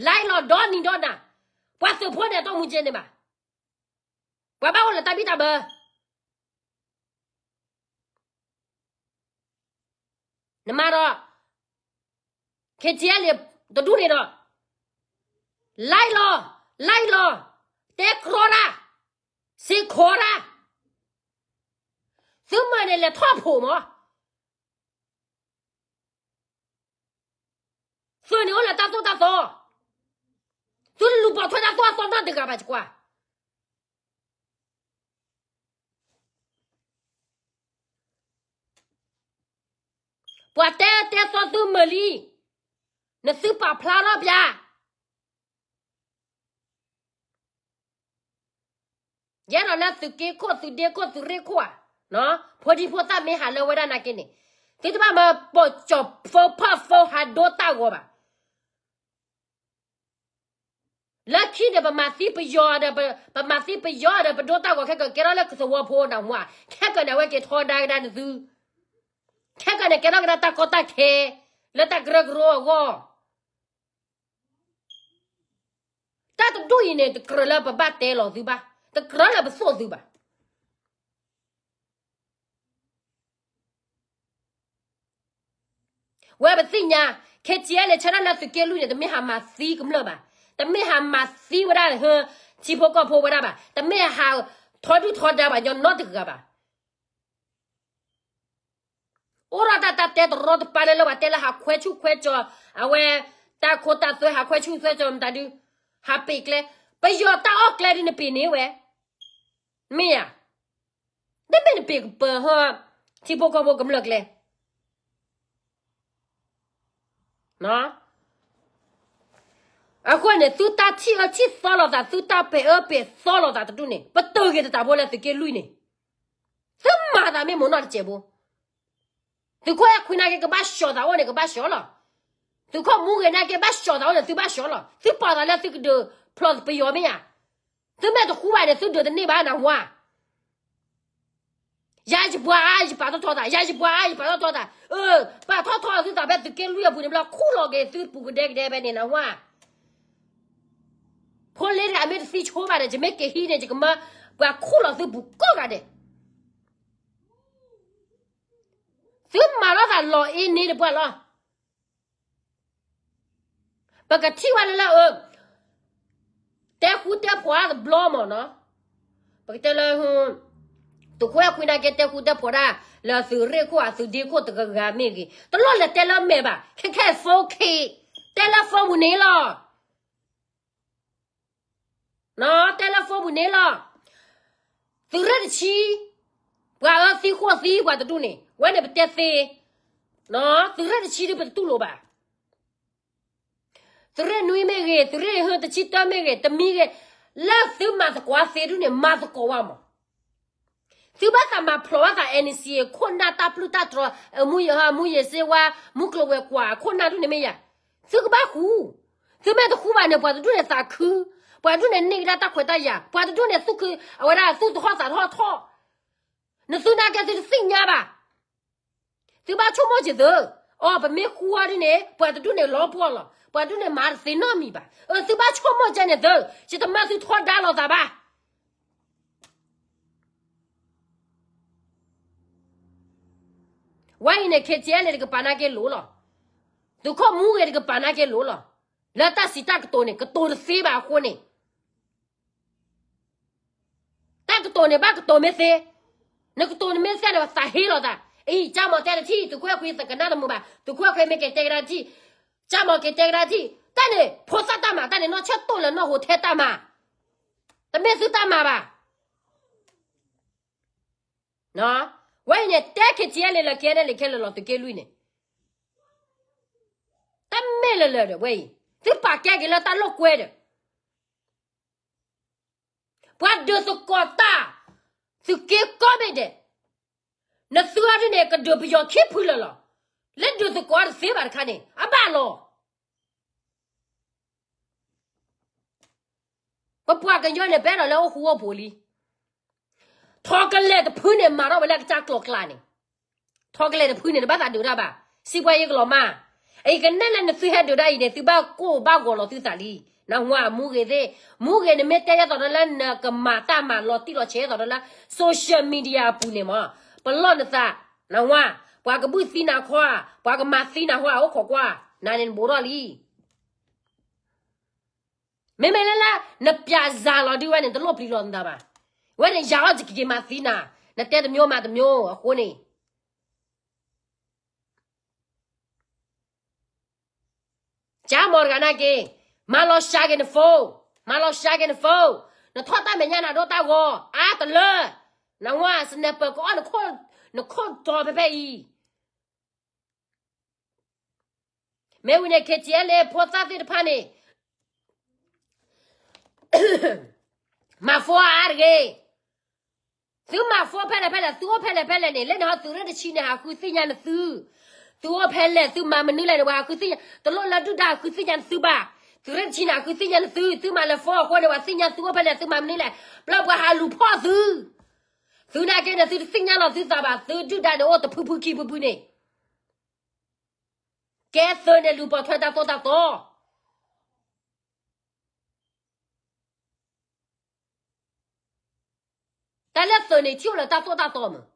လဲလီၤဒီနံၤဒီနၤ, ပှၤသုးဖိန့ၣ် အတၢ်မူကဲန့ၣ်ဘၣ်, ပှၤဘၣ်အိၣ်လၢတၢ်ဘံၣ်တၢ်ဘၢ. နမၤဒီး ခ့ၣ်ထံၣ်အဲလ့ၣ် တဒူၣ်န့ၣ်ဒီး လါလီၤ, လါလီၤ, တဲကြီတၢ်, စ့ခိးတၢ်, သုမၤန့ၣ်လဲၤထီၣ်ဖိးမး, သုးန့ၣ်အိၣ်လၢတၢ်သိၣ်တၢ်သီ, သုတလူၤပိာ်ထွဲတၢ်သိၣ်တၢ်သီနီတဂၤဘၣ်ကွၢ်. ပှၤတဲတဲသီသုမုၢ်လံ, နသုပာ်ဖျါထီၣ်ပျၢ်. ယဲဒီးလၢသုးက့ခိၣ် သုးဒ့ခိၣ် သုးရ့ၣ်ခိၣ်ဧါ, ဖိဒံဖိသၣ်မ့ၢ်ဟးလၢဝဲဒၣ်နာ်က့န့ၣ်, သုတဘၣ်မၤပိာ်ကၠီၤဖိဖၣ်ဖိဟးဒိတၢ်ဂီၤဘၣ်. လၢခံန့ၣ် ပမၤသံပယီၤဒီး ပမၤသံပယီၤဒီး ပဒိတၢ်ဂီၤခဲကၢၤ ကဲထီၣ်လၢကသဝီဖိနၢ်ဟူဧါ, ခဲကၢၤန့ၣ် အဝဲက့ၤထီဒါကဒါနသု, ခဲကၢၤန့ၣ်ကဲထီၣ်ကဒါတၢ်ကီတၢ်ခဲ လၢတၢ်ကရၢကရိအဂီၢ်. တၢ်တဒူၣ်အံၤန့ၣ် တကြၢးလၢပဘၣ်တဲလီၤသုဘၣ်, တကြၢးလၢပသိၣ်သုဘၣ်. ဝဲပသ့ၣ်ညါ, ခ့ၣ်ထံၣ်အဲလ့ၣ် ဆၢထၢၣ်လၢသုးက့လွံၢ်န့ၣ် တမ့ၢ်ဟးမၤသံကမျၢၢ်ဘၣ်, တမ့ၢ်ဟးမၤသံဝဲဒၣ် ထံဖိကီၢ်ဖိဝဲဒၣ်ဘၣ်, တမ့ၢ်ဟးထီဒုၣ်ထီဒါဘၣ် ညီနီတဂၤဘၣ်. အိၣ်ဒီးတၢ်တၢ်တဲတရီတပါလၢ လၢပှၤတဲလၢဟးခွဲဆူၣ်ခွဲကၠီၤ, အဝဲ တၢ်ခိတၢ်သွဲ ဟးခွဲဆူၣ်ခွဲကၠီၤမတၤဒု, ဟးပ့ၤကျဲ, ပယီၤတၢ်အီၣ်ကျဲဒုန့ၣ်ပ့ၤန့ၢ်ဝဲ, မ့ၢ်ဧါ. တမ့ၢ်နပ့ၤကပၤဟီ, ထံဖိကီၢ်ဖိကမျၢၢ်ကျဲ အဃိန့ၣ် သုတၢ်ထံၣ်အၢထံၣ်သီလိာ်သး သုတၢ်ပဲာ်အၢပဲာ်သီလိာ်သးတဒူၣ်န့ၣ် ပတုာ်က့ၤတတးဖိလၢသုးက့လွံၢ်န့ၣ်, သုမၤသးမ့ၢ်မိၢ်နီၢ်တစဲးဖိ, သုးခိၣ်အဲၣ်ခွံနာ်က့ ကဘၣ်ဆှီသးအိၣ်န့ၣ် ကဘၣ်ဆှီလီၤ. သုးခိၣ်မူဂ့ၤနာ်က့ ဘၣ်ဆှီသးအိၣ်န့ၣ် သုဘၣ်ဆှီလီၤ. သုပာ်သးလၢသုကဒုးဖျီပယီၤမ့ၢ်ဧါ. သုမ့ၢ်တဃူဘၣ်န့ၣ် သုဒုးတန့ၢ်ဘၣ်နၢ်ဟူဧါ. ယၤယပှၤအါ ယပာ်ထီၣ်ထီသး, ယၤယပှၤအါ ယပာ်ထီၣ်ထီသး, အၢ ပာ်ထီၣ်ထီသုသးဖဲသုးက့လွံၢ်အပူၤန့ၣ် ဘျီခူၣ်လီၤက့ၤသုပူၤကဒဲကဒဲဖဲန့ၣ်နၢ်ဟူဧါ. ဖိလ့တဂၤမ့ၢ်တသံဆိဘၣ်ဒီး ယမ့ၢ်က့ၤဟံးန့ၣ် ယကမၢပှၤခူၣ်လီၤသုပူၤကိးဂၤဒဲး. သုမၤလိာ်သးလီၤအ့န့ၣ်တပှၢ်လီၤ. ပကထံၣ်ဝဲလၢလၢအၢ တဲဃူတဲဖိးတဘျီမ့ၢ်နီၤ, ပကတဲလၢ သုးခိၣ်အဲၣ်ခွံနာ်က့ တဲဃူတဲဖိးတၢ် လၢသုးရ့ၣ်ခိၣ်ဧါ သုးဒ့ခိၣ်တဂၤဂၤမ့ၢ်ဂ့ၤ တလိၣ်လဲၤတဲလၢမဲာ်ဘၣ်, ခဲခဲအံၤ phone ခံ, တဲလၢ phone ပူၤန့ၣ်လီၤ. တဲလၢ phone ပူၤန့ၣ်လီၤ. သုးရ့ၣ်တဆံ, ပှၤအၢသံဃိၣ်သံပှၤတဒူၣ်န့ၣ် ဝဲန့ၣ်ပတဲသ့, သုးရ့ၣ်တဆံဒုပတတူၢ်လိာ်ဘၣ်. သုးရ့ၣ်နွံမ့ၢ်ဂ့ၤ, သုးရ့ၣ်ဟၢတဆံတၢမ့ၢ်ဂ့ၤ, တမံၤဂ့ၤ, လၢသုမၤသကိးသ့ဒုန့ၣ် မၤသကိးဝဲမး. သုဘၣ်သးမၤဖျိးဘၣ်သး NCA ခိၣ်နၢ်တၢ်ပျုၢ်တၢ်တြီၤ, အမူယဟၢ မူယစ့ဝါ, မူကျိၤဝဲၤကွာ် အခိၣ်နၢ်ဒုန့ၣ်မ့ၢ်ယၤ, သုကဘၣ်ဃူ, သုမ့ၢ်တဃူဘၣ်န့ၣ် ပှၤတဒူၣ်န့ၣ်သးခု, ပှၤတဒူၣ်န့ၣ်န့ၢ်ကဒါတၢ်ခွဲးတၢ်ယာ်, ပှၤတဒူၣ်န့ၣ်သူၣ်ခု, အဝဲဒၣ်သူၣ်တဟီၣ်သးတဟီၣ်ထီၣ်, နသုနာ်က့သုတသ့ၣ်ညါဘၣ်. သုဘၣ်ဆိကမိၣ်က့ၤသု, အီ ပမ့ၢ်ဃူအီၤဒ်န့ၣ် ပှၤတဒူၣ်န့ၣ်လီၤပှီၢ်လီၤ, ပှၤတဒူၣ်န့ၣ်မၤတသ့နီတမံၤဘၣ်. အၢ သုဘၣ်ဆိကမိၣ်က့ၤန့ၣ်သု, ယတမၢသုထီဒါလိာ်သးဘၣ်. ဝဲအံၤန့ၣ် KTLA တကပၤနာ်က့လိၤလီၤ. သုးခိၣ်မူဂ့ၤတကပၤနာ်က့လိၤလီၤ. လၢတၢ်စံးတၢ်ကတိၤန့ၣ် ကတိၤတသ့ဘၣ်အဃိန့ၣ် တၢ်ကတိၤန့ၣ် ဘၣ်ကတိၤမ့ၢ်သ့, နကတိၤန့ၣ်မ့ၢ်သ့န့ၣ် သးဟ့လိာ်သး, အံၤ ကၠၢ်မီၤတဲတထံၣ် သုးခိၣ်အဲၣ်ခွံသကနၣ်တမုာ်ဘၣ်, သုးခိၣ်အဲၣ်ခွံမ့ၢ်က့ၤတဲကဒါတထံၣ်, ကၠၢ်မီၤက့ၤတဲကဒါတထံၣ်, တၢ်န့ၣ် ဖိသၣ်တၢ်မၤ, တၢ်န့ၣ် နီၢ်ဆၢၣ်တိၢ်လၢနီၢ်ဟိးထဲတၢ်မၤ, တမ့ၢ်သုတၢ်မၤဘၣ်. ဝဲအံၤန့ၣ် တဲ KTLA လၢ KNLA ခဲလၢာ်လီၤ သုးက့လွံၢ်န့ၣ်, တမ့ၢ်လၢလၢာ်ဒီး ဝဲအံၤ, သုပာ်ကဲက့ၤလၢတၢ်လိာ်ကွဲဒီး ပှၤဒုးသကိးတၢ်, သုးက့ကိးဘ့ၣ်ဒဲး, နသုအီၤဒ်န့ၣ် ကဒုးပယီၤခံဖုလၢာ်လီၤ. လၢဒုးသကိးတသ့ဘၣ်တခါန့ၣ် အဘၣ်လီၤ. ပပှၤကညီန့ၣ် ပအဲၣ်ဒိးလၢအိၣ်ဃူအိၣ်ဖိးလံ. ထီကလဲာ်တဖုန့ၣ် မၤထီၣ်ဝဲလၢအကစၢ်ကျိၤကျါန့ၣ်, ထီကလဲာ်တဖုန့ၣ် တဘၣ်သးဒုးတၢ်ဘၣ်, စံးပှၤယကလီၤမၢ်, အံၤကနဲၣ်လၢနသုဟဲဒုးတၢ်အံၤန့ၣ် သုဘၣ်ကိၢ်ဘၣ်ဂီၤလီၤသုသးလံ. နၢ်ဟူဧါ မူဂ့ၤသ့ၣ်, မူဂ့ၤန့ၣ်မ့ၢ်တဲယဲသိးဒီးလၢနကမၤတၢ်မၤလီၤတံၢ်လီၤဆဲးသိးဒီးလၢ social media အပူၤန့ၣ်မး, ပလီၢ်နသး, နၢ်ဟူဧါ, ပှၤကဘုၣ်သံနၤခီဧါ, ပှၤကမၤသံနၤခီဧါ, အိၣ်ခိးကွၢ်, နၤန့ၣ်နဘူးထီၣ်လံ. မ့မ့ၢ်လၢလၢ နပျးစၤလီၤဒုးဝဲန့ၣ် တလိၣ်ပျံၤလီၤနသးဘၣ်. ဝဲန့ၣ်ယၤအီၣ်က့ၤမၤသံနၤ, နတဲတမျိုးမၤတမျိုးအဃိန့ၣ် ကၠါမီၤတဂၤနာ်က့ၤ, မၤလီၤစှၤက့ၤန phone, မၤလီၤစှၤက့ၤန phone, နထီၣ်တၢ်မဲာ်ညါနၤဒိၣ်တၢ်ဂီၤ အါတလၢ, နဝဲ sniper ကအီၣ် နခိၣ်တီၤဖဲဖဲအံၤ. မ့ၢ်ဝံၤန့ၣ် K T L A ဖိသၣ်သ့ၣ်တဖၣ်န့ၣ် မၤ phone အါတဂ့ၤ. သုမၤ phone ဖဲလဲၣ်ဖဲလဲၣ်, သုအိၣ်ဖဲလဲၣ်ဖဲလဲၣ်န့ၣ်, လၢန့ၣ်ဟီသုးရ့ၣ်တဆံန့ၣ် ဟးဃုသ့ၣ်ညါနသု. သုအိၣ်ဖဲလဲၣ်, သုမၤမနုၤလဲၣ်န့ၣ် ပှၤဟးဃုသ့ၣ်ညါ, တလိၣ်လၢဒုၣ်ဒါဟးဃုသ့ၣ်ညါနသုဘၣ်. သုးရ့ၣ်တဆံန့ၣ် ဟးဃုသ့ၣ်ညါနသု, သုမၤလၢ phone အဃိန့ၣ် ပှၤသ့ၣ်ညါသုအိၣ်ဖဲလဲၣ်, သုမၤမနုၤလဲၣ်, ဘျီပှၤဟးလူၤဖီၣ်သု. သုနာ်က့န့ၣ် သုတသ့ၣ်ညါလီၤသုသးဘၣ်, သုဒုၣ်ဒါန့ၣ်အိၣ်တဖုဖုခံဖုဖုန့ၣ် ကဲသုးန့ၣ်လူၤပိာ်ထွဲတၢ်သိၣ်တၢ်သီ. တၢ်လၢသုးန့ၣ် ထံၣ်အိၣ်လၢတၢ်သိၣ်တၢ်သီမး.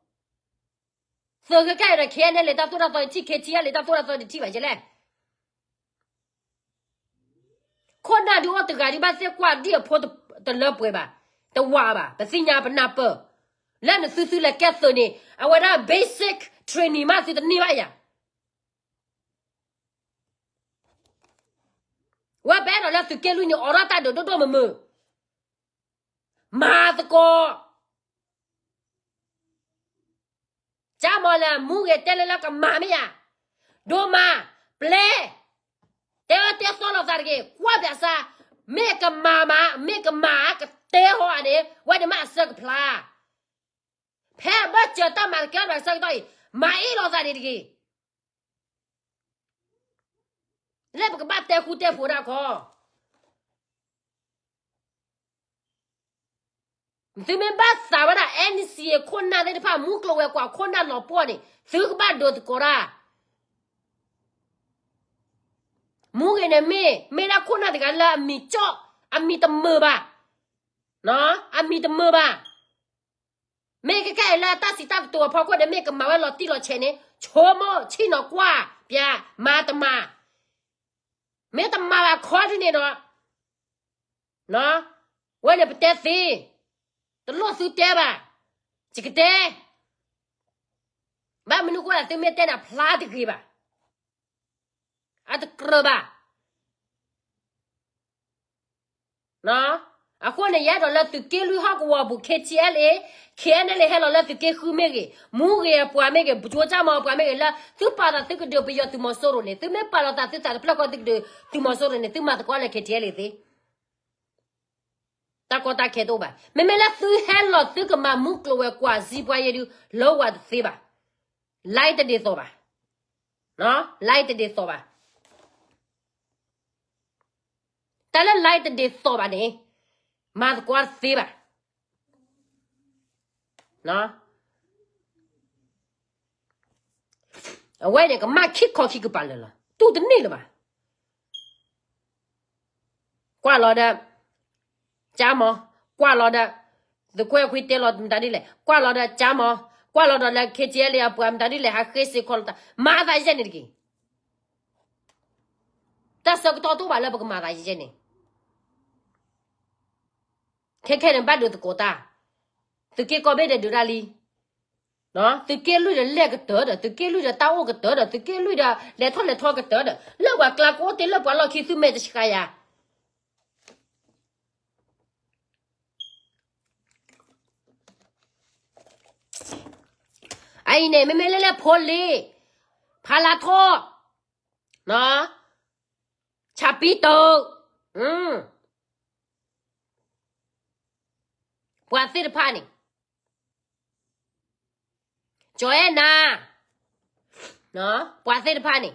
သုးခဲခဲအံၤဒီး K N L A တၢ်သိၣ်တၢ်သီန့ၣ်ထံၣ်, K T L A တၢ်သိၣ်တၢ်သီန့ၣ်ထံၣ်ဘၣ်ယဲလဲၣ်. ခိၣ်နၢ်ဒုးအိၣ်တဂၤဒုးဘၣ်သ့ၣ်ကွၢ်ဒ်အဖိတလၢပှဲၤဘၣ်, တဝးဘၣ်, ပသ့ၣ်ညါပနၢ်ပၢၢ်. လၢနသုသုလဲၤကဲသုးန့ၣ် အဝဲဒၣ် basic training မးသုတန့ၢ်ဘၣ်ယၤ. ဝဲပအဲၣ်ဒိးလၢသုးက့လွံၢ်န့ၣ် အိးထီၣ်တၢ်ဒုးဒိၣ်ဒိၣ်မုၢ်မုၢ်, မၤသကိး. ကၠါမီၤလၢမူဂ့ၤတဲလၢလၢကမၤမ့ၢ်ဧါ, ဒိၣ်မး, ပျဲ, တဲအၢတဲသီလိာ်သးတဂ့ၤ, ကွၢ်ဘၣ်ဆၣ်, မ့ၢ်ကမၤမး, မ့ၢ်ကမၤကတဲဟီဧါန့ၣ် ဝဲန့ၣ်မ့ၢ်အဆၢကဖျါ. ဖဲအဘၢၣ်စၢၤတၢ်မၤတကဲထီၣ်ဘၣ်ဆၢကတီၢ်အံၤ, မၤအ့ၣ်လိာ်သးန့ၣ်တဂ့ၤ. လၢပကဘၣ်တဲဃူတဲဖိးဒၣ်ခီ, သုမ့ၢ်ဘၣ်သးဝဲဒၣ် N C A ခိၣ်နၢ်သ့ၣ်တဖၣ် မူကျိၤဝဲၤကွာ်ခိၣ်နၢ်လီၤပှီၢ်န့ၣ် သုကဘၣ်ဒိးသကိးတၢ်. မူဂ့ၤန့ၣ်မ့ၢ်, မ့ၢ်ဒၣ်ခိၣ်နၢ်တဂၤလၢအမံၤကၠီၣ်, အမံၤတမုာ်ဘၣ်, အမံၤတမုာ်ဘၣ်. မ့ၢ်ကဲခဲအံၤလၢတၢ်စံးတၢ်ကတိၤအဖီခိၣ်ဒီး မ့ၢ်ကမၤဝဲလီၤတံၢ်လီၤဆဲးန့ၣ် ဆိကမိၣ်ဆ့ၣ်နီၤကွၢ်ပျး မၤတမၤ. မ့ၢ်တမၤဘၣ်ခီဒ်န့ၣ်ဒီး, ဝဲန့ၣ်ပတဲသ့, တလိၣ်သုတဲဘၣ်, ယကတဲ. ဘၣ်မနုၤဃိလၢသုမ့ၢ်တဲန့ၣ် အဖျါတဂ့ၤဘၣ်, အတကြၢးဘၣ်. အဃိန့ၣ် ယအဲၣ်ဒိးလၢသုးက့လွံၢ်ဟီၣ်ကဝီၤပူၤ K T L A, K N L A ဟဲလီၤလၢသုးက့ဃုမ့ၢ်ဂ့ၤ, မူဂ့ၤအပှၤမ့ၢ်ဂ့ၤ, ပကၠိကၢ်မီၤအပှၤမ့ၢ်ဂ့ၤ လၢသုပာ်လီၤသုကဒုးပယီၤသုးမီၤစိရိၤန့ၣ်, သုမ့ၢ်ပာ်လီၤသးသုသးတဖျၢၣ်ဃီသုကဒုးသုးမီၤစိရိၤန့ၣ် သုမၤသကိးလၢ K T L A သ့ တၢ်ကီတၢ်ခဲတအိၣ်ဘၣ်. မ့မ့ၢ်လၢသုဟဲလီၤသုကမၤမူကျိၤဝဲၤကွာ်စံးပှၤယဲဒုး လၢဝဲတသ့ဘၣ်. လၢတဒ်သိးဘၣ်, လၢတဒ်သိးဘၣ်. တၢ်လၢလၢတဒ်သိးဘၣ်န့ၣ် မၤသကိးတသ့ဘၣ်. အဝဲန့ၣ်ကမၣ်ခံခီခံကပၤလၢာ်လီၤ, တူၢ်တန့ၢ်လၢၤဘၣ်. ကွၢ်လီၤဒီး ကၠါမီၤ, ကွၢ်လီၤဒီး သုးကွဲခွံတဲလီၤမတၤဒ်လဲၣ်, ကွၢ်လီၤဒီးကၠါမီၤ, ကွၢ်လီၤဒီးလၢ K T L A အပှၤမတၤဒ်လဲၣ် ဟးဃ့စ့ၢ်ကီးလိာ်သး, မၤသးယဲန့ၣ်တက့ၢ်. တၢ်ဆၢကတီၢ်တအိၣ်ဘၣ်လၢပကမၤသးယဲန့ၣ် ခဲခဲန့ၣ်ဘၣ်ဒုးသကိးတၢ်, သုးက့ကိးဘ့ၣ်ဒီးဒုးတၢ်လံ, သုးက့လွံၢ်ဒီးလဲၢ်ကတၢၢ်ဒီး သုးက့လွံၢ်ဒီးတၢ်အိၣ်ကတၢၢ်ဒီး သုးက့လွံၢ်ဒီးလဲၤထီၣ်လဲၤထီကတၢၢ်ဒီး လၢပှၤကျါကအိၣ်တ့ၢ်လၢပှၤလီၢ်ခံ သုမဲာ်တဆှးယၤ အအံၤန့ၣ် မ့မ့ၢ်လၢလၢဖိလ့ၤ, ဖးလါထီၣ်, ဆၣ်ပံတိၣ်, ပှၤသ့ၣ်တဖၣ်န့ၣ် ကၠီၤအဲၣ်နၤ, ပှၤသ့ၣ်တဖၣ်န့ၣ်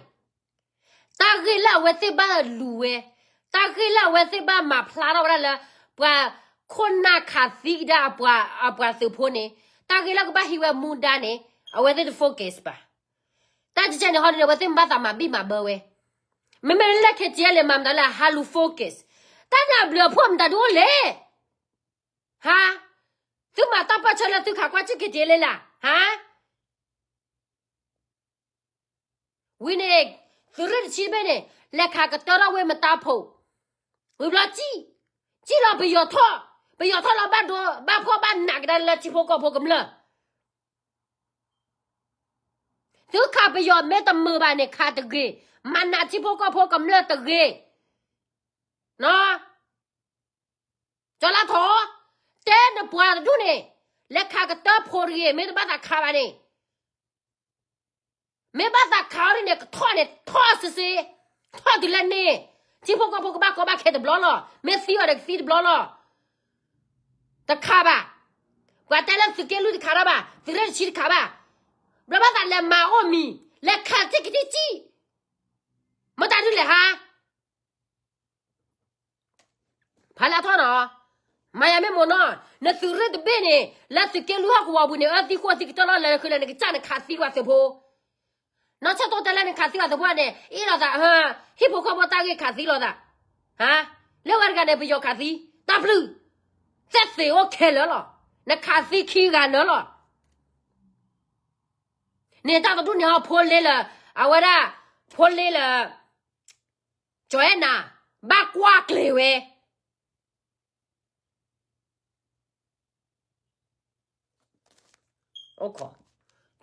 တၢ်ဂ့ၢ်လၢအဝဲသ့ၣ်ဘၣ်လူၤဝဲ, တၢ်ဂ့ၢ်လၢအဝဲသ့ၣ်ဘၣ်မၤဖျါထီၣ်ဝဲဒၣ်လၢ ပှၤခိၣ်နၢ်ခးသံကဒါအပှၤသုးဖိန့ၣ်, တၢ်ဂ့ၢ်လၢကဘၣ်ဟံးဝဲမူဒါန့ၣ် အဝဲသ့ၣ်တ focus ဘၣ်. တၢ်ကဲန့ၣ်ဟီဒ်န့ၣ် အဝဲသ့ၣ်မ့ၢ်ဘၣ်သးမၤဘံၣ်မၤဘၢဝဲ, မ့မ့ၢ်လၢ K T L A မၤမတၤလဲၣ် ဟးလူၤ focus, တၢ်န့ၣ်အဘျုးအဖှိၣ်မတၤဒုးအိၣ်လဲၣ်, ဟါ, သုမၤတၢ်ပၢၢ်ဆၢလၢသုခးကွၢ်စ့ၢ် K T L A လၢ်, ဟါ ဝံၤန့ၣ် သုးရ့ၣ်တဆံဘ့ၣ်န့ၣ် လဲၤခးကတၢၢ်ထီၣ်ဝ့ၢ်မတၤဖိး, ဝံၤဘျီစံၣ်, စံၣ်လီၤပယီၤထီၣ်, ပယီၤထီၣ်လီၤဘၣ်ဒိ ဘၣ်ဖှီၣ်ဘၣ်နးကဒါလၢထံဖိကီၢ်ဖိကမျၢၢ်, သုခးပယီၤမ့ၢ်တမုာ်ဘၣ်န့ၣ် ခးတဂ့ၤ, မၤနးထံဖိကီၢ်ဖိကမျၢၢ်တဂ့ၤ, နီၢ် ကၠီလါထီၣ်, တဲနပှၤတဒူၣ်န့ၣ်, လဲၤခးကတၢၢ်ဖိတဂ့ၤ, မ့ၢ်တဘၣ်သးခးဘၣ်န့ၣ်, မ့ၢ်ဘၣ်သးခးအီၤဒ်န့ၣ် ကထီၣ်န့ၣ် ထီၣ်စ့စ့, ထီၣ်တုၤလၢန့ၣ်, ထံဖိကီၢ်ဖိကဘၣ်ကီဘၣ်ခဲတဘျီလီၤ, မ့ၢ်သံအီၤဒီးကသံတဘျီလီၤ, တခးဘၣ်, ပှၤတဲလၢသုးက့လွံၢ်တခးတၢ်ဘၣ်, သုးရ့ၣ်တဆံတခးဘၣ်, ဘျီဘၣ်သးလဲၤမၤအိၣ်မံၤ, လဲၤခးစ့ကစံၣ်, မတၤဒုလဲၣ်ဟါ ဖးလၢအထီၣ်နီၤ, မၤယၤမ့ၢ်မိၢ်နီၤ, နသုးရ့ၣ်တဘ့ၣ်န့ၣ် လၢသုးက့လွံၢ်ဟီၣ်ကဝီၤပူၤန့ၣ် အၢသံဃိသံကတၢၢ်လီၤ လဲၤဃုာ်လဲၤနကစၢ်နခးသံပှၤသုးဖိ, နီၢ်ဆၢၣ်တီတဲလၢနခးသံပှၤသုးဖိန့ၣ် အ့ၣ်လိာ်သး, ဟံၣ်ဖိဃီဖိတၢ်ဂ့ၢ်ခးသံလိာ်သး, ဟါ, လၢဝဲတဂၤန့ၣ် ပယီၤခးသံ, တၢ်ဘျုး, သဲၣ်သ့ၣ်အိၣ်ခဲလၢာ်လီၤ, နခးသံခံဂၤလၢာ်လီၤ, န့ၣ်တၢ်တဒူၣ်န့ၣ်ဟီ ဖိလ့လၢ, အဝဲဒၣ်, ဖိလ့လၢ ကၠီၤအဲၣ်နၤ, ဘၣ်ကွၢ်ကျဲၤဝဲ,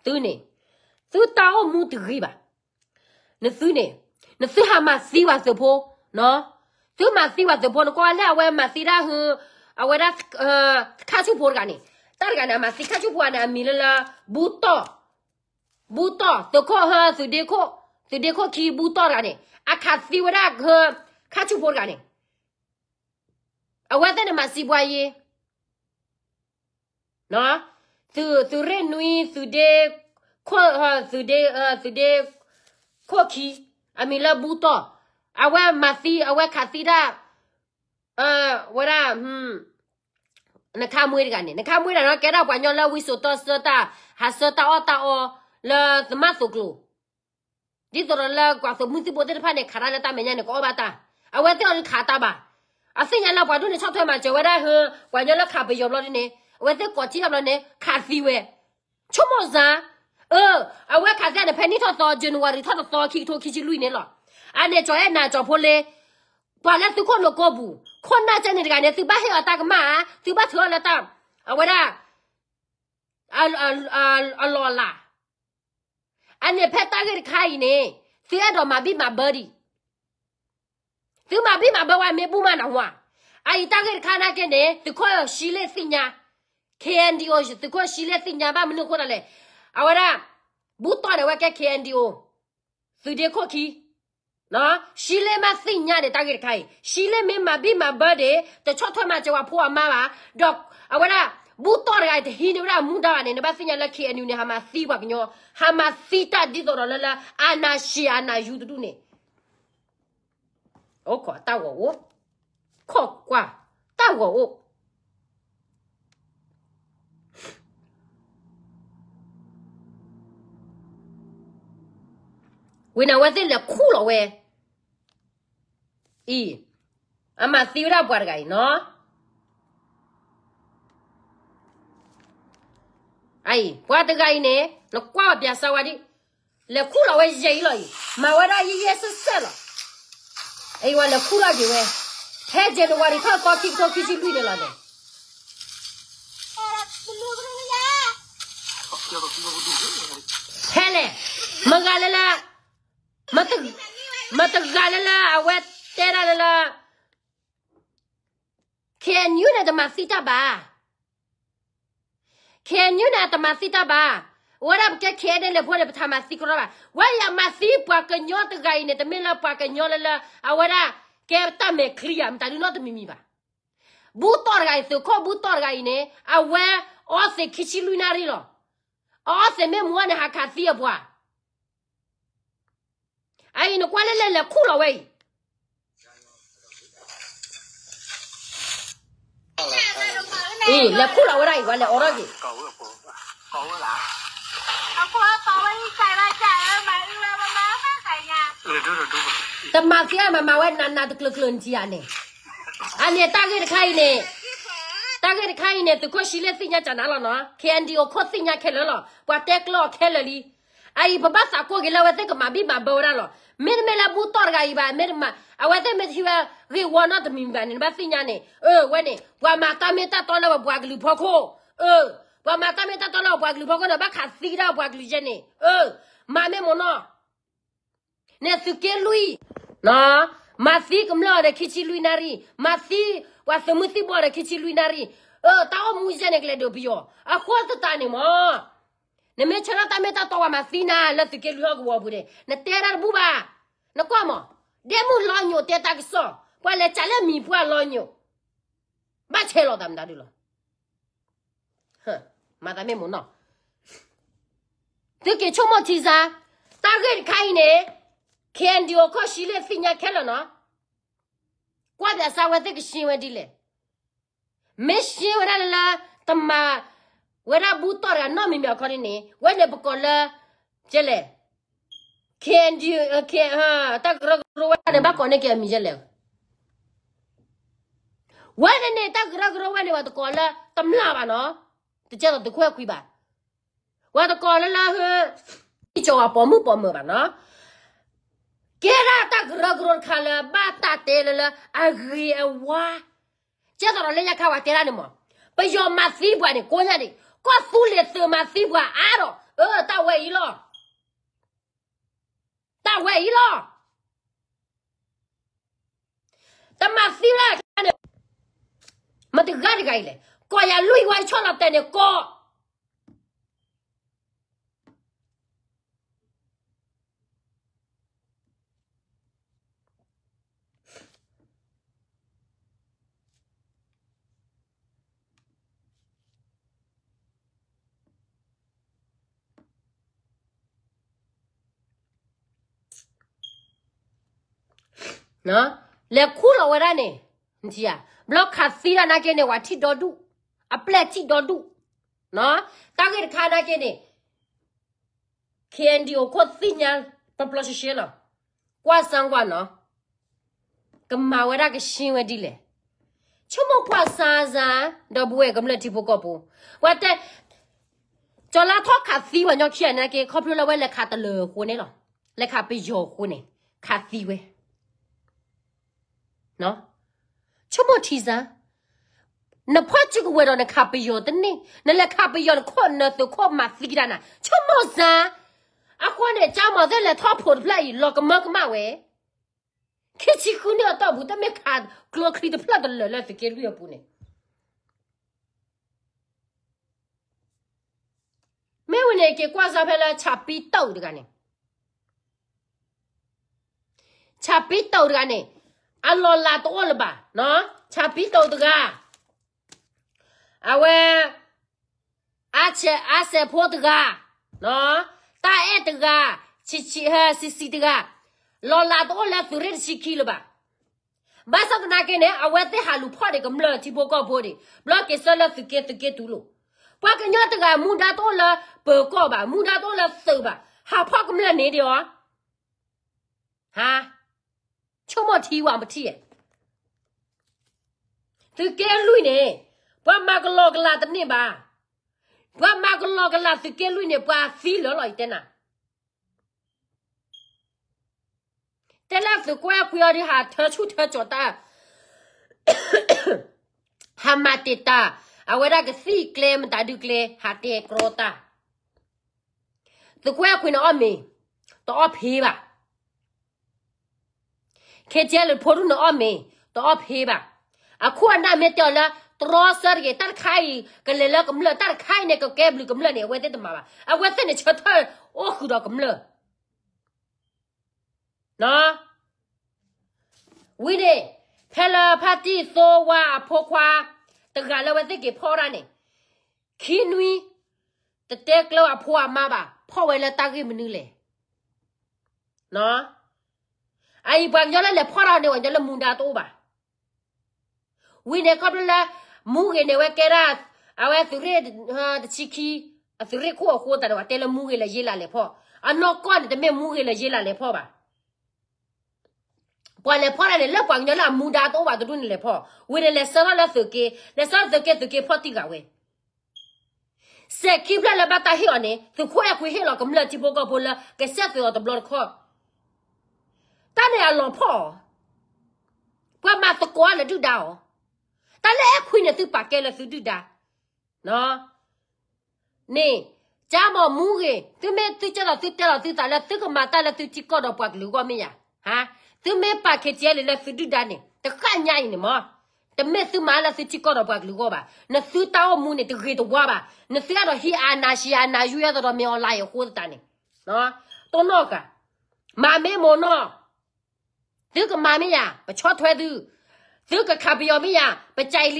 သုန့ၣ်, သုတၢ်အိၣ်မူတဂ့ၤဘၣ်, နသုန့ၣ်, နသုဟးမၤသံပှၤသုးဖိ, သုမၤသံပှၤသုးဖိ နကွၢ်လၢအဝဲမၤသံဒၣ်ဟ, အဝဲဒၣ်, ခၣ်ဆူၣ်ဖိတဂၤန့ၣ်, တၢ်တဂၤန့ၣ် အမၤသံခၣ်ဆူၣ်ဖိတဂၤန့ၣ် အမံၤလၢလၢ, ဘူတီၢ် ဘူတီၢ် သုးခိၣ်ဟၢ သုးဒ့ခိၣ်, သုးဒ့ခိၣ်ခံဘူတီၢ်တဂၤန့ၣ် အခးသံဝဲဒၣ်ဟ, ခၣ်ဆူၣ်ဖိတဂၤန့ၣ်, အဝဲသ့ၣ်န့ၣ်မၤသံပှၤယ့, သုး, သုးရ့ၣ်နွံ သုးဒ့, ခိၣ်, သုးဒ့, သုးဒ့ခိၣ်ခံ, အမံၤလၢဘူတီၢ်, အဝဲမၤသံ အဝဲခးသံဒၣ်, ဝဲဒၣ် နခါမွ့တဂၤန့ၣ်, နခါမွ့တဂၤန့ၣ် ကဲဒၣ်ပှၤကညီလၢဝံစိာ်တီဆှၢတၢ်, ဟးဆှၢတၢ်အီၣ်တၢ်အီလၢသမၣ်သိးကျိၤ, ဒ်သိးဒီးလၢပှၤသုးမုၢ်သံၣ်ဘိသ့ၣ်တဖၣ်န့ၣ် ခးတၢ်လၢတၢ်မဲာ်ညါန့ၣ် ကအီၣ်ဘၣ်တၢ်, အဝဲသ့ၣ်အီၤဒုးခးတၢ်ဘၣ်, အသ့ၣ်ညါလၢပှၤဒိၣ်န့ၣ်ဆီၣ်ထွဲမၤစၢၤဝဲဒၣ်ဟ, ပှၤကညီလၢခးပယီၤဘျီဒ်န့ၣ်, အဝဲသ့ၣ်ကိးထံၣ်တၢ်ဘျီန့ၣ် ခးသံဝဲ, ဆိကမိၣ်စ့ၢ်, အ, အဝဲခးသံန့ၣ် ဖဲနံၣ်ထီၣ်သီ January ထီၣ်တသီ ခံကထိခံဆံလွံၢ်န့ၣ်လီၤ, အန့ၣ်ကၠီၤအဲၣ်နၤ ကၠီၤဖိလ့ ပှၤလၢသုးခိၣ်နူာ်ကိးပူၤ, ခိၣ်နၢ်ကဲန့ၣ်တဂၤန့ၣ် သုဘၣ်ဟ့ၣ်အီၤတၢ်ကမၣ်ဧါ, သုဘၣ်ထုးအီၤလၢတၢ်, အဝဲဒၣ်, အလီၢ်အလၤ, အန့ၣ်ဖဲတၢ်ဂ့ၢ်တခါအံၤန့ၣ်, သုအဲၣ်ဒိးမၤဘံၣ်မၤဘၢဒံး, သုမၤဘံၣ်မၤဘၢဝဲမ့ၢ်ဘူၣ်မးနၢ်ဟူဧါ, အအံၤတၢ်ဂ့ၢ်တခါနာ်က့န့ၣ် သုးခိၣ်ရှံလ့ၣ်သ့ၣ်ညါ, KNDO သုးခိၣ်ရှံလ့ၣ်သ့ၣ်ညါဘၣ်မနုၤအဃိသတးလဲၣ်, အဝဲဒၣ်, ဘူၣ်တီၢ်န့ၣ် အဝဲကဲ KNDO သုးဒ့ခိၣ်ခံ, ရှံလ့ၣ်မ့ၢ်သ့ၣ်ညါဒံးတၢ်ဂ့ၢ်တခါအံၤ, ရှံလ့ၣ်မ့ၢ်မၤဘံၣ်မၤဘၢဒံး တဆီၣ်ထွဲမၤစၢၤပှၤဖိအမါဘၣ်, ဒီးအဝဲဒၣ်, ဘူၣ်တီၢ်တဂၤအံၤ တဟံးန့ၢ်ဝဲဒၣ်မူဒါဘၣ်န့ၣ် နဘၣ်သ့ၣ်ညါလၢ KNU န့ၣ် ဟးမၤသံပှၤကညီ, ဟးမၤသံတၢ်ဒ်သိးဒီးလၢလၢ အာဏာရှင် အာဏာယူ တဒူၣ်န့ၣ် အိၣ်ခိးတၢ်ဂီၤအိၣ်, ခိးကွၢ်, တၢ်ဂီၤအိၣ် ဝံၤန့ၣ် အဝဲသ့ၣ်လဲၤခူၣ်လီၤဝဲ, အံၤ, အမၤသံဝဲဒၣ်ပှၤတဂၤအံၤနီၤ, အံၤ ပှၤတဂၤအံၤန့ၣ် နကွၢ်ပၠးစၢဝါဒံး, လဲၤခူၣ်လီၤဝဲယဲအံၤလီၤအံၤ, မၤဝဲဒၣ်ယဲယဲစဲးစဲးလီၤ, အံၤဝဲလဲၤခူၣ်လီၤက့ၤဝဲ, ဖဲ January ထီၣ်သီ ခံကထိခံဆံလွံၢ်န့ၣ်လီၤန့ၣ် ဖဲလဲၣ်, မတၤဂၤလၢလၢ, မတၤ, မတၤဂၤလၢလၢ အဝဲတဲဒၣ်လၢလၢ, KNU န့ၣ် တမၤသံတၢ်ဘၣ်, KNU န့ၣ် အတမၤသံတၢ်ဘၣ်, အဝဲဒၣ်ပကဲ KNLA ဖိန့ၣ် ပတမၤသံကရီဘၣ်, ဝဲယမၤသံပှၤကညီတဂၤအံၤန့ၣ် တမ့ၢ်လၢပှၤကညီလၢလၢ အဝဲဒၣ်, ကဲတၢ်မဲာ်ချံဧါ မတၤဒုးနီတမံၤမံၤဘၣ် ဘူၣ်တီၢ်တဂၤအံၤ သုးခိၣ်ဘူၣ်တီၢ်တဂၤအံၤန့ၣ် အဝဲအီသံးခံဆံလွံၢ်နၣ်ရံၣ်လီၤ. အအီသံးမ့ၢ်မူန့ၣ် ဟးခးသံအပှၤ, အအံၤနကွၢ်လၢလဲၤလဲၤခူၣ်လီၤဝဲအံၤ, အံၤ လဲၤခူၣ်လီၤဝဲဒၣ်အံၤ ပှၤလဲၤအိးထီၣ်က့ၤ တမၤသံအါမၤမၤဝဲနးနးတကျၢၤကျၢၤနထံၣ်ဧါန့ၣ်, အန့ၣ်တၢ်ဂ့ၢ်တခါအံၤန့ၣ်, တၢ်ဂ့ၢ်တခါအံၤန့ၣ် သုးခိၣ်ဆံလ့ၣ်သ့ၣ်ညါကနၤလီၤနီၤ, KNDO ခိၣ်သ့ၣ်ညါခဲလၢာ်လီၤ, ပှၤတဲကျၢၤအီၤခဲလၢာ်လံ, အအံၤ ပဘၣ်သးကိးက့ၤလၢအဝဲသ့ၣ်ကမၤဘံၣ်မၤဘၢဝဲဒၣ်လီၤ. မ့တမ့ၢ်လၢဘူၣ်တီၢ်တဂၤအံၤဘၣ်, မ့တမ့ၢ် အဝဲသ့ၣ်မ့ၢ်ထံၣ်ဝဲဂ့ၢ်ဝီနီတမံၤဘၣ်န့ၣ် နဘၣ်သ့ၣ်ညါန့ၣ်, အၢ ဝဲန့ၣ် ပှၤမၤတၢ်မ့ၢ်တၢ်တီလၢပပှၤကလုာ်ဖီခိၣ်, အၢ ပှၤမၤတၢ်မ့ၢ်တၢ်တီလၢပပှၤကလုာ်ဖီခိၣ်န့ၣ် ဘၣ်ခးသံဒၣ်ပှၤကလုာ်ယဲန့ၣ်, အၢ မၤမ့ၢ်မ့ၢ်နီၢ် န့ၣ်သုးက့လွံၢ်, မၤသံကမျၢၢ်ဒီးခံဆံလွံၢ်နၣ်ရံၣ်, မၤသံပှၤသုးမုၢ်သံၣ်ဘိဒီးခံဆံလွံၢ်နၣ်ရံၣ်, အၢ တၢ်အိၣ်မူယဲန့ၣ်ကလဲၤဒုးပယီၤ, အဃိသတးန့ၣ်မ့ၢ် နမ့ၢ်ဆၢထၢၣ်တၢ်မ့ၢ်တၢ်တီဝဲမၤသံနၤလၢသုးက့လွံၢ်ဟီၣ်ကဝီၤပူၤန့ၣ် နတဲတၢ်တဘူၣ်ဘၣ်, နကွၢ်မး, ဒဲမုၢ်လီၤညိးတဲတၢ်ကစီၣ်, ပှၤလဲၤကးလၢမံၤပှၢ်လီၤညိး, ဘၣ်ဆဲးလီၤသးမတၤဒုလီၤ. မၤသးမ့ၢ်မ့ၢ်နီၢ်, သုက့ၤဆိကမိၣ်ထံစါ, တၢ်ဂ့ၢ်တခါအံၤန့ၣ် KNDO ခိၣ်ဆံလ့ၣ်သ့ၣ်ညါခဲလၢာ်နီၢ်, ကွၢ်ပၠးစါဝဲသ့ၣ်ကရှင်းဝဲဒ်လဲၣ်, မ့ၢ်ရှင်းဝဲဒၣ်လၢ တမၤဝဲဒၣ်ဘူၣ်တီၢ်တဂၤနီတမံၤမံၤအခီန့ၣ်န့ၣ် ဝဲန့ၣ်ပကိးလၢ ကဲလဲၣ်, KNDO တၢ်ကရၢကရိဝဲန့ၣ် ဘၣ်ကိးန့ၢ်က့ၤအမံၤယဲလဲၣ်, ဝဲန့ၣ်န့ၣ် တၢ်ကရၢကရိဝဲန့ၣ် ပှၤတကိးလၢတမျၢ်ဘၣ်နီၢ်, တကဲသိးသုးခိၣ်အဲၣ်ခွံဘၣ်, ပှၤတကိးလၢလၢဟၢ ကၠီၤဝဲပိာ်မုၣ်ပိာ်မၢၤဘၣ်နီၢ်, ကဲဒၣ်တၢ်ကရၢကရိတခါလၢဘၣ်တၢ်တဲလၢလၢအဂ့ၤအဝါ, ကဲသိးဒီးလၢညါခါပှၤတဲဒၣ်န့ၣ်မး, ပယီၤမၤသံပှၤန့ၣ် ကိးညါန့ၣ် ကီၢ်သူလ့ၤသုးမၤသံပှၤအါဒီး အၢ တၢ်ဝဲအံၤလီၤ တၢ်ဝဲအံၤလီၤ. တမၤသံဝဲဒၣ်န့ၣ် မတၤတဂၤတဂၤအံၤလဲၣ်, ကိးယၤလွံၢ်ဝဲဆီၣ်လီၤတဲာ်န့ၣ်ကိး လဲၤခူၣ်လီၤဝဲဒၣ်န့ၣ်, ဘျီခးသံဒၣ်နာ်က့န့ၣ် ပှၤထံၣ်ဒီဒူၣ်, အပျဲၢ်ထံၣ်ဒီဒူၣ်, တၢ်ဂ့ၢ်တခါနာ်က့န့ၣ် KNDO ခိၣ်သ့ၣ်ညါ ပျီပျီရှဲရှဲလီၤ, ကွၢ်စၣ်ကွၢ်နီၤ, ကမၤဝဲဒၣ်ကရှင်းဝဲဒ်လဲၣ်, ဆိကမိၣ်ကွၢ်စၣ်စၣ်, ဒီပုၢ်ဝဲၢ်ကမျၢၢ်ထံဖိကီၢ်ဖိ, ပှၤတဲ ကၠီၤလါထီၣ်ခးသံပှၤညီခံဂၤနာ်က့ ခီဖျိလၢဝဲလဲၤခးတလၢၤအဃိန့ၣ်လီၤ, လဲၤခးပယီၤအဃိန့ၣ် ခးသံဝဲ ဆိကမိၣ်ထံစၢ်, နဖီၣ်စုကဝဲၤဒီးနခးပယီၤတန့ၢ်, နလဲၤခးပယီၤနခိၣ်နသုးခိၣ်မၤသံကဒါနၤ, ဆိကမိၣ်စၢ်, အဃိန့ၣ် ကၠၢ်မီၤသ့ၣ်လဲၤထီၣ်ဖိးတဖျၢၣ်အံၤ လီၤကမၢကမၣ်ဝဲ, ခံဆံဃုနံၣ်အတီၢ်ပူၤ တမ့ၢ်ခးကျိချံတဖျၢၣ်တလၢာ်လၢသုးက့လွံၢ်အပူၤန့ၣ် မ့ၢ်ဝံၤန့ၣ် က့ၤကွၢ်စၢ်ဖဲလၢဆၣ်ပံတိၣ်တဂၤန့ၣ်, ဆၣ်ပံတိၣ်တဂၤန့ၣ် အလီၢ်လၤတအိၣ်လၢၤဘၣ်, ဆၣ်ပံတိၣ်တဂၤ, အဝဲ အါစဲးဖိတဂၤ, တၢ်အဲၣ်တဂၤ, ဆံးဆံးတဂၤ, လီၢ်လၤတအိၣ်လၢသုးရ့ၣ်တဆံခံလၢၤဘၣ်. ဘၣ်ဆၣ်သနာ်က့န့ၣ် အဝဲသ့ၣ်ဟးလူၤဖီၣ်န့ၣ် ကမျၢၢ်ထံဖိကီၢ်ဖိန့ၣ် ဘျီက့ၤဆၢလၢသုးက့ သုးက့တူၢ်လိာ်, ပှၤကညီတဂၤမူဒါတအိၣ်လၢပၢၤကီၢ်ဘၣ်, မူဒါတအိၣ်လၢသုးဘၣ်, ဟးဖီၣ်ကမျၢၢ်န့ၣ်ဒံးအီၤ, ဟါ, ဆိကမိၣ်ထံဝဲပထံၣ်, သုးက့လွံၢ်န့ၣ် ပှၤမၤကလီကလီတန့ၢ်ဘၣ်, ပှၤမၤကလီကလီသုးက့လွံၢ်န့ၣ် ပှၤသံလၢာ်လီၤ ယတဲနၤ တဲလၢသုးကွဲခွံအီၤဒ် ဟးထၢဆူၣ်ထၢကၠီၤတၢ်, ဟးမၤတ့ၢ်တၢ်, အဝဲဒၣ်ကသံၣ်ကျဲမတၤဒုကျဲ ဟးတဲကြီတၢ်, သုးကွဲခွံန့ၣ်အီၣ်မ့ၤ, တအီၣ်ဖ့ဘၣ်. ခဲကဲလၢဖိဒူၣ်န့ၣ်အီၣ်မ့ၤ, တအီၣ်ဖ့ဘၣ်. အခိၣ်အနၢ်မ့ၢ်တဲအီၤလၢ တြီဆၢတဂ့ၤ, တၢ်တခါအံၤ ကလဲၤလၢကမျၢၢ်, တၢ်တခါအံၤန့ၣ် ကကဲဘျုးကမျၢၢ်န့ၣ် အဝဲသ့ၣ်တမၤဘၣ်. အဝဲသ့ၣ်န့ၣ်ဆၢထၢၣ်အိၣ်ဃုာ်ဒီးကမျၢၢ် ဝံၤန့ၣ် ဖဲလၢဖါတံၢ်သိဝါအဖိခွါ တဂၤလၢအဝဲသ့ၣ်က့ၤဖီၣ်တၢ်န့ၣ်, ခံနွံ တတဲကျၢၤအဖိအမါဘၣ်, ဖီၣ်ဝဲလၢတၢ်ဂ့ၢ်မနုၤလဲၣ်. အအံၤပှၤကညီလၢလဲၤဖီၣ်တၢ်န့ၣ် ပှၤကညီလၢမူဒါတအိၣ်ဘၣ်. ဝံၤန့ၣ်ခီဖျိလၢ မူဂ့ၤန့ၣ်ဝဲကဲဒၣ် အဝဲသုးရ့ၣ်တဆံခံ အသုးရ့ၣ်ခိၣ်အဃိသတးန့ၣ် ပှၤတဲလၢမူဂ့ၤလၢယ့လးလဲၤဖီၣ်, အနီၢ်ကီၢ်န့ၣ် တမ့ၢ်မူဂ့ၤလၢယ့လးလဲၤဖီၣ်ဘၣ်. ပှၤလဲၤဖီၣ်တၢ်န့ၣ် လၢပှၤကညီလၢအမူဒါတအိၣ်ဘၣ်တဒူၣ်န့ၣ်လဲၤဖီၣ်, ဝံၤန့ၣ်လဲၤဆှၢထီၣ်လၢသုးက့, လဲၤဆှၢထီၣ်သုးက့ သုးက့ဖီၣ်တံၢ်ဃာ်ဝဲ. စဲးခံဖျၢၣ်လၢဘၣ်တၢ်ဟ့ၣ်အီၤန့ၣ် သုးခိၣ်အဲၣ်ခွံဟ့ၣ်လီၤကမျၢၢ်ထံဖိကီၢ်ဖိလၢကစဲးသွဲးအီၤတဘျီတခီၣ်, တၢ်န့ၣ်အလီၤဖီၣ်အီၤ, ပှၤမၤသကိးလၢဒုၣ်ဒါအီၤ, တၢ်လၢအဲၣ်ခွံန့ၣ်သုပာ်ကဲလၢသုဒုၣ်ဒါ န့ၣ်, ကၠါမီၢ်မူဂ့ၤ, သုမ့ၢ်သုကဲထီၣ်သုတဲလီၤသုသးလၢ သုကမၤတၢ်လၢသုထံကီၢ်ဒီးပှၤကလုာ်အဂီၢ်မ့ၢ်ယၤ, ဟါ, သုမ့ၢ်ပာ် K T L လၢသုဒုၣ်ဒါန့ၣ် တဃၣ်ညါအံၤန့ၣ်မး, တမ့ၢ်သုမၤလၢသုထံကီၢ်ဒီးပှၤကလုာ်အဂီၢ်ဘၣ်, နသုတၢ်အိၣ်မူန့ၣ် တဂ့ၤတဝါဘၣ်, နသုအဲၣ်ဒိးဟံးအနၢ်ဆံးအနၢ်ယူၢ် အဲၣ်ဒိးဒီးမ့ၢ်အီၤလၢအဃိသတးန့ၣ်, တိၢ်နီၣ်ဃာ်, မၤမ့ၢ်မိၢ်နီၢ် သုကမၤမ့ၢ်ယၤ ပဆီၣ်ထွဲသု, သုကခးပယီၤမ့ၢ်ယၤ ပကဲလ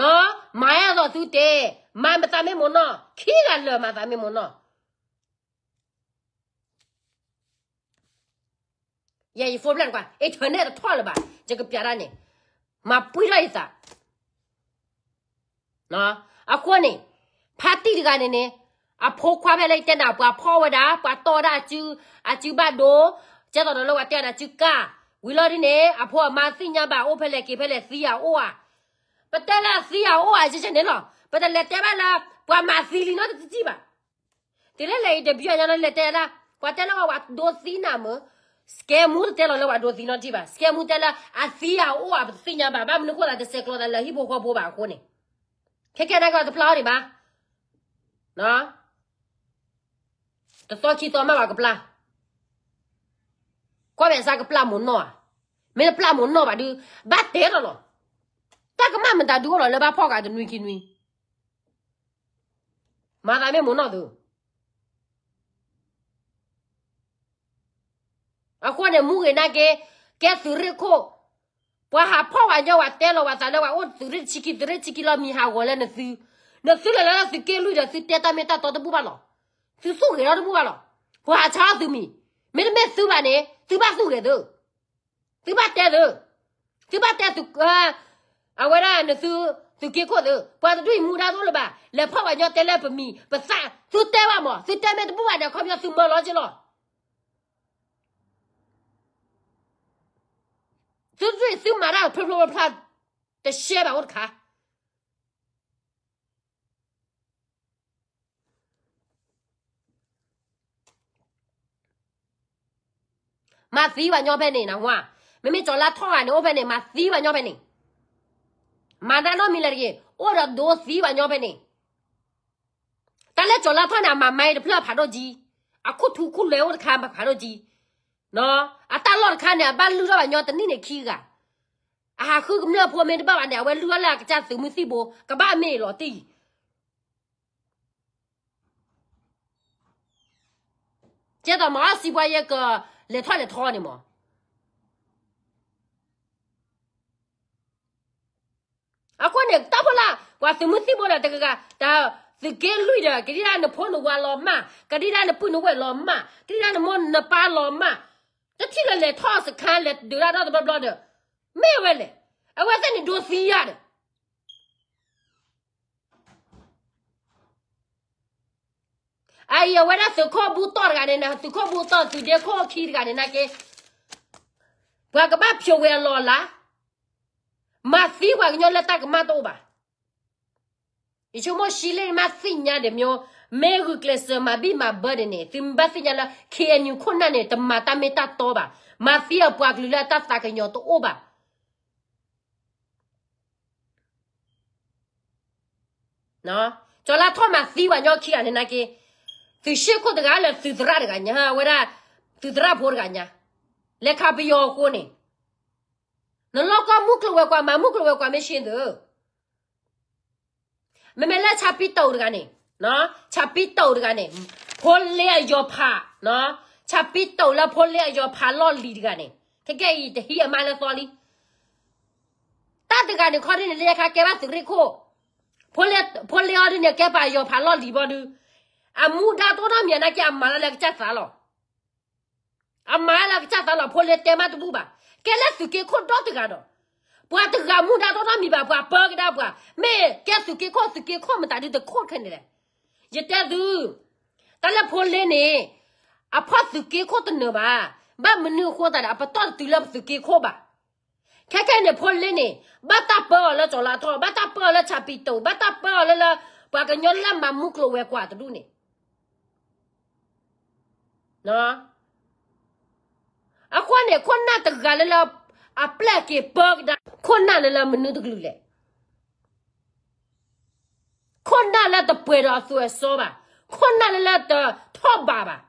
ံ, မၤအဲၣ်ဒိးသုတဲ, မၤမသးမ့ၢ်မိၢ်နီၢ် ခံဂၤလၢာ်မၤသးမ့ၢ်မိၢ်နီၢ်, ယဲယ phone ဖျါန့ၣ်ကွၢ် internet တထီၣ်လၢၤဘၣ် ယကပျးတၢ်န့ၣ်, မၤပှံၢ်ထီၣ်ယသး အဃိန့ၣ်, ဖါတံၢ်တဂၤန့ၣ်န့ၣ်, အဖိခွါဖဲလၢယတဲနၤ ပှၤဖီၣ်ဝဲဒၣ် ပှၤတီၢ်ဝဲဒၣ်အစု, အစုဘၣ်ဒိ, ကဲသိးဒီးလၢပှၤတဲနၤစုကၢ်, ဝံၤလီၤဒ်န့ၣ် အဖိအမါသ့ၣ်ညါဘၣ် အိၣ်ဖဲလဲၣ်က့ၤဖဲလဲၣ် သံအအိၣ်ဧါ, ပတဲလၢအသံအအိၣ်ဧါ ယဲန့ၣ်လီၤ ပတလဲၤတဲဘၣ်လၢ ပှၤမၤသံလံနီတစံၣ်ဘၣ် တုၤလၢလဲၤ interview အညီလီၤ လဲၤတဲဒၣ်, ပှၤတဲလၢပှၤဒိသံနၤမုာ်, စကဲမူတတဲလီၤလၢပှၤဒိသံနီတစံၣ်ဘၣ်, စကဲမူတဲလၢအသံအအိၣ်အပတသ့ၣ်ညါဘၣ်, ဘၣ်မနုၤဃိသးတဆဲးကျိးသးလၢဟံၣ်ဖိဃီဖိဘၣ်အဃိန့ၣ်, ခဲကဲနာ်က့တဖျါအီၤဒံးဘၣ်, တသီခံသီမးဘၣ်ကပျၢ်, ကွၢ်မဲာ်ဆါကပျၢ်မိၢ်နီၢ်ဧါ, မ့ၢ်တပျၢ်မိၢ်နီၢ်ဘၣ်ဒုး, ဘၣ်တဲထီၣ်လီၤ, တၢ်ကမၣ်မတၤဒုးအိၣ်လီၤလၢဘၣ်ဖီၣ်ဂၤတနွံခံနွံ မၤသးမ့ၢ်မိၢ်နီၢ်သု, အဃိန့ၣ် မူဂ့ၤနာ်က့, ကဲသုးရ့ၣ်ခိၣ်, ပှၤဟးဖီၣ်ဝဲညီဝဲတဲလီၤဝဲသးလၢပှၤအိၣ်သုးရ့ၣ်ဆံခံ သုးရ့ၣ်ဆံခံလီၤမံၤဟးဂီၤလၢနသု, နသုလဲၤလၢသုးက့လွံၢ်ဒီးသုတဲတၢ်မ့ၢ်တၢ်တီတဘူၣ်ဘၣ်လီၤ, သုသူၣ်ဂ့ၤထီၣ်တဘူၣ်ဘၣ်လီၤ, ပှၤဟးဆါထီၣ်သုမံၤ, မ့တမ့ၢ်သုဘၣ်န့ၣ် သုဘၣ်သူၣ်ဂ့ၤသု သုဘၣ်တဲသု, သုဘၣ်တဲသု, အဝဲဒၣ်နသု, သုးက့ခိၣ်သု, ပှၤတဒူၣ်အံၤမူဒါတအိၣ်လၢၤဘၣ်, လဲၤဖီၣ်ပှၤညီတဲလၢပမံၤပသၣ်, သုတဲဘၣ်မး, သုတဲမ့ၢ်တဘူၣ်ဘၣ်န့ၣ် အခီပညီသုမၢလီၤက့လီၤ, သုဒူၣ်အံၤသုမၤတၢ်ဖျိဖျိဖျါဖျါ, တရှဲဘၣ်အိၣ်တခါ မၤသံပှၤညီဖဲန့ၣ်နဝါ, မ့မ့ၢ်ကၠီၤလါထီၣ်ဂၤန့ၣ် အိၣ်ဖဲန့ၣ်မၤသံပှၤညီဖဲန့ၣ်, မၤတၢ်နီတမံၤလၢၤတဂ့ၤ, အိၣ်ဒီးဒိသံပှၤညီဖဲန့ၣ်, တၢ်လၢကၠီၤလါထီၣ်န့ၣ် အမၤမါအံၤတဖျၢၣ်ဖးဒိၣ်ကံ, အခိၣ်ထူခိၣ်လဲၤအိၣ်တခါဖးဒိၣ်ကံ, အတၢ်လီၢ်တခါန့ၣ် အဘၣ်လုၢ်ထီၣ်ပှၤညီတနံၣ်န့ၣ်ခံဂၤ, အဟးဃုကမျၢၢ်ဖိမ့ၢ်တဘၣ်ဘၣ်န့ၣ် အဝဲလုၢ်ထီၣ်လၢအကစၢ်သုးမုၢ်သံၣ်ဘိ ကဘၣ်မ့ၢ်အလီၤတံၢ် ကဲသိးမၤအီၣ်စံးပှၤယဲကလဲၤထီၣ်လဲၤထီန့ၣ်မး, အဃိန့ၣ် တၢ်ဖိလၢ ပှၤသုးမုၢ်သံၣ်ဘိဒီးတဂၤဂၤ တၢ်သုးက့လွံၢ်ဒီး ကဒံဒၣ်နဖိနဝၤလီၤမၢ်, ကဒံဒၣ်နပုၢ်နဝဲၢ်လီၤမၢ်, ကဒံဒၣ်နမိၢ်နပၢ်လီၤမၢ်, တထံၣ်လၢလဲၤထီၣ်စခါလဲၤဒုးတၢ်ဒီတဘျီဘျီဒီး မ့ၢ်ဝဲလဲၣ်, အဝဲသ့ၣ်န့ၣ်ဒိသံယၤဒီး အအံၤအဝဲဒၣ်သုးခိၣ်ဘူတီၢ်တဂၤန့ၣ် သုးခိၣ်ဘူတီၢ်သုးဒ့ခိၣ်ခံတဂၤန့ၣ်နာ်က့, ပှၤကဘၣ်ဖျိးဝဲအလီၢ်အလၤ, မၤသံပှၤကညီလၢတၢ်ကမၣ်တအိၣ်ဘၣ်. ယဆိကမိၣ် ရှံလ့ၣ် မ့ၢ်သ့ၣ်ညါဒ်မ့ၢ် မ့ၢ်ဂုာ်ကျဲးစၢးမၤဘံၣ်မၤဘၢဒ်န့ၣ် သုမ့ၢ်ဘၣ်သ့ၣ်ညါလၢ K N U ခိၣ်နၢ်န့ၣ် တမၤတၢ်မ့ၢ်တၢ်တီဘၣ်, မၤသံအပှၤကလုာ်လၢအတၢ်သးကညီၤတအိၣ်ဘၣ်. ကၠီၤလါထီၣ်မၤသံပှၤညီခံဂၤန့ၣ်နာ်က့, သုးရှ့ၣ်ခိၣ်တဂၤလၢသုးသရၣ်တဂၤညါ အဝဲဒၣ် သုးသရၣ်ဖိတဂၤညါ, လဲၤခးပယီၤအဃိန့ၣ်, နလီၢ်ကီၢ်မုၢ်ကျိၤဝဲၤကွာ် မၤမုၢ်ကျိၤဝဲၤကွာ်မ့ၢ်ဆ့သု, မ့မ့ၢ်လၢဆၣ်ပံတိာ်တဂၤန့ၣ်, ဆၣ်ပံတိာ်တဂၤန့ၣ်, ဖိလ့အယီၤဖး, ဆၣ်ပံတိာ်လၢဖိလ့အယီၤဖးလီၢ်လံၤတဂၤန့ၣ်, ခဲကဲအံၤတဟံးအမါလၢသီလံ တၢ်တဂၤန့ၣ်ခီဒ်န့ၣ် လၢယခါကဲဘၣ်သုးရ့ၣ်ခိၣ်, ဖိလ့အီၤဒ်န့ၣ် ကဲပှၤယီၤဖးလီၢ်လံၤဘီဒု, အမူဒါတအိၣ်နီတမံၤနာ်က့ အမၤလၢလၢကစၢ်သးလီၤ. အမၤလၢကစၢ်သးလီၤ ဖိလ့တဲမးတဘူၣ်ဘၣ်, ကဲလၢသုးက့ခိၣ်ဒီတဂၤဒီး, ပှၤတဂၤမူဒါတအိၣ်နီတမံၤဘၣ် ပှၤပၢကဒါပှၤ, မ့ၢ်ကဲသုးက့ခိၣ် သုးက့ခိၣ်မတၤဒုတခိၣ်တခဲန့ၣ်လဲၣ်. ယတဲသု, တၢ်လၢဖိလ့န့ၣ်, အဖီၣ်သုးက့ခိၣ်တနၢၤဘၣ်, ဘၣ်မနုၤအဃိသတးဒီး အပတီၢ်တတုၤလၢသုးက့ခိၣ်ဘၣ်. ခဲခဲန့ၣ် ဖိလ့န့ၣ် ဘၣ်တၢ်ပၢအီၤလၢကၠီၤလါထီၣ်, ဘၣ်တၢ်ပၢအီၤလၢဆၣ်ပံတိာ်, ဘၣ်တၢ်ပၢအီၤလၢလၢ ပှၤကညီလၢမၤမူကျိၤဝဲၤကွာ်တဒူၣ်န့ၣ်, အဃိန့ၣ် ခိၣ်နၢ်တဂၤလၢလၢ အပျဲၢ်က့ၤပၢကဒါ ခိၣ်နၢ်လၢလၢမနုၤတကလုာ်လဲၣ်. ခိၣ်နၢ်လၢတပှဲၤဒီးအသွဲၣ်စီဘၣ်, ခိၣ်နၢ်လၢလၢတထီၣ်ဘးဘၣ်.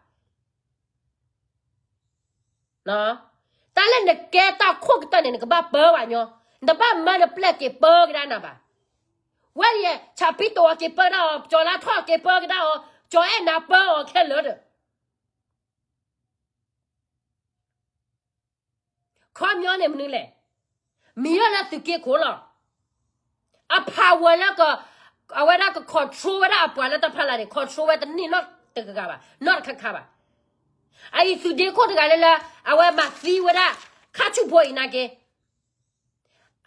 တၢ်လၢနကဲတၢ်ခိၣ်ကတၢၢ်န့ၣ် နကဘၣ်ပၢဘၣ်ညီ, နတဘၣ်မၢနပျဲၢ်က့ၤပၢကဒါနၤဘၣ်. ဝဲယဲ ဆၣ်ဖံတိၤအီၤက့ၤပၢကဒါအီၤ, ကၠီၤလါထီၣ်က့ၤပၢကဒါအီၤ, ကၠီၤအဲၣ်နၤပၢအီၤခဲလၢာ်ဒီး ခီပညီန့ၣ်မနုၤလဲၣ်. မ့ၢ်ယဲလၢသုးက့ခိၣ်လီၤ. အဖးဝဲလၢက အဝဲဒၣ်က control ဝဲဒၣ်အပှၤလၢတၢ်ဖီလာ်န့ၣ် control ဝဲတန့ၢ်နီတဂၤဘၣ်, နီတခါခါဘၣ်. အအံၤသုးဒ့ခိၣ်တဂၤလၢလၢ အဝဲမၤသံဝဲဒၣ် ခါဆူၣ်ဖိအံၤနာ်က့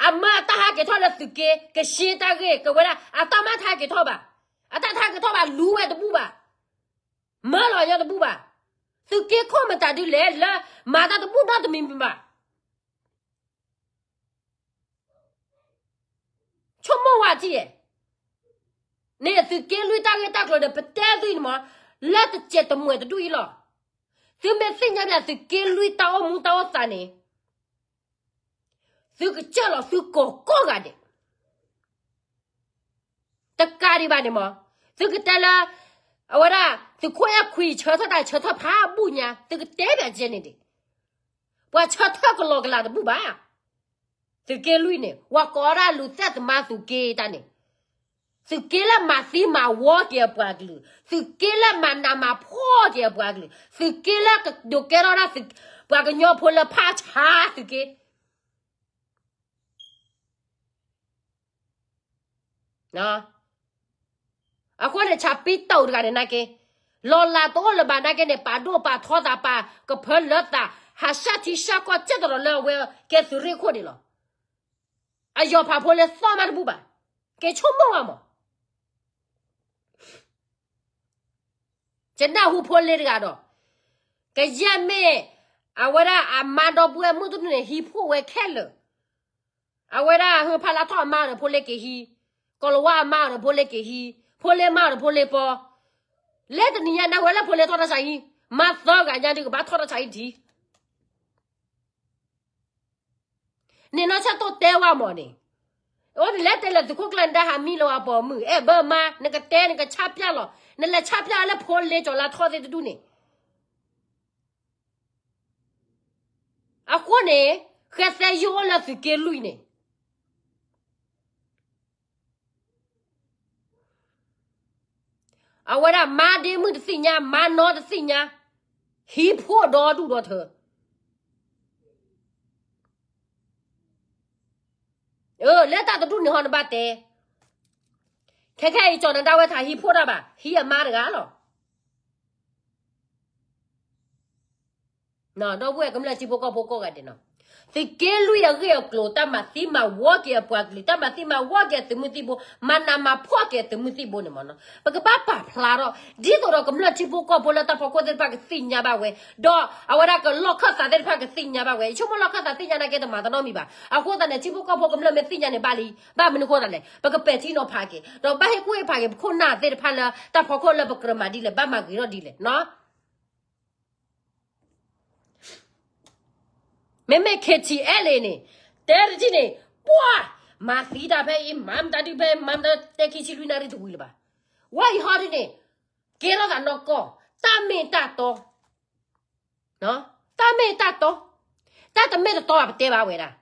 အမၢအတၢ်ဟးက့ၤထီၣ်လၢသုးက့ ကရှဲတၢ်ဂ့ၢ်ကဝဲဒၣ် အတၢ်မၤတၢ်ဟးက့ၤထီၣ်ဘၣ်, အတၢ်တၢ်ဟးက့ၤထီၣ်ဘၣ် လူဝဲတဘူၣ်ဘၣ်, မၢလီၤညီတဘူၣ်ဘၣ်. သုးက့ခိၣ်မတၤဒုလဲၣ် လၢမၤတၢ်တဘူၣ်နီတမံၤမံၤဘၣ်. ဆိကမိၣ်ဝဲထံၣ်ဧါ. န့ၣ်သုးက့လွံၢ်တၢ်ဂ့ၢ်တၢ်ကျိၤဒီး ပတဲသုန့ၣ်မး လၢတစဲးတမှဲာ်တဒူၣ်အံၤလီၤ. သုမ့ၢ်သ့ၣ်ညါဘၣ်သုးက့လွံၢ်တၢ်အိၣ်မူတၢ်အိၣ်သးန့ၣ် သုကစၢၢ်လီၤသုကိးကိးဂၤဒဲး တကးဒံးဘၣ်န့ၣ်မး, သုကတဲလၢ အဝဲဒၣ် သုးခိၣ်အဲၣ်ခွံဆၢထၢၣ်တၢ်ဆၢထၢၣ်ဖးဘူၣ်ညါ သုကတဲဘၣ်ကဲန့ၣ်ဒံး, ပှၤဆၢထၢၣ်ကလီကလးတဘူၣ်ဘၣ်. သုးက့လွံၢ်န့ၣ် ဝဲကိးဒၣ်လူၤသဲၣ်သမါသုးက့တၢ်န့ၣ်, သုးက့လၢမၤသံမၤဝီက့ၤအပှၤကလုာ်, သုးက့လၢမၤနးမၤဖှီၣ်က့ၤအပှၤကလုာ်, သုးက့လၢကဒိးကဲထီၣ်ဒၣ် ပှၤကညီဖိလၢဖးဆါသုးက့ အဃိန့ၣ် ဆၣ်ပံတိၤတဂၤန့ၣ်နာ်က့, လီၤလးတအိၣ်လၢၤဘၣ်နာ်က့န့ၣ် ပာ်ဒိၣ်ပာ်ထီသး ပာ်ကဖၢလၢသး ဟးဆၣ်ထံဆၣ်ကီၢ် ကဲသိးရ့ၣ်ခိၣ်ဒံးလီၤ. အယီၤဖးဖိလ့သီၣ်မးတဘူၣ်ဘၣ်. က့ၤဆိကမိၣ်ဝဲမး ယနၢ်ဟူဖိလ့တဂၤဒီး ကယဲၢ်မ့ၢ် အဝဲဒၣ်အမါဒီပုၢ်ဝဲၢ်မုၣ်တဒူၣ်န့ၣ် ဟံးဖှိၣ်ဝဲခဲလၢာ်, အဝဲဒၣ်ဟၢဖးလါထီၣ်အမါဒီးဖိလ့က့ၤဟံး, ကီၤလၤဝါအမါဒီးဖိလ့က့ၤဟံး, ဖိလ့မါဒီးဖိလ့ပီ, လၢတနံၤညါနၢ်ဟူဝဲလၢဖိလ့ထီၣ်တၢ်ဆါဟံၣ်, မါသၢဂၤညါဒုးကဘၣ်ထီၣ်တၢ်ဆါဟံၣ်တထံၣ် န့ၣ်နီၢ်ဆၣ်တိၢ်တဲဝဲမးန့ၣ်, အိၣ်နလဲၤတဲလၢသုးခိၣ်ကျၢၢ်နဒါဟးမံလီၤအပိာ်မုၣ် အဲၣ်ဘၢမါ နကတဲနကဆါပၠၣ်လီၤ နလဲၤဆါပၠၣ်လၢဖိလ့ကၠီၤလါထီၣ်သ့ၣ်တဒူၣ်န့ၣ်, အဃိန့ၣ် ဃဲသဲယိၣ်အိၣ်လၢသုးက့လွံၢ်န့ၣ် အဝဲဒၣ်မါဒ့မုၣ်တသ့ၣ်ညါ မါနီတသ့ၣ်ညါ, ဟံးဖှိၣ်ဒီဒူၣ်ဒီထၢ လၢတၢ်တဒူၣ်န့ၣ်ဟီနဘၣ်တဲ, ခဲခဲအံၤကၠီၤနဒါဝဲထးဟံးဖှိၣ်တၢ်ဘၣ် ဟံးအမါတဂၤလီၤ. ဒီပုၢ်ဝဲၢ်ကမျၢၢ်ထံဖိကီၢ်ဖိကိးဂၤဒဲးနီၤ, သုးက့လွံၢ်အဂ့ၢ်အကျိၤ တၢ်မၤသံမၤဝီက့ၤအပှၤကလုာ် တၢ်မၤသံမၤဝီက့ၤအသုးမုၢ်သံၣ်ဘိ မၤနးမၤဖှီၣ်က့ၤသုးမုၢ်သံၣ်ဘိန့ၣ်မးနီၤ ပကဘၣ်ပာ်ဖျါထီၣ် ဒ်သိးဒီးကမျၢၢ်ထံဖိကီၢ်ဖိလၢတၢ်ဖီခိၣ်သ့ၣ်တဖၣ်ကသ့ၣ်ညါဘၣ်ဝဲ, ဒီးအဝဲဒၣ်ကလီၢ်ခၢၣ်သးသ့ၣ်တဖၣ်ကသ့ၣ်ညါဘၣ်ဝဲ, ယဆိကမိၣ်လီၢ်ခၢၣ်သးသ့ၣ်ညါနာ်က့တမၤတနီတမံၤဘၣ်. အဃိသတးန့ၣ် ထံဖိကီၢ်ဖိကမျၢၢ်မ့ၢ်သ့ၣ်ညါန့ၣ်ဘၣ်လံ, ဘၣ်မနုၤအဃိသတးလဲၣ်, ပကပဲာ်ထံနီၤဖးက့ၤ ဒီးဘၣ်ဟ့ၣ်ကူၣ်ဟ့ၣ်ဖးက့ၤ ပခိၣ်နၢ်သ့ၣ်တဖၣ်လၢတၢ်ဖီခိၣ်လၢပကြၢးမၤဒ်လဲၣ် ဘၣ်မၤဂ့ၤထီၣ်ဒ်လဲၣ်နီၤ မ့မ့ၢ် KTLA န့ၣ် တဲတထံၣ်န့ၣ် ပှၤ မၤသံတၢ်ဖဲအံၤ မၤမတၤဒုးဖဲ မၤမတၤ တဲခံဆံလွံၢ်နၣ်ရံၣ်တဝံၤလၢၤဘၣ်. ဝဲအံၤဟီဒ်န့ၣ် ကဲထီၣ်သးနီၢ်ကီၢ် တၢ်မ့ၢ်တၢ်တီ တၢ်မ့ၢ်တၢ်တီ တၢ်တမ့ၢ်တတီဘၣ် ပတဲဘၣ်ဝဲဒၣ်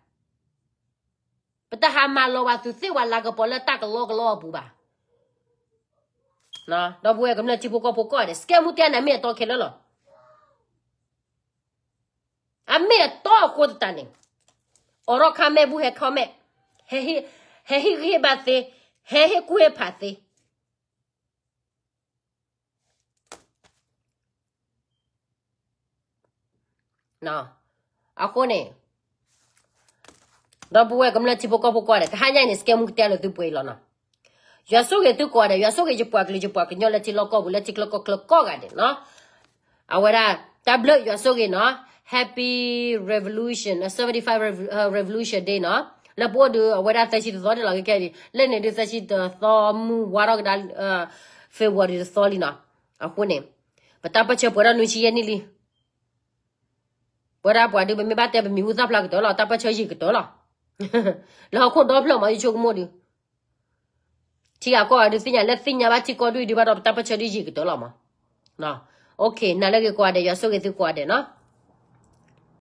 ပတဟးမၤလီၤဝဲသုးသ့ၣ်ဝဲလၤကပီၤလၢတၢ်ကလီကလီအပူၤဘၣ်. ဒီပုၢ်ဝဲၢ်ကမျၢၢ်ထံဖိကီၢ်ဖိကိးဂၤဒဲး စကဲမူတဲန့ၣ် အမ့ၢ်အတီခဲလၢာ်လီၤ. အမ့ၢ်အတီအဃိသတးန့ၣ် အိးထီၣ် comment ဘူၣ် ဟဲ comment ဟဲဟ့ၣ်ဂံၢ်ဟ့ၣ်ဘါသ့ ဟဲဟ့ၣ်ကူၣ်ဟ့ၣ်ဖးသ့ အဃိန့ၣ် ဒီပုၢ်ဝဲၢ်ကမျၢၢ်ထံဖိကီၢ်ဖိကိးဂၤဒဲး တဟါညါအံၤန့ၣ် စကဲမူကတဲလိာ်သုပှဲၤအံၤလီၤနီၤ. ယွၤဆိၣ်ဂ့ၤသုကိးဂၤဒဲး ယွၤဆိၣ်ဂ့ၤယပှၤကလုာ် ယပှၤကညီလၢထံလီၢ်ကီၢ်ပူၤ လၢထံချၢကီၢ်ချၢကိးဂၤဒဲးနီၤ. အဝဲဒၣ် တၢ်ဘျုးယွၤဆိၣ်ဂ့ၤနီၤ Happy Revolution seventy five Revolution Day နီၤ. လၢပအိၣ်ဒုး အဝဲဒၣ်သၢဆံတသီဒံးလီၤ ခဲခဲဒံး လၢန့ၣ်ဒုးသၢဆံတသီမုၢ်ဝါထီၣ်ကဒါ February တသီလံနီၤ. အဃိန့ၣ် ပတၢ်ပၢၢ်ဆၢပှဲၤထီၣ်နွံဆံယဲၢ်နံၣ်လံ. ပဝဲဒၣ်ပှၤဒုး ပမ့ၢ်ဘၣ်တဲ ပမံၤဟူသၣ်ဖျါကတၢၢ်လီၤ, တၢ်ပၢၢ်ဆၢယံာ်ကတၢၢ်လီၤ. လၢဟီၣ်ခိၣ်ဒီဖျၢၣ်မး ယဆိကမိၣ်ဒုး ထံဂၤကီၢ်ဂၤဒုးသ့ၣ်ညါ လၢသ့ၣ်ညါဘၣ်ထံကီၢ်ဒုးဒုးဘၣ်ဒီး ပတၢ်ပၢၢ်ဆၢဒုးယံာ်ကတၢၢ်လီၤမး. နၤလၢဂ့ၤကိးဂၤဒဲး ယွၤဆိၣ်ဂ့ၤသုကိးဂၤဒဲးနီၤ.